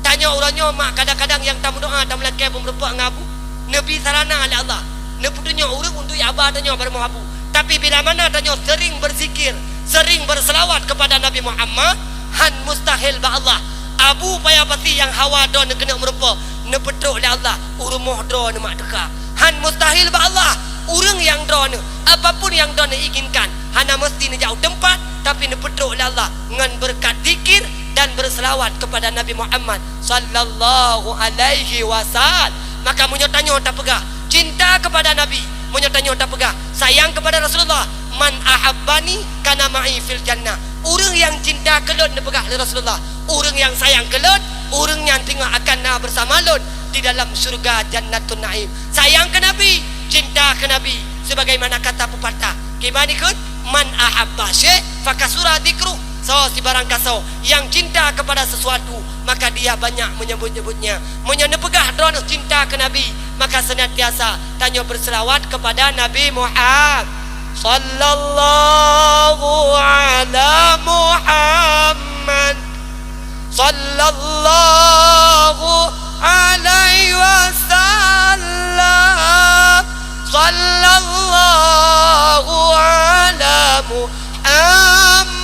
Tanyoe uroe nyoe mak, kadang-kadang nyang tameudoá tameulakée beumeurumpok ngon Abu, neubi sarana lé Allah, neupeutunyok ureuëng untuk haba tanyoe bak rumoh Abu. Tapi bila mana tanyoe sering berzikir, sering berselawat kepada Nabi Muhammad, han mustahil bak Allah. Abu Paya Pasi nyang hawa droeneuh keuneuk meurumpok, neupeutrok lé Allah u rumoh droeneuh mak teuka. Han mustahil bak Allah, ureuëng nyang droeneuh, apapun nyang droeneuh inginkan, hana meusti neujak u teumpat, tapi neupeutrok lé Allah ngon beureukat zikir dan beuseulawat keupada Nabi Muhammad sallallahu alaihi wasallam. Maka meunyoe tanyoe tapeugah cinta keupada Nabi, meunyoe tanyoe tapeugah sayang keupada Rasulullah, "Man ahabbani kana ma'i fil jannah." Ureuëng nyang cinta keu lôn, neupeugah lé Rasulullah, ureuëng nyang sayang keu lôn, ureuëng nyan singoh akan na beusama lôn di dalam syeuruga Jannatun Naim. Sayang keu Nabi, cinta keu Nabi, sebagaimana kata pepatah, kiban ikheun, "Man ahabba syai' fakasura dzikruh." Soe sibarang kasoe nyang cinta kepada sesuatu, maka dia banyak menyebut-nyebutnya. Meunyoe neupeugah droeneuh cinta keu Nabi, maka senantiasa tanyoe beuseulawat kepada Nabi Muhammad. Sallallahu ala Muhammad. Sallallahu alaihi wasallam. Sallallahu ala Muhammad.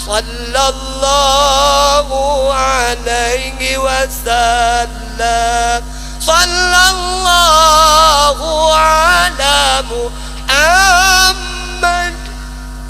Sallallahu alaihi wasallam. Sallallahu ala Muhammad.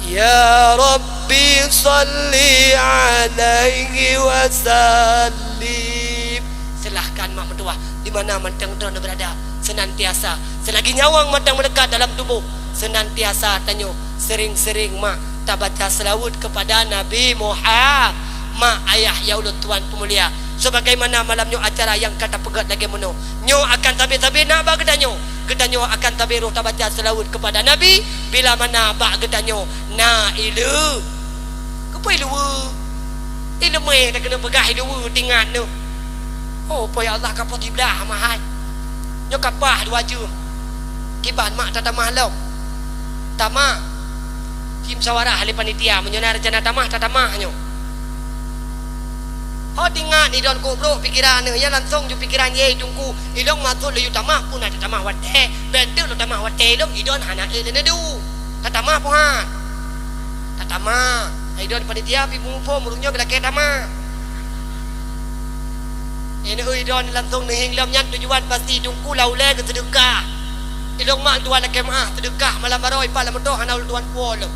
Ya Rabbi, salli alaihi wasallim. Silahkan mak meutuah, di mana mantong droeneuh beurada, senantiasa, selagi nyawöng mantong meulekat dalam tuboh, senantiasa tanyoe sering-sering mak tabaca seulaweuet keupada Nabi Muhammad. Mak, ayah, ya ulôn tuan peumulia, sebagaimana malam nyoe acara nyang ka tapeugét lagée meunoe, nyoe akan sabe-sabe na bak geutanyoe. Geutanyoe akan sabe roh tabaca seulaweuet keupada Nabi bila mana bak geutanyoe na ileue. Keupeue ileue? Ileumé takeuneuk peugah ileue tingat neuh. Oh, po ya Allah, ka poh siblah mahai. Nyoe ka paih dua jeuem. Kiban mak tatamah lom. Tamah. Ci musyawarah lé panitia, meunyoe na rencana tamah, tatamah nyoe. Ho tingat idon kok brok pikeran neuh, nyan langsong ju pikeran, "Ye, Teungku, ilong maksud laju tamah, peue na tatamah watée? Bék teuk lôn tamah watée ilong, idon hana ék lé neuduek. Tatamah poh han?" Tatamah. Idon panitia pih peumuphom, ureuëng nyoe geulakée tamah. Ini idon langsong neuhieng lom, nyan tujuan pasti Teungku lam ulée geuseudeukah. Ilong mak tuan lakée meuáh, seudeukah malam baroe ipat lam moto hana ulôn tuan puwoe lom.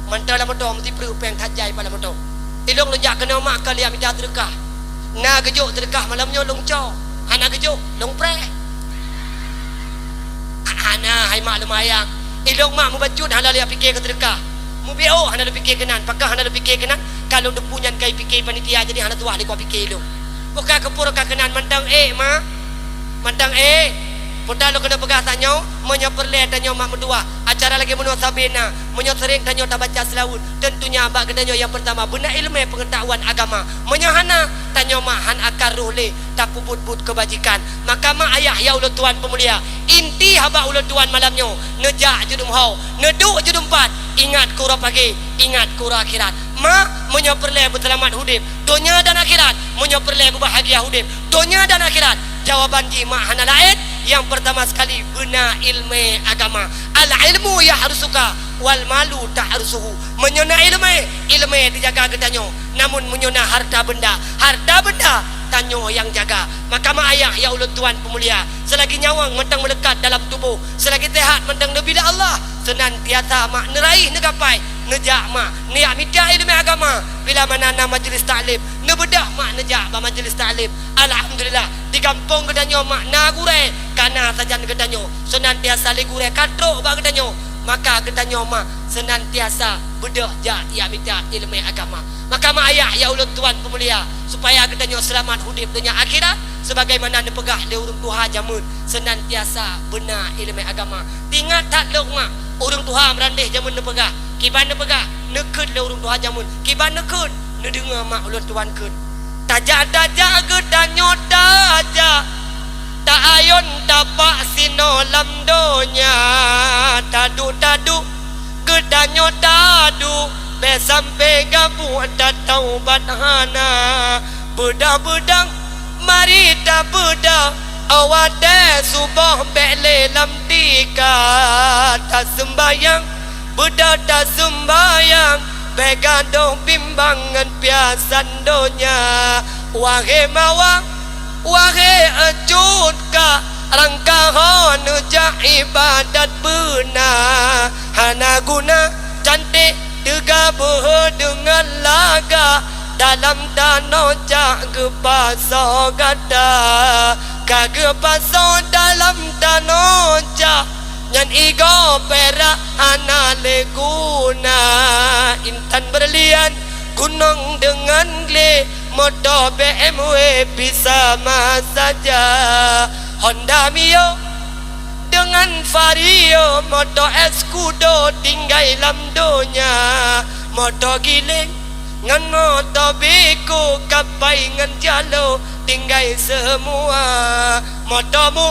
Mantong lam moto meusipreuk péng that jai ipat lam moto. Ilong lôn jak keunoe mak ka lheueh mita seudeukah. Na geujok seudeukah malam nyoe lôn cok, hana geujok lôn preh. Hana, hai mak leumayang. Ilong mak mubacut hana lé pike keu seudeukah. Mubiôh hana lé pike keunan, pakon hana lé pike keunan? Ka lôn teupeue nyan ka ipike panitia, jadi hana tuah lé kuah pike ilong. Boh ka keupeue ka keunan mantong ék mak. Mantong ék. Peue ta lôn keuneuk peugah tanyoe, meunyoe peureulée tanyoe mak meutuah, acara lagée meunoe sabe na, meunyoe sering tanyoe tabaca seulaweuet, tentunya bak geutanyoe nyang peurtama beuna ileumé peungeutahuan agama. Meunyoe hana, tanyoe mak han akan roh lé tapeubuet-buet keubajikan. Maka mak ayah ya ulôn tuan peumulia, inti haba ulôn tuan malam nyoe, neujak judum ho, neuduek judum pat, ingat keu uroe pagée, ingat keu uroe akhirat. Mak, meunyoe peureulée beuseulamat udeb donya dan akhirat, meunyoe peureulée beubahgia udeb donya dan akhirat, jawaban jih mak hana laén, nyang peurtama sekali beuna ileumé agama. Al-ilmu yahrusuka wal malu tahrusuhu. Meunyoe na ileumé, ileumé dijaga geutanyoe. Namun meunyoe na harta benda, harta benda tanyoe nyang jaga. Maka mak ayah ya ulôn tuan peumulia, seulagi nyawöng mantong meulekat dalam tuboh, seulagi seuhat mantong neubi lé Allah, seunantiasa mak neuraih neugapai, neujak mak, neujak mita ileumé agama. Bila mana na majeulis taklim, neubeudôh mak neujak bak majeulis taklim. Alhamdulillah, di gampông geutanyoe mak na gurée, ka na sajan geutanyoe, seunantiasa lé gurée ka trok bak geutanyoe. Maka geutanyoe mak seunantiasa beudôh jak jak mita ileumé agama. Maka mak ayah ya ulôn tuan peumulia, supaya geutanyoe seulamat udeb donya akhirat, Sebagaimana neupeugah lé ureuëng tuha jameun, seunantiasa beuna iéleumé agama. Tingat that lôn mak, ureuëng tuha meurandeh jameun neupeugah, kiban neupeugah, neukheun lé ureuëng tuha jameun, kiban neukheun, neudeungoe mak ulôn tuan kheun. Tajak-tajak geutanyoe tajak, ta-ayon tapak sinoe lam donya, taduek-taduek geutanyoe taduek, bék sampoe gabuek tataubat hana. Beudang-beudang mari tabeudang, 'oh watée suboh bék lé lam tika. Taseumbayang, beudang taseumbayang, bék gadôh bimbang ngon piasan donya. Wahé mawang, wahé cut ka, rangkaho neujak iébadat beuna. Hana guna canték teuga beuhe deungon lagak, dalam tanoh cak geupasoe gata. Ka geupasoe dalam tanoh cak, nyan igoe pirak hana lé guna. Intan beurlian, gunong deungon glé, moto B M W pih sama saja. Honda Mio deungon Vario, moto Scudo tinggai lam donya. Moto giléng ngon moto Beko, kapai ngon jalo tinggai seumua. Moto mu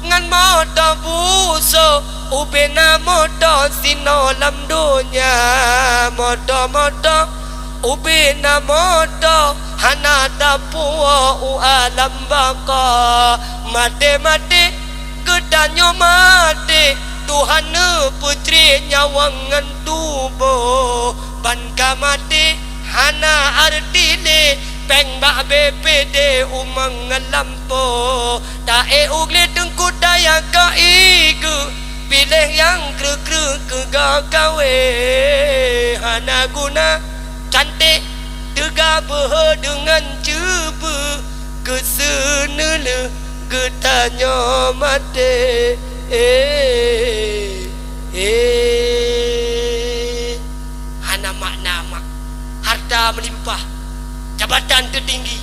ngon moto buso, ubena moto sinoe lam donya. Moto-moto ubena moto, hana tapuwoe u alam baka. Maté-maté geutanyoe maté, Tuhan neupeucré nyawöng ngon tuboh. Ban ka maté hana arti lé, péng bak B P D umong ngon lampôh. Ta-ék u glé teungku taya keu ié geuh, piléh nyang kreueh-kreueh keu gata kawé. Hana guna canték teuga beuhe deungon ceubeuek, keu seuneulheueh geutanyoe maté. Eh, eh. Hana makna mak. Harta meulimpah, jabatan teutinggi,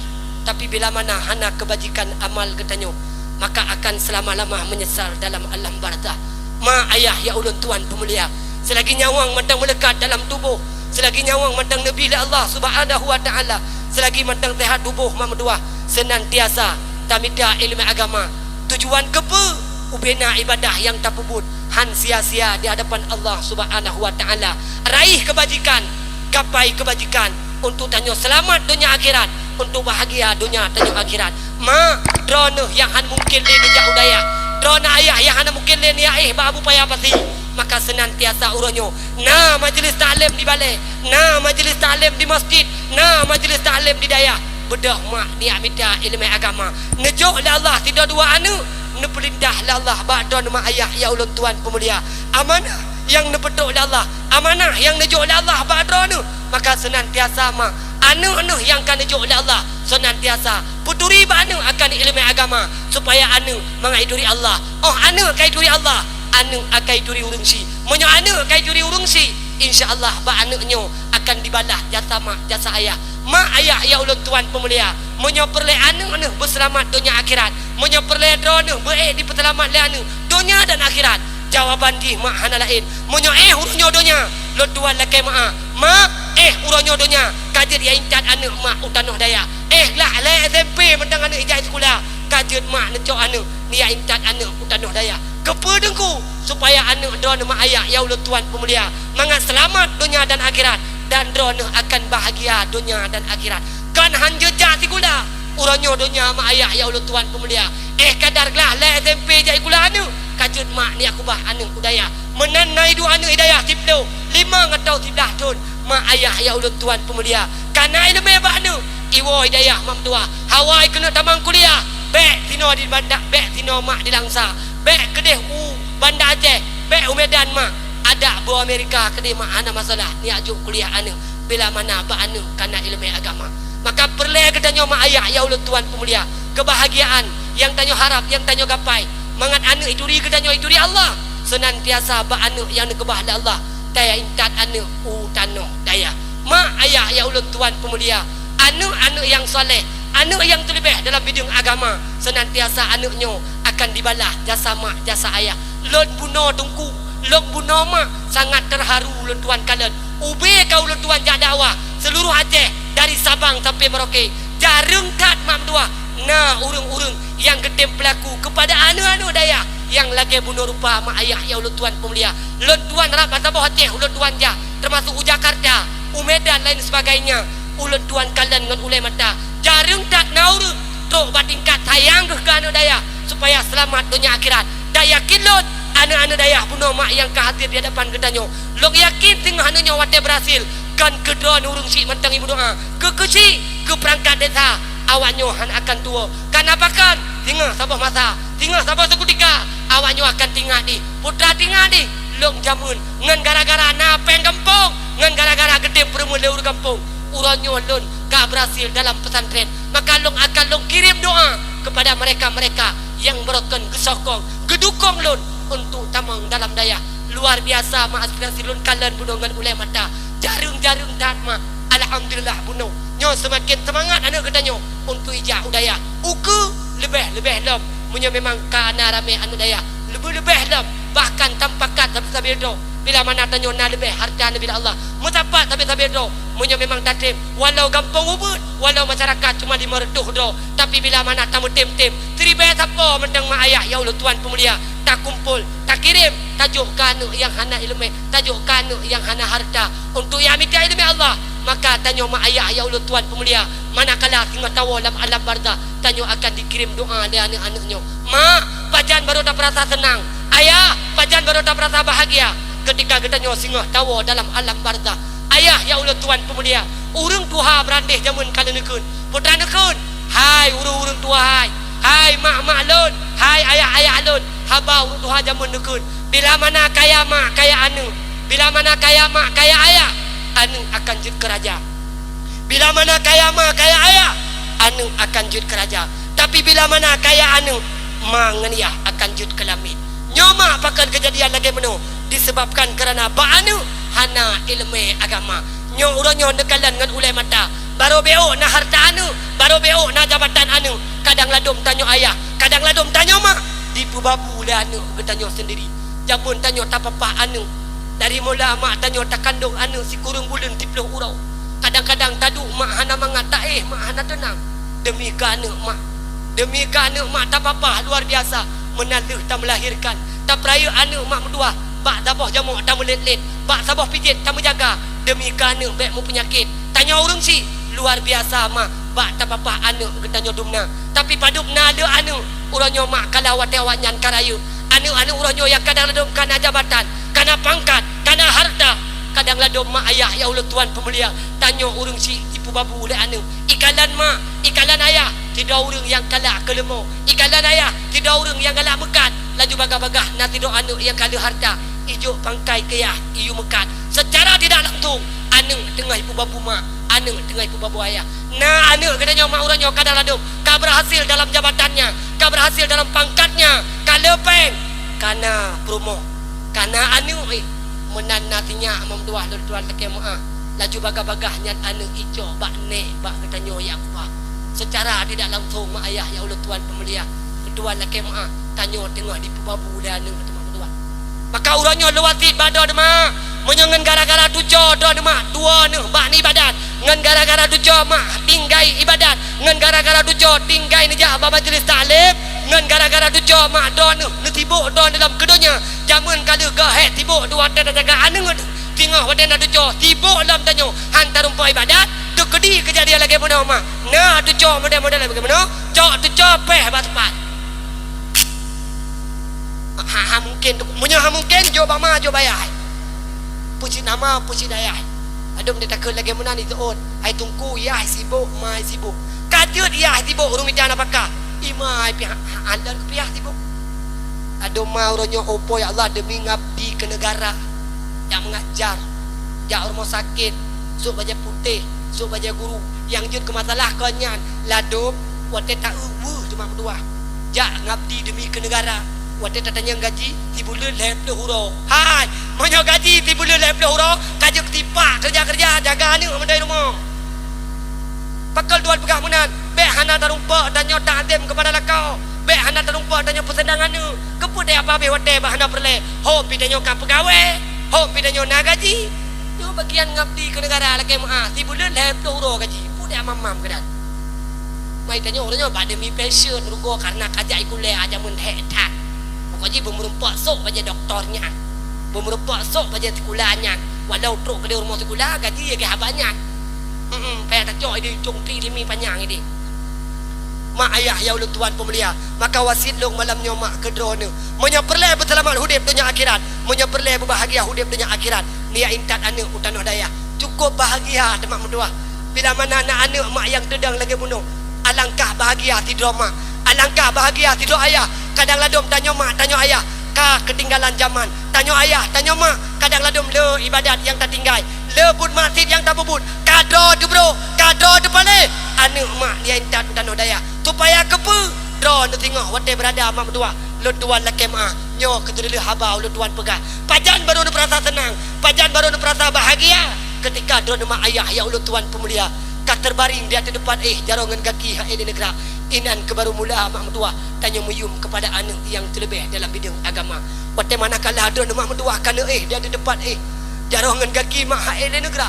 tapi bila mana hana keubajikan amal geutanyoe, maka akan seulama-lama meunyeusal dalam alam barzakh. Ma ayah ya ulôn tuan peumulia, seulagi nyawöng mantong meuleukat dalam tuboh, seulagi nyawöng mantong neubi lé Allah Subhanahu wa Ta'ala, seulagi mantong seuhat tuboh mak meutuwah, seunantiasa tamita iéleumé agama. Tujuan keupeue? Ubena iébadah nyang tapeubuet han sia-sia di hadapan Allah Subhanahu wa Ta'ala. Raih keubajikan, gapai keubajikan, untuk tanyoe seulamat donya akhirat, untuk bahagia donya tanyoe akhirat. Ma, droeneuh nyang han mungken lé neujak u dayah, droeneuh ayah nyang hana mungken lé neujak éh bak Abu Paya Pasi, maka seunantiasa uroe nyoe na majeulis taklim di balée, na majeulis taklim di masjid, na majeulis taklim di dayah. Beudôh mak neujak mita iéleumé agama. Neujok lé Allah sidroe dua aneuëk, neupeurintah lé Allah bak droeneuh mak ayah ya ulôn tuan peumulia. Amanah nyang neupeutrok lé Allah, amanah nyang neujok lé Allah bak droeneuh, maka seunantiasa mak, aneuëk-aneuëk nyang ka neujok lé Allah, seunantiasa peuturi bak aneuëk akan iéleumé agama, supaya aneuëk mangat ituri Allah. Oh aneuëk ka ituri Allah, aneuëk akan ituri ureuëng syiek. Meunyoe aneuëk ka ituri ureuëng syiek, insya Allah bak aneuëk nyoe akan dibalah jasa mak, jasa ayah. Mak ayah ya ulôn tuan peumulia, meunyoe peureulée aneuëk neuh beuseulamat donya akhirat, meunyoe peureulée droeneuh beu-ék dipeuseulamat lé aneuëk donya dan akhirat, jawaban jih mak hana laén. Meunyoe éh uroe nyoe donya, lôn tuan lakée meuáh. Mak, éh uroe nyoe donya, ka jeuet ya intat aneuëk mak u tanoh dayah. Éh glah lé S M P mantong aneuëk ijak sikula, ka jeuet mak neucok aneuëk, neujak intat aneuëk u tanoh dayah. Keupeue teungku? Supaya aneuëk droeneuh mak ayah ya ulôn tuan peumulia, mangat seulamat donya dan akhirat, dan droeneuh akan bahagia donya dan akhirat. Kon han jeuet jak sikula, uroe nyoe donya mak ayah ya ulôn tuan peumulia. Éh kadar glah lé S M P jak sikula aneuëk, ka jeuet mak neujak keubah aneuëk u dayah. Meunan na i duek aneuëk i dayah siploh, limong atawa siblaih thon. Mak ayah ya ulôn tuan peumulia, ka na iéleumé bak aneuëk, iwoe i dayah mak meutuwah. Hawa i keuneuk tamong kuliah, bék sinoe di Banda, bék sinoe mak di Langsa, bék keudeh u Banda Aceh, bék u Medan mak. Adak beu Amerika keudeh mak hana masalah, neujak jok kuliah aneuëk. Bila mana bak aneuëk ka na iéleumé agama, maka peureulée geutanyoe mak ayah ya ulôn tuan peumulia, keubahagiaan nyang tanyoe harab, nyang tanyoe gapai, mangat aneuëk ituri geutanyoe, ituri Allah, seunantiasa bak aneuëk nyang neukeubah lé Allah, taya intat aneuëk u tanoh dayah. Mak ayah ya ulôn tuan peumulia, aneuëk-aneuëk nyang saleh, Aneuk nyang teuleubeh dalam bideueng agama, seunantiasa aneuk nyoe akan dibalah jasa mak, jasa ayah. Lôn bunoe Teungku, lôn bunoe mak, sangat teuharu lôn tuan kalon. Ubé ka ulôn tuan jak dakwah seuluruh Aceh, dari Sabang sampai Merauke. Jareueng that mak meutuah na ureuëng-ureuëng nyang geutem peulaku keupada aneuk-aneuk dayah nyang lagée bunoe rupa mak ayah nyang ulôn tuan peumulia. Lôn tuan rab saboh Aceh ulôn tuan jak, teumasuk u Jakarta, u Medan lain sebagainya. Ulôn tuan kalon ngon ulée mata. Jareueng that na ureuëng trok bak tingkat sayang geuh keu aneuk dayah supaya seulamat donya akhirat. Dan yakin lôn, aneuk-aneuk dayah bunoe mak nyang ka hadir di hadapan geutanyoe, lôn yakin singoh aneuk nyoe watée beurhasil, kon keu droeneuh ureuëng syiek mantong nyang meudoá, keu keuchik, keu peurangkat desa, awaknyoe hana akan tuwoe. Kana pakon, singoh saboh masa, singoh saboh seukutika, awaknyoe akan teuingat dih, putra teuingat dih, lôn jameun, ngon gara-gara na péng gampông, ngon gara-gara geutem peureumeun lé ureuëng gampông, uroe nyoe lôn ka beurhasil dalam pesantren. Maka lôn akan lôn kirém doá keupada mereka-mereka nyang meurokon geusokong, geudukong lôn untuk tamong dalam dayah. Luar biasa mak aspirasi lôn kalon bunoe ngon ulée mata. Jareueng-jareueng that mak. Alhamdulillah bunoe. Nyoe seumaken seumangat aneuk geutanyoe untuk ijak u dayah. Ukeue leubeh-leubeh lom meunyoe memang ka na ramé aneuk dayah. Leubeh-leubeh lom, bahkan tamupakat sabe-sabe droe. Bila mana tanyoe na leubeh hareuta neubi lé Allah, meusapat sabe-sabe droe. Meunyoe memang tatem, walau gampông ubeut, walau masyarakat cuma lima reutôh droe, tapi bila mana tameutem-tem, siribée sapo mantong mak ayah nyang ulôn tuan peumulia, takumpol, takirém, tajok keu aneuk nyang hana iéleumé, tajok keu aneuk nyang hana hareuta, untuk nyang mita iéleumé Allah. Maka tanyoe mak ayah nyang ulôn tuan peumulia, manakala singoh tawoe lam alam barzakh, tanyoe akan dikirém doá lé aneuk-aneuk nyoe. Mak, pajan barô tapeurasa seunang? Ayah, pajan barô tapeurasa bahagia keutika geutanyoe singoh tawoe dalam alam barzakh? Ayah nyang ulôn tuan peumulia, ureuëng tuha beurandeh jameun ka lheueh neukheun, putra neukheun, "Hai ureuëng-ureuëng tuha hai, hai mak-mak lôn, hai ayah-ayah lôn, haba ureuëng tuha jameun neukheun, bila mana kaya mak, kaya aneuk, bila mana kaya mak, kaya ayah, aneuk akan jeuet keu raja." Bila mana kaya ma, kaya ayah, aneuk akan jeuet keu raja. Tapi bila mana kaya aneuk, ma ngon yah akan jeuet keu lamiet. Nyoe mak pakon keujadian lagée meunoe, disebabkan karena bak aneuk hana iéleumé agama. Nyoe uroe nyoe neukalon ngon ulée mata. Barô bék na hareuta aneuk, barô bék na jabatan aneuk. Kadang ladôm tanyoe ayah, kadang ladôm tanyoe mak, dipeubabu lé aneuk geutanyoe seundiri. Jameun tanyoe tapapah aneuk, dari mula mak tanyoe takandong aneuk sikureueng buleuen siplôh uroe. Kadang-kadang taduek mak hana mangat, taéh mak hana teunang. Demi keu aneuk mak, demi keu aneuk mak tapapah luar biasa. Meunan lheueh tameulahirkan, tapeurayeuk aneuk mak meutuah, bak saboh jamok tameulét-lét, bak saboh pijet tameujaga. Demi keu aneuk bék meupeunyakét. Tanyoe ureuëng syiek luar biasa mak, bak tapapah aneuk geutanyoe dum na. Tapi padub na lé aneuk uroe nyoe mak, kalau watée awaknyan ka rayeuk. Aneuk-aneuk uroe nyoe nyang kadang ladôm ka na jabatan, ka na pangkat, ka na hareuta, kadang ladôm mak ayah nyang ulôn tuan peumulia. Tanyoe ureuëng syiek jipeubabu lé aneuk. Ikalon mak, ikalon ayah, sidroe ureuëng nyang galak keu leumo. Ikalon ayah, sidroe ureuëng nyang galak meukat. Laju bagaih-bagaih na sidroe aneuk nyang ka lheueh hareuta, ijok pangkai keu yah, iyue meukat. Seucara tidak langsung, aneuk teungoh jipeubabu mak, aneuk teungoh jipeubabu ayah. Na aneuk geutanyoe mak uroe nyoe kadang ladôm ka beurhasil dalam jabatannya, ka beurhasil dalam pangkatnya, ka le péng, ka na peurumoh, ka na aneuk, eh. Meunan na sinyak mak meutuah lôn tuan lakée meuáh. Laju bagaih-bagaih nyan aneuk icok bak nék bak geutanyoe nyang kuat. Seucara tidak langsung mak ayah nyang ulôn tuan peumulia, meutuah lakée meuáh, tanyoe teungoh dipeubabu lé aneuk teuma meutuah. Maka uroe nyoe lôn wasiet bak droeneuh mak, meunyoe ngon gara-gara tuco droeneuh mak tuwoe neuh bak iébadat, ngon gara-gara tuco mak tinggai iébadat, ngon gara-gara tuco tinggai neujak bak majelis taklim, ngon gara-gara tuco mak droeneuh neusibok droeneuh lom keu donya. Jameun ka lheueh geuh hék sibok dua watée tajaga aneuk, singoh watée na tuco sibok lom tanyoe, han tarumpok iébadat. Teukeudi keujadian lagée meunoe mak, na tuco model-model lagée meunoe, cok tuco péh bak teupat. Ha, ha mungken tu. Meunyoe ha mungken, jok bak ma, jok bak yah. Peucit nama, peucit ayah. Adom ditakheun lagée meunan diseuôt, hai teungku, yah sibok, ma sibok. Ka jeuet yah sibok, ureuëng mita nafakah. Ima hai pihak, ha, ha, lôn keu pihak sibok. Adom ma uroe nyoe, oh po ya Allah, demi ngabdi keu neugara. Jak meungajar, jak rumoh sakét, sôk bajée putéh, sôk bajée guru. Nyang jeuet keu masalah kon nyan, ladom watée ta-eu weueh teuma meutuah. Jak ngabdi demi keu neugara. Watée tatanyong gaji, sibuleuen lhée plôh uroe. Hai, meunyoe gaji sibuleuen lhée plôh uroe, ka jeuet tipak keureuja-keureuja jaga aneuk mandai rumoh. Pakon tuan peugah meunan? Bék hana tarumpok tanyoe takzim keupada lakoe. Bék hana tarumpok tanyoe peuseudang aneuk. Keupeue teuka habéh watée bah hana peureulée? Hom pih tanyoe ka peugawée, hom pih tanyoe na gaji. Nyoe bagian ngabdi keu neugara lakée meu'ah, sibuleuen lhée ploh uroe gaji. Peue teuka mam-mam keunan? Mai tanyoe uroe nyoe bak demi passion rugoe kareuna ka jak ikulée, a jameun hék that. Pokok jih beumeurumpok sôk bajée doktor nyan. Beumeurumpok sôk bajée sikula nyan. Walau trok keudeh rumoh sikula, gaji ya keu haba nyan. Hmm, payah tacok ideh cong tri limi panyang ideh. Mak ayah ya ulôn tuan peumulia, maka wasiet lôn malam nyoe mak keu droeneuh. Meunyoe peureulée beuseulamat udeb donya akhirat, meunyoe peureulée beubahgia udeb donya akhirat, neujak intat aneuk u tanoh dayah. Cukôp bahgia teuh mak meutuah. Bila mana na aneuk mak nyang teudong lagée bunoe, alangkah bahgia sidroe mak, alangkah bahgia sidroe ayah. Kadang ladom tanyoe mak, tanyoe ayah ka keutinggalan jaman. Tanyoe ayah, tanyoe mak, kadang ladom le ibadat nyang tatinggai, le buet maksiet nyang tapeubuet, ka droe teubroe, ka droe teupaléh. Aneuk mak neujak intat u tanoh dayah. Supaya keupeue? Droeneuh singoh watée beurada mak meutuah. Lôn tuan lakée meu'ah, nyoe keuh teulheueh haba ulôn tuan peugah. Pajan barô neupeurasa seunang, pajan barô neupeurasa bahgia, keutika droeneuh mak ayah ya ulôn tuan peumulia ka teubaring di ateueh teupat éh jaroe ngon gaki hak éh lé neugrak. Inan keuh barô mula mak meutuah tanyoe meuyuem keupada aneuk nyang teuleubeh dalam bideueng agama. Watée manakala droeneuh mak meutuah ka neuéh di ateueh teupat éh jaroe ngon gaki mak hak éh lé neugrak,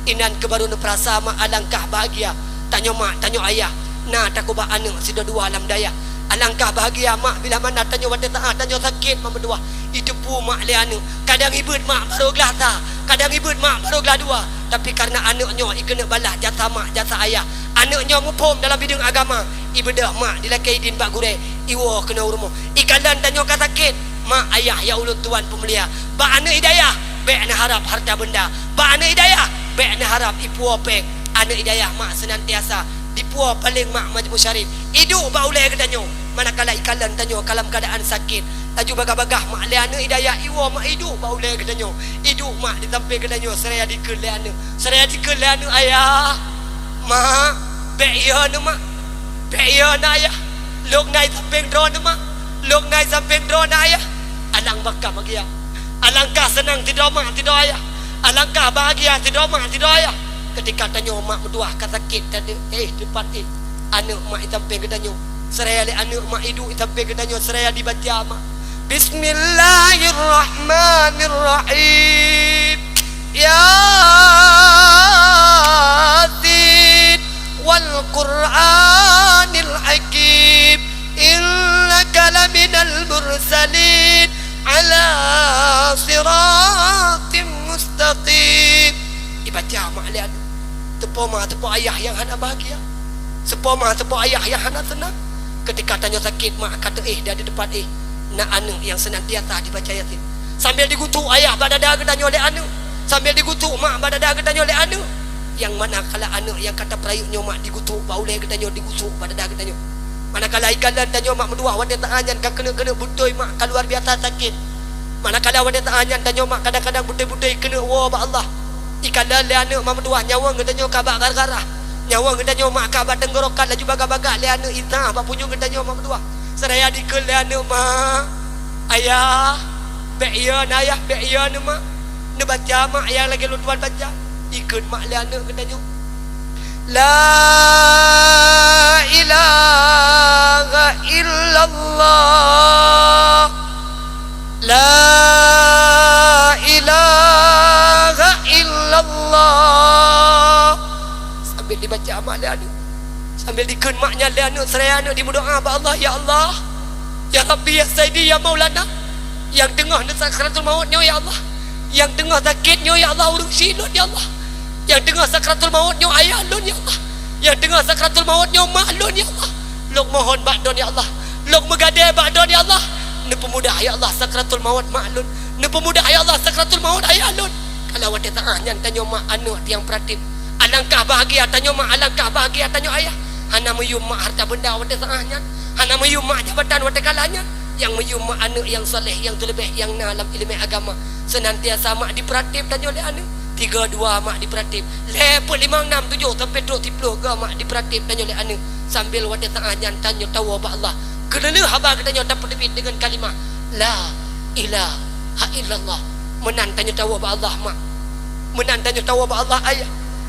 inan keuh barô neupeurasa mak alangkah bahgia tanyoe mak, tanyoe ayah na takubah aneuk sidua-dua lam dayah. Alangkah bahgia mak bila mana tanyoe watée saát tanyoe sakét mak meutuah, iteupeue mak lé aneuk. Kadang ibeuet mak barô glasa, kadang ibeuet mak barô gladua, tapi kareuna aneuk nyoe ikeuneuk balaih jasa mak, jasa ayah. Aneuk nyoe muphom dalam bideueng agama, ibeudôh mak dilakée idin bak gurée, iwoe keunoe u rumoh. Ikalon tanyoe ka sakét, mak ayah ya ulôn tuan peumulia, bak aneuk i dayah bék neuharab hareuta beunda, bak aneuk i dayah bék neuharab ipuwoe péng. Aneuk i dayah mak seunantiasa dipuwoe paléng mak majeubu syarif, iduek bak ulée geutanyoe. Manakala ikalon tanyoe ka lam keuadaan sakét, laju bagah-bagah mak lé aneuk i dayah iwoe mak iduek bak ulée geutanyoe, iduek mak di sampéng geutanyoe seuraya dikeue lé aneuk, seuraya dikeue lé aneuk, "Ayah, mak, bék yo neuh mak, bék yo neuh ayah, lôn na i sampéng droeneuh mak, lôn na i sampéng droeneuh ayah." Alang baka bahgia, alangkah seunang sidroe mak sidroe ayah, alangkah bahgia sidroe mak sidroe ayah keutika tanyoe mak meutuah ka sakét teuh éh teupat éh. Aneuk mak i sampéng geutanyoe, seuraya lé aneuk mak iduek i sampéng geutanyoe seuraya dibaca mak, "Bismillahirrahmanirrahim. Yasin wal Qur'anil Hakim. Innaka laminal mursalin ala siratim mustaqim." Ibaca mak lé aneuk. Teupo ma, teupo ayah nyang hana bahgia. Teupo ma, teupo ayah nyang hana seunang. Keutika tanyoe sakét mak ka teuéh di ateueh teupat éh, na aneuk nyang seunantiasa dibaca Yasin. Sambil digusok ayah bak dada geutanyoe lé aneuk, sambil digusok mak bak dada geutanyoe lé aneuk. Nyang manakala aneuk nyang ka tapeurayeuk nyoe mak digusok bak ulée geutanyoe, digusok bak dada geutanyoe. Manakala ikalon tanyoe mak meutuah watée saát nyan ka keuneuk-keuneuk beutôi mak ka luar biasa sakét. Manakala watée saát nyan tanyoe mak kadang-kadang beutôi-beutôi keuneuk woe bak Allah. Ikalon lé aneuk mak meutuah, nyawöng geutanyoe ka bak gara-gara, nyawöng geutanyoe mak ka bak teunggorokan, laju bagah-bagah lé aneuk iseunah bak punyueng geutanyoe mak meutuah. Seuraya dikeue lé aneuk, "Mak, ayah, bék yo neuh ayah, bék yo neuh mak. Neubaca mak nyang lagée lôn tuan baca." Ikheun mak lé aneuk geutanyoe, "La ilaha illallah. La ilaha illallah." Sambil dibaca mak lé aneuk. Sambil dikheun mak nyan lé aneuk, seuraya aneuk dimeudoá bak Allah, "Ya Allah, ya Rabbi, ya Saidi, ya Maulana, nyang teungoh neusakratul maut nyoe, ya Allah, nyang teungoh sakét nyoe, ya Allah, ureueng syiek lôn, ya Allah. Nyang teungoh sakratul maut nyoe ayah lôn, ya Allah. Nyang teungoh sakratul maut nyoe mak lôn, ya Allah. Lôn mohon bak Droen, ya Allah. Lôn meugadée bak Droen, ya Allah. Neupeumudah, ya Allah, sakratul maut mak lôn. Neupeumudah, ya Allah, sakratul maut ayah lôn." Kalau watée saát nyan tanyoe mak aneuk nyang peuratif, alangkah bahgia tanyoe mak, alangkah bahgia tanyoe ayah. Hana meuyuem mak hareuta beunda watée saát nyan, hana meuyuem mak jabatan watée kala nyan. Nyang meuyuem mak aneuk nyang saleh, nyang teuleubeh nyang na lam ileumé agama. Seunantiasa mak dipeuratif tanyoe lé aneuk. Tiga dua mak dipeuratif. Lhée peuet limong nam tujoh sampai trok siploh goe mak dipeuratif tanyoe lé aneuk. Sambil watée saát nyan tanyoe tawoe bak Allah. Keuneulheueh haba geutanyoe tapeuteubiet deungon kalimah la ilaha illallah. Meunan tanyoe tawoe bak Allah mak. Meunan tanyoe tawoe bak Allah ayah.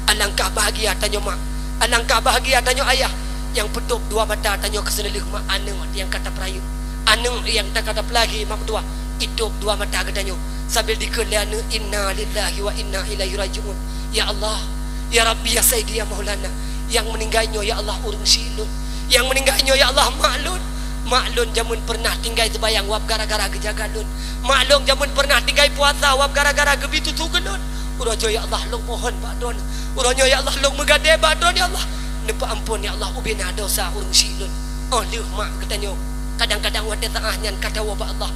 Alangkah bahgia tanyoe mak. Alangkah bahgia tanyoe ayah. Nyang peutôb dua mata tanyoe keu seuneulheueh mak aneuk nyang ka tapeurayeuk. Aneuk nyang ka tapeulahé mak meutuwah, itôb dua mata geutanyoe sambil dikheun lé aneuk, "Inna lillahi wa inna ilaihi raji'un." Ya Allah, ya Rabbi, ya Saidi, ya Maulana, nyang meuninggai nyoe ya Allah ureuëng syiek lôn. Nyang meuninggai nyoe ya Allah mak lôn. Mak lôn jameun peureunah tinggai seubayang wab gara-gara geujaga lôn. Mak lôn jameun peureunah tinggai puasa wab gara-gara geubi tusu keu lôn. Uroe nyoe ya Allah lôn mohon bak Droen. Uroe nyoe ya Allah lôn meugadée bak Droen ya Allah. Neupeuampon ya Allah ubena desya ureuëng syiek lôn. Óh lheueh mak geutanyoe, kadang-kadang watée saát nyan ka tawoe bak Allah.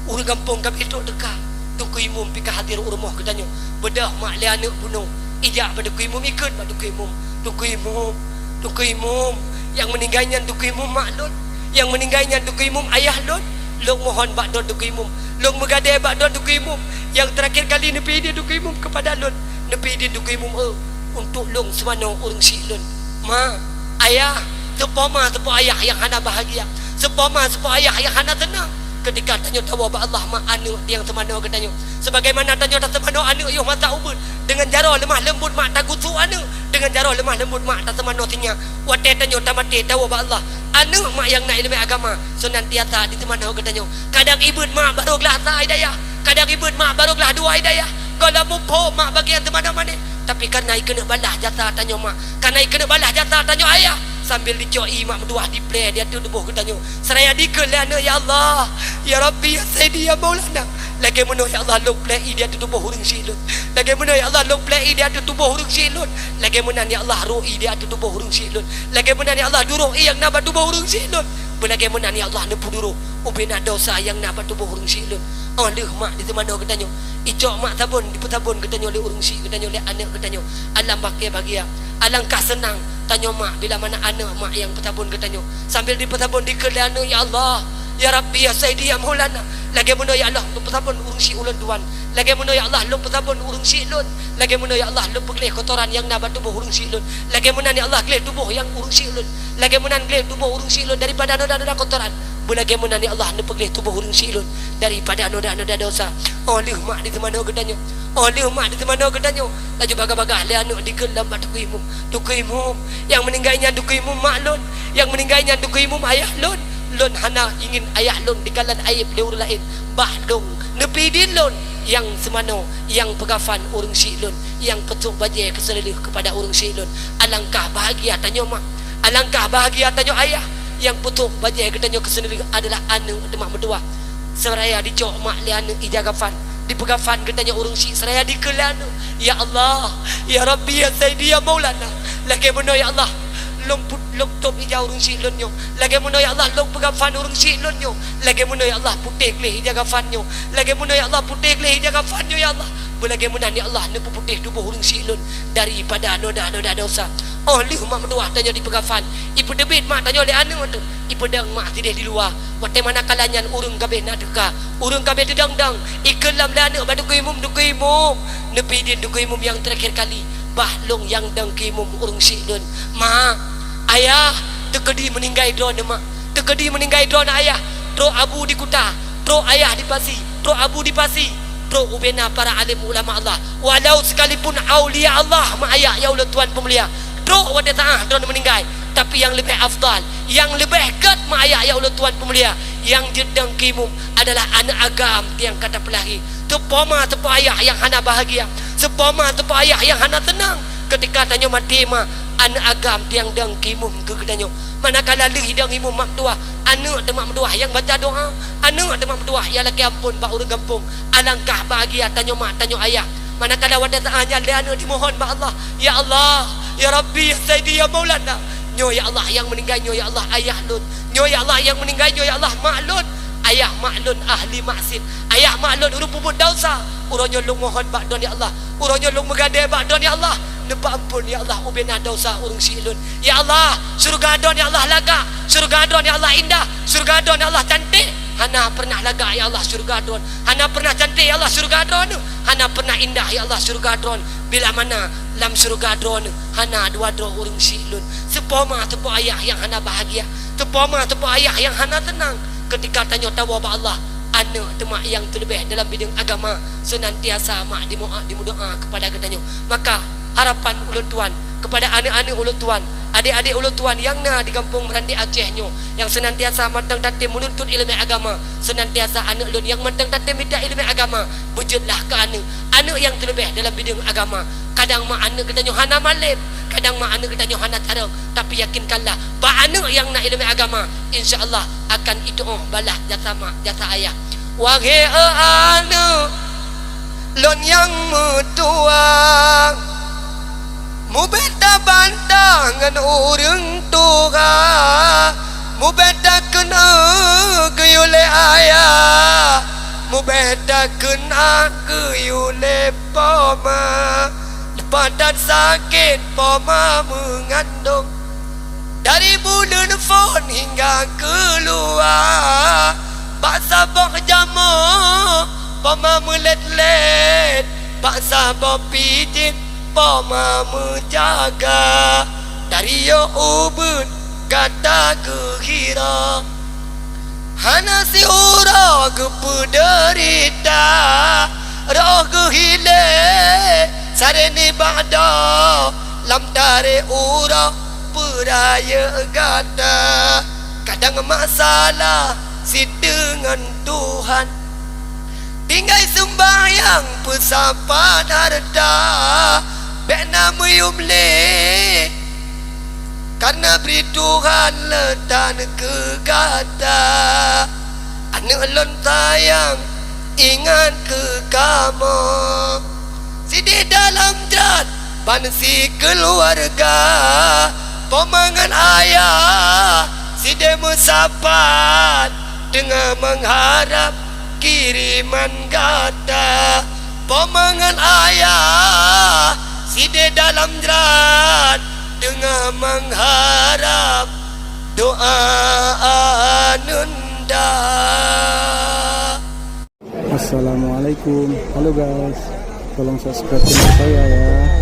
Ureuëng gampông ka beutrok teuka. Teungku Imum pih ka hadir u rumoh geutanyoe. Beudôh mak lé aneuk bunoe. Ijak bak Teungku Imum, ikheun bak Teungku Imum, "Teungku Imum, Teungku Imum, nyang meuninggai nyan Teungku Imum mak lôn. Nyang meuninggai nyan Teungku Imum ayah lôn. Lôn mohon bak Droen Teungku Imum. Lôn meugadée bak Droen Teungku Imum. Nyang teurakhir kali neupeuidin Teungku Imum keupada lôn. Neupeuidin Teungku Imum eu untuk lôn seumanoe ureuëng syiek lôn." Mak, ayah, seupoma seupok ayah nyang hana bahagia, seupoma seupok ayah nyang hana teunang. Keutika tanyoe tawoe bak Allah mak aneuk nyang seumanoe geutanyoe. Sebagaimana tanyoe taseumanoe aneuk yoh masa ubeut, deungon jaroe leumah leumbot mak tagusu aneuk, deungon jaroe leumah leumbot mak taseumanoe sinyak. Watée tanyoe tamaté tawoe bak Allah, aneuk mak nyang na iéleumé agama seunantiasa diseumanoe geutanyoe. Kadang ibeut mak barô glah sa hidayah, kadang ibeut mak barô glah dua hidayah. Gohlom muphom mak bagian seumanoe manéh. Tapi kareuna ikeuneuk balah jasa tanyoe mak, kareuna ikeuneuk balah jasa tanyoe ayah, sambil dicok ié mak meutuwah diplé di ateueh tuboh geutanyoe. Seraya dikheun lé aneuk, "Ya Allah, ya Rabbi, ya Saidi, ya Maulana, lagée meunoe ya Allah lôn plé ié di ateueh tuboh ureuëng syiek lôn. Lagée meunoe ya Allah lôn plé ié di ateueh tuboh ureuëng syiek lôn. Lagée meunan ya Allah rôh ié di ateueh tuboh ureuëng syiek lôn. Lagée meunan ya Allah duroh ié nyang na bak tuboh ureuëng syiek lôn. Beulagée meunan ya Allah neupeuduroh ubena desya nyang na bak tuboh ureuëng syiek lôn." Óh lheueh mak diseumanoe geutanyoe, icok mak sabon, dipeusabon geutanyoe lé ureuëng syiek geutanyoe, lé aneuk geutanyoe. Alam bakée bahagia, alangkah seunang tanyoe mak bila mana aneuk mak nyang peusabon geutanyoe. Sambil dipeusabon dikheun lé aneuk, "Ya Allah, ya Rabbi, ya Saidi, ya Maulana, lagée meunoe ya Allah lôn peusabon ureuëng syiek ulôn tuan. Lagée meunoe ya Allah lôn peusabon ureuëng syiek lôn. Lagée meunoe ya Allah lôn peugleh kotoran nyang na bak tuboh ureuëng syiek lôn. Lagée meunan ya Allah gleh tuboh nyang ureuëng syiek lôn. Lagée meunan gleh tuboh ureuëng syiek lôn daripada noda-noda kotoran. Beulagée meunan ya Allah neupeugleh tuboh ureuëng syiek lôn daripada noda-noda desya." Óh lheueh mak diseumanoe geutanyoe, óh lheueh mak diseumanoe geutanyoe, laju bagah-bagah lé aneuk dikheun lom bak Teungku Imum, "Teungku Imum, nyang meuninggai nyan Teungku Imum mak lôn. Nyang meuninggai nyan Teungku Imum ayah lôn. Lôn hana ingin ayah lôn dikalon aéb lé ureuëng laén. Bah lôn neupeuidin lôn nyang seumanoe, nyang peugafan ureuëng syiek lôn, nyang peutôb bajée keu seuneulheueh keupada ureuëng syiek lôn." Alangkah bahagia tanyoe mak, alangkah bahagia tanyoe ayah, nyang peutôb bajée geutanyoe keu seuneulheueh adalah aneuk teuh mak meutuwah. Seraya dicok mak lé aneuk ija gafan, dipeugafan geutanyoe ureuëng syiek seraya dikheun lé aneuk, "Ya Allah, ya Rabbi, ya Saidi, ya Maulana, lagée meunoe ya Allah lôn put-, lôn tôb ija ureuëng syiek lôn nyoe. Lagée meunoe ya Allah lôn peugafan ureuëng syiek lôn nyoe. Lagée meunoe ya Allah putéh gleh ija gafan nyoe. Lagée meunoe ya Allah putéh gleh ija gafan nyoe ya Allah. Beulagée meunan ya Allah neupeuputéh tuboh ureuëng syiek lôn daripada noda-noda desya." Óh lheueh mak meutuwah tanyoe dipeugafan, ipeuteubiet mak tanyoe lé aneuk teuh, ipeudong mak sideh di luwa. Watée manakala nyan ureuëng ka abéh na teuka, ureuëng ka abéh teudong-dong, ikheun lom lé aneuk bak Teungku Imum, "Teungku Imum, neupeuidin Teungku Imum nyang teurakhir kali, bah lôn nyang dong keu Imum ureuëng syiek lôn." "Mak, ayah, teukeudi meuninggai droeneuh mak, teukeudi meuninggai droeneuh ayah, trok abu di kuta, trok ayah di pasi, trok abu di pasi, trok ubena para alim ulama Allah. Walau sekalipun aulia Allah mak ayah ya ulôn tuan peumulia, trok watée saát droeneuh meuninggai, tapi nyang leubeh afdal, nyang leubeh gét mak ayah ya ulôn tuan peumulia, nyang jeuet dong keu Imum adalah aneuk agam nyang ka tapeulahé. Seupoma seupok ayah nyang hana bahagia, seupoma seupok ayah nyang hana seunang keutika tanyoe maté mak, aneuk agam nyang dong keu Imum keu geutanyoe. Manakala lheueh idong Imum mak meutuwah, aneuk teuh mak meutuwah nyang baca doá, aneuk teuh mak meutuwah nyang lakée amphon bak ureuëng gampông. Alangkah bahagia tanyoe mak, tanyoe ayah, manakala watée saát nyan lé aneuk dimohon bak Allah, "Ya Allah, ya Rabbi, ya Saidi, ya Maulana, nyoe ya Allah nyang meuninggai nyoe ya Allah ayah lôn. Nyoe ya Allah nyang meuninggai nyoe ya Allah mak lôn. Ayah mak lôn ahli maksiet. Ayah mak lôn ureuëng peubuet desya. Uroe nyoe lôn mohon bak Droen ya Allah. Uroe nyoe lôn meugadée bak Droen ya Allah, neupeuampon ya Allah ubena desya ureuëng syiek lôn. Ya Allah, syeuruga Droen ya Allah lagak, syeuruga Droen ya Allah indah, syeuruga Droen ya Allah cantik. Hana peureunah lagak ya Allah syeuruga Droen, hana peureunah cantik ya Allah syeuruga Droen, hana peureunah indah ya Allah syeuruga Droen, bila mana lam syeuruga Droen hana dua droe ureuëng syiek lôn." Seupoma seupok ayah nyang hana bahagia, seupoma seupok ayah nyang hana seunang keutika tanyoe tawoe bak Allah, aneuk teuh mak nyang teuleubeh dalam bideueng agama, seunantiasa mak dimeudoá, dimeudoá keupada geutanyoe. Maka harapan ulôn tuan, Kepada aneuk-aneuk ulôn tuan, adék-adék ulôn tuan nyang na di gampông Meurantèe Aceh nyoe, nyang seunantiasa mantong tatém meununtut ileumèe agama, seunantiasa aneuk lôn nyang mantong tatém mita ileumèe agama, beujeuetlah keu aneuk, aneuk nyang teuleubèh dalam bideueng agama. Kadang ma aneuk geutanyoe hana malém, kadang ma aneuk geutanyoe hana carông, tapi yakinkanlah, bak aneuk nyang na ileumèe agama, insya Allah akan itu'oh balaih jasa ma, jasa ayah. Wahé aneuk lôn nyang meutuwah, mubèh tabantah ngon ureueng tuha, mubèh takheun eu geuyue lé ayah, mubèh takheun ah geuyue lé poma. Leupah that sakét poma meungandong, dari buleuen phon hingga keuluwa, bak saboh jamoe poma meulét-lét, bak saboh pijéh poma meujaga. Dari yoh ubeuet gata geuhira, hana siuroe geupeudeurita, roh geuhilé saré nibak doh, lam taré uroe peurayeuk gata. Kadang masalah siteungon Tuhan, tinggai seumbahyang peusapat hareuta, bèk na meuyuem lé, kareuna bri Tuhan le tan keu gata. Aneuk lôn sayang, ingat keu kamoe. Sidéh dalam jrat ban sikeuluwarga, poma ngon ayah sidéh meusapat, teungoh meuharab kiriman gata. Poma ngon ayah sidéh dalam jrat, teungoh meuharab doa ananda. Assalamualaikum. Halo guys, tolong subscribe channel saya ya.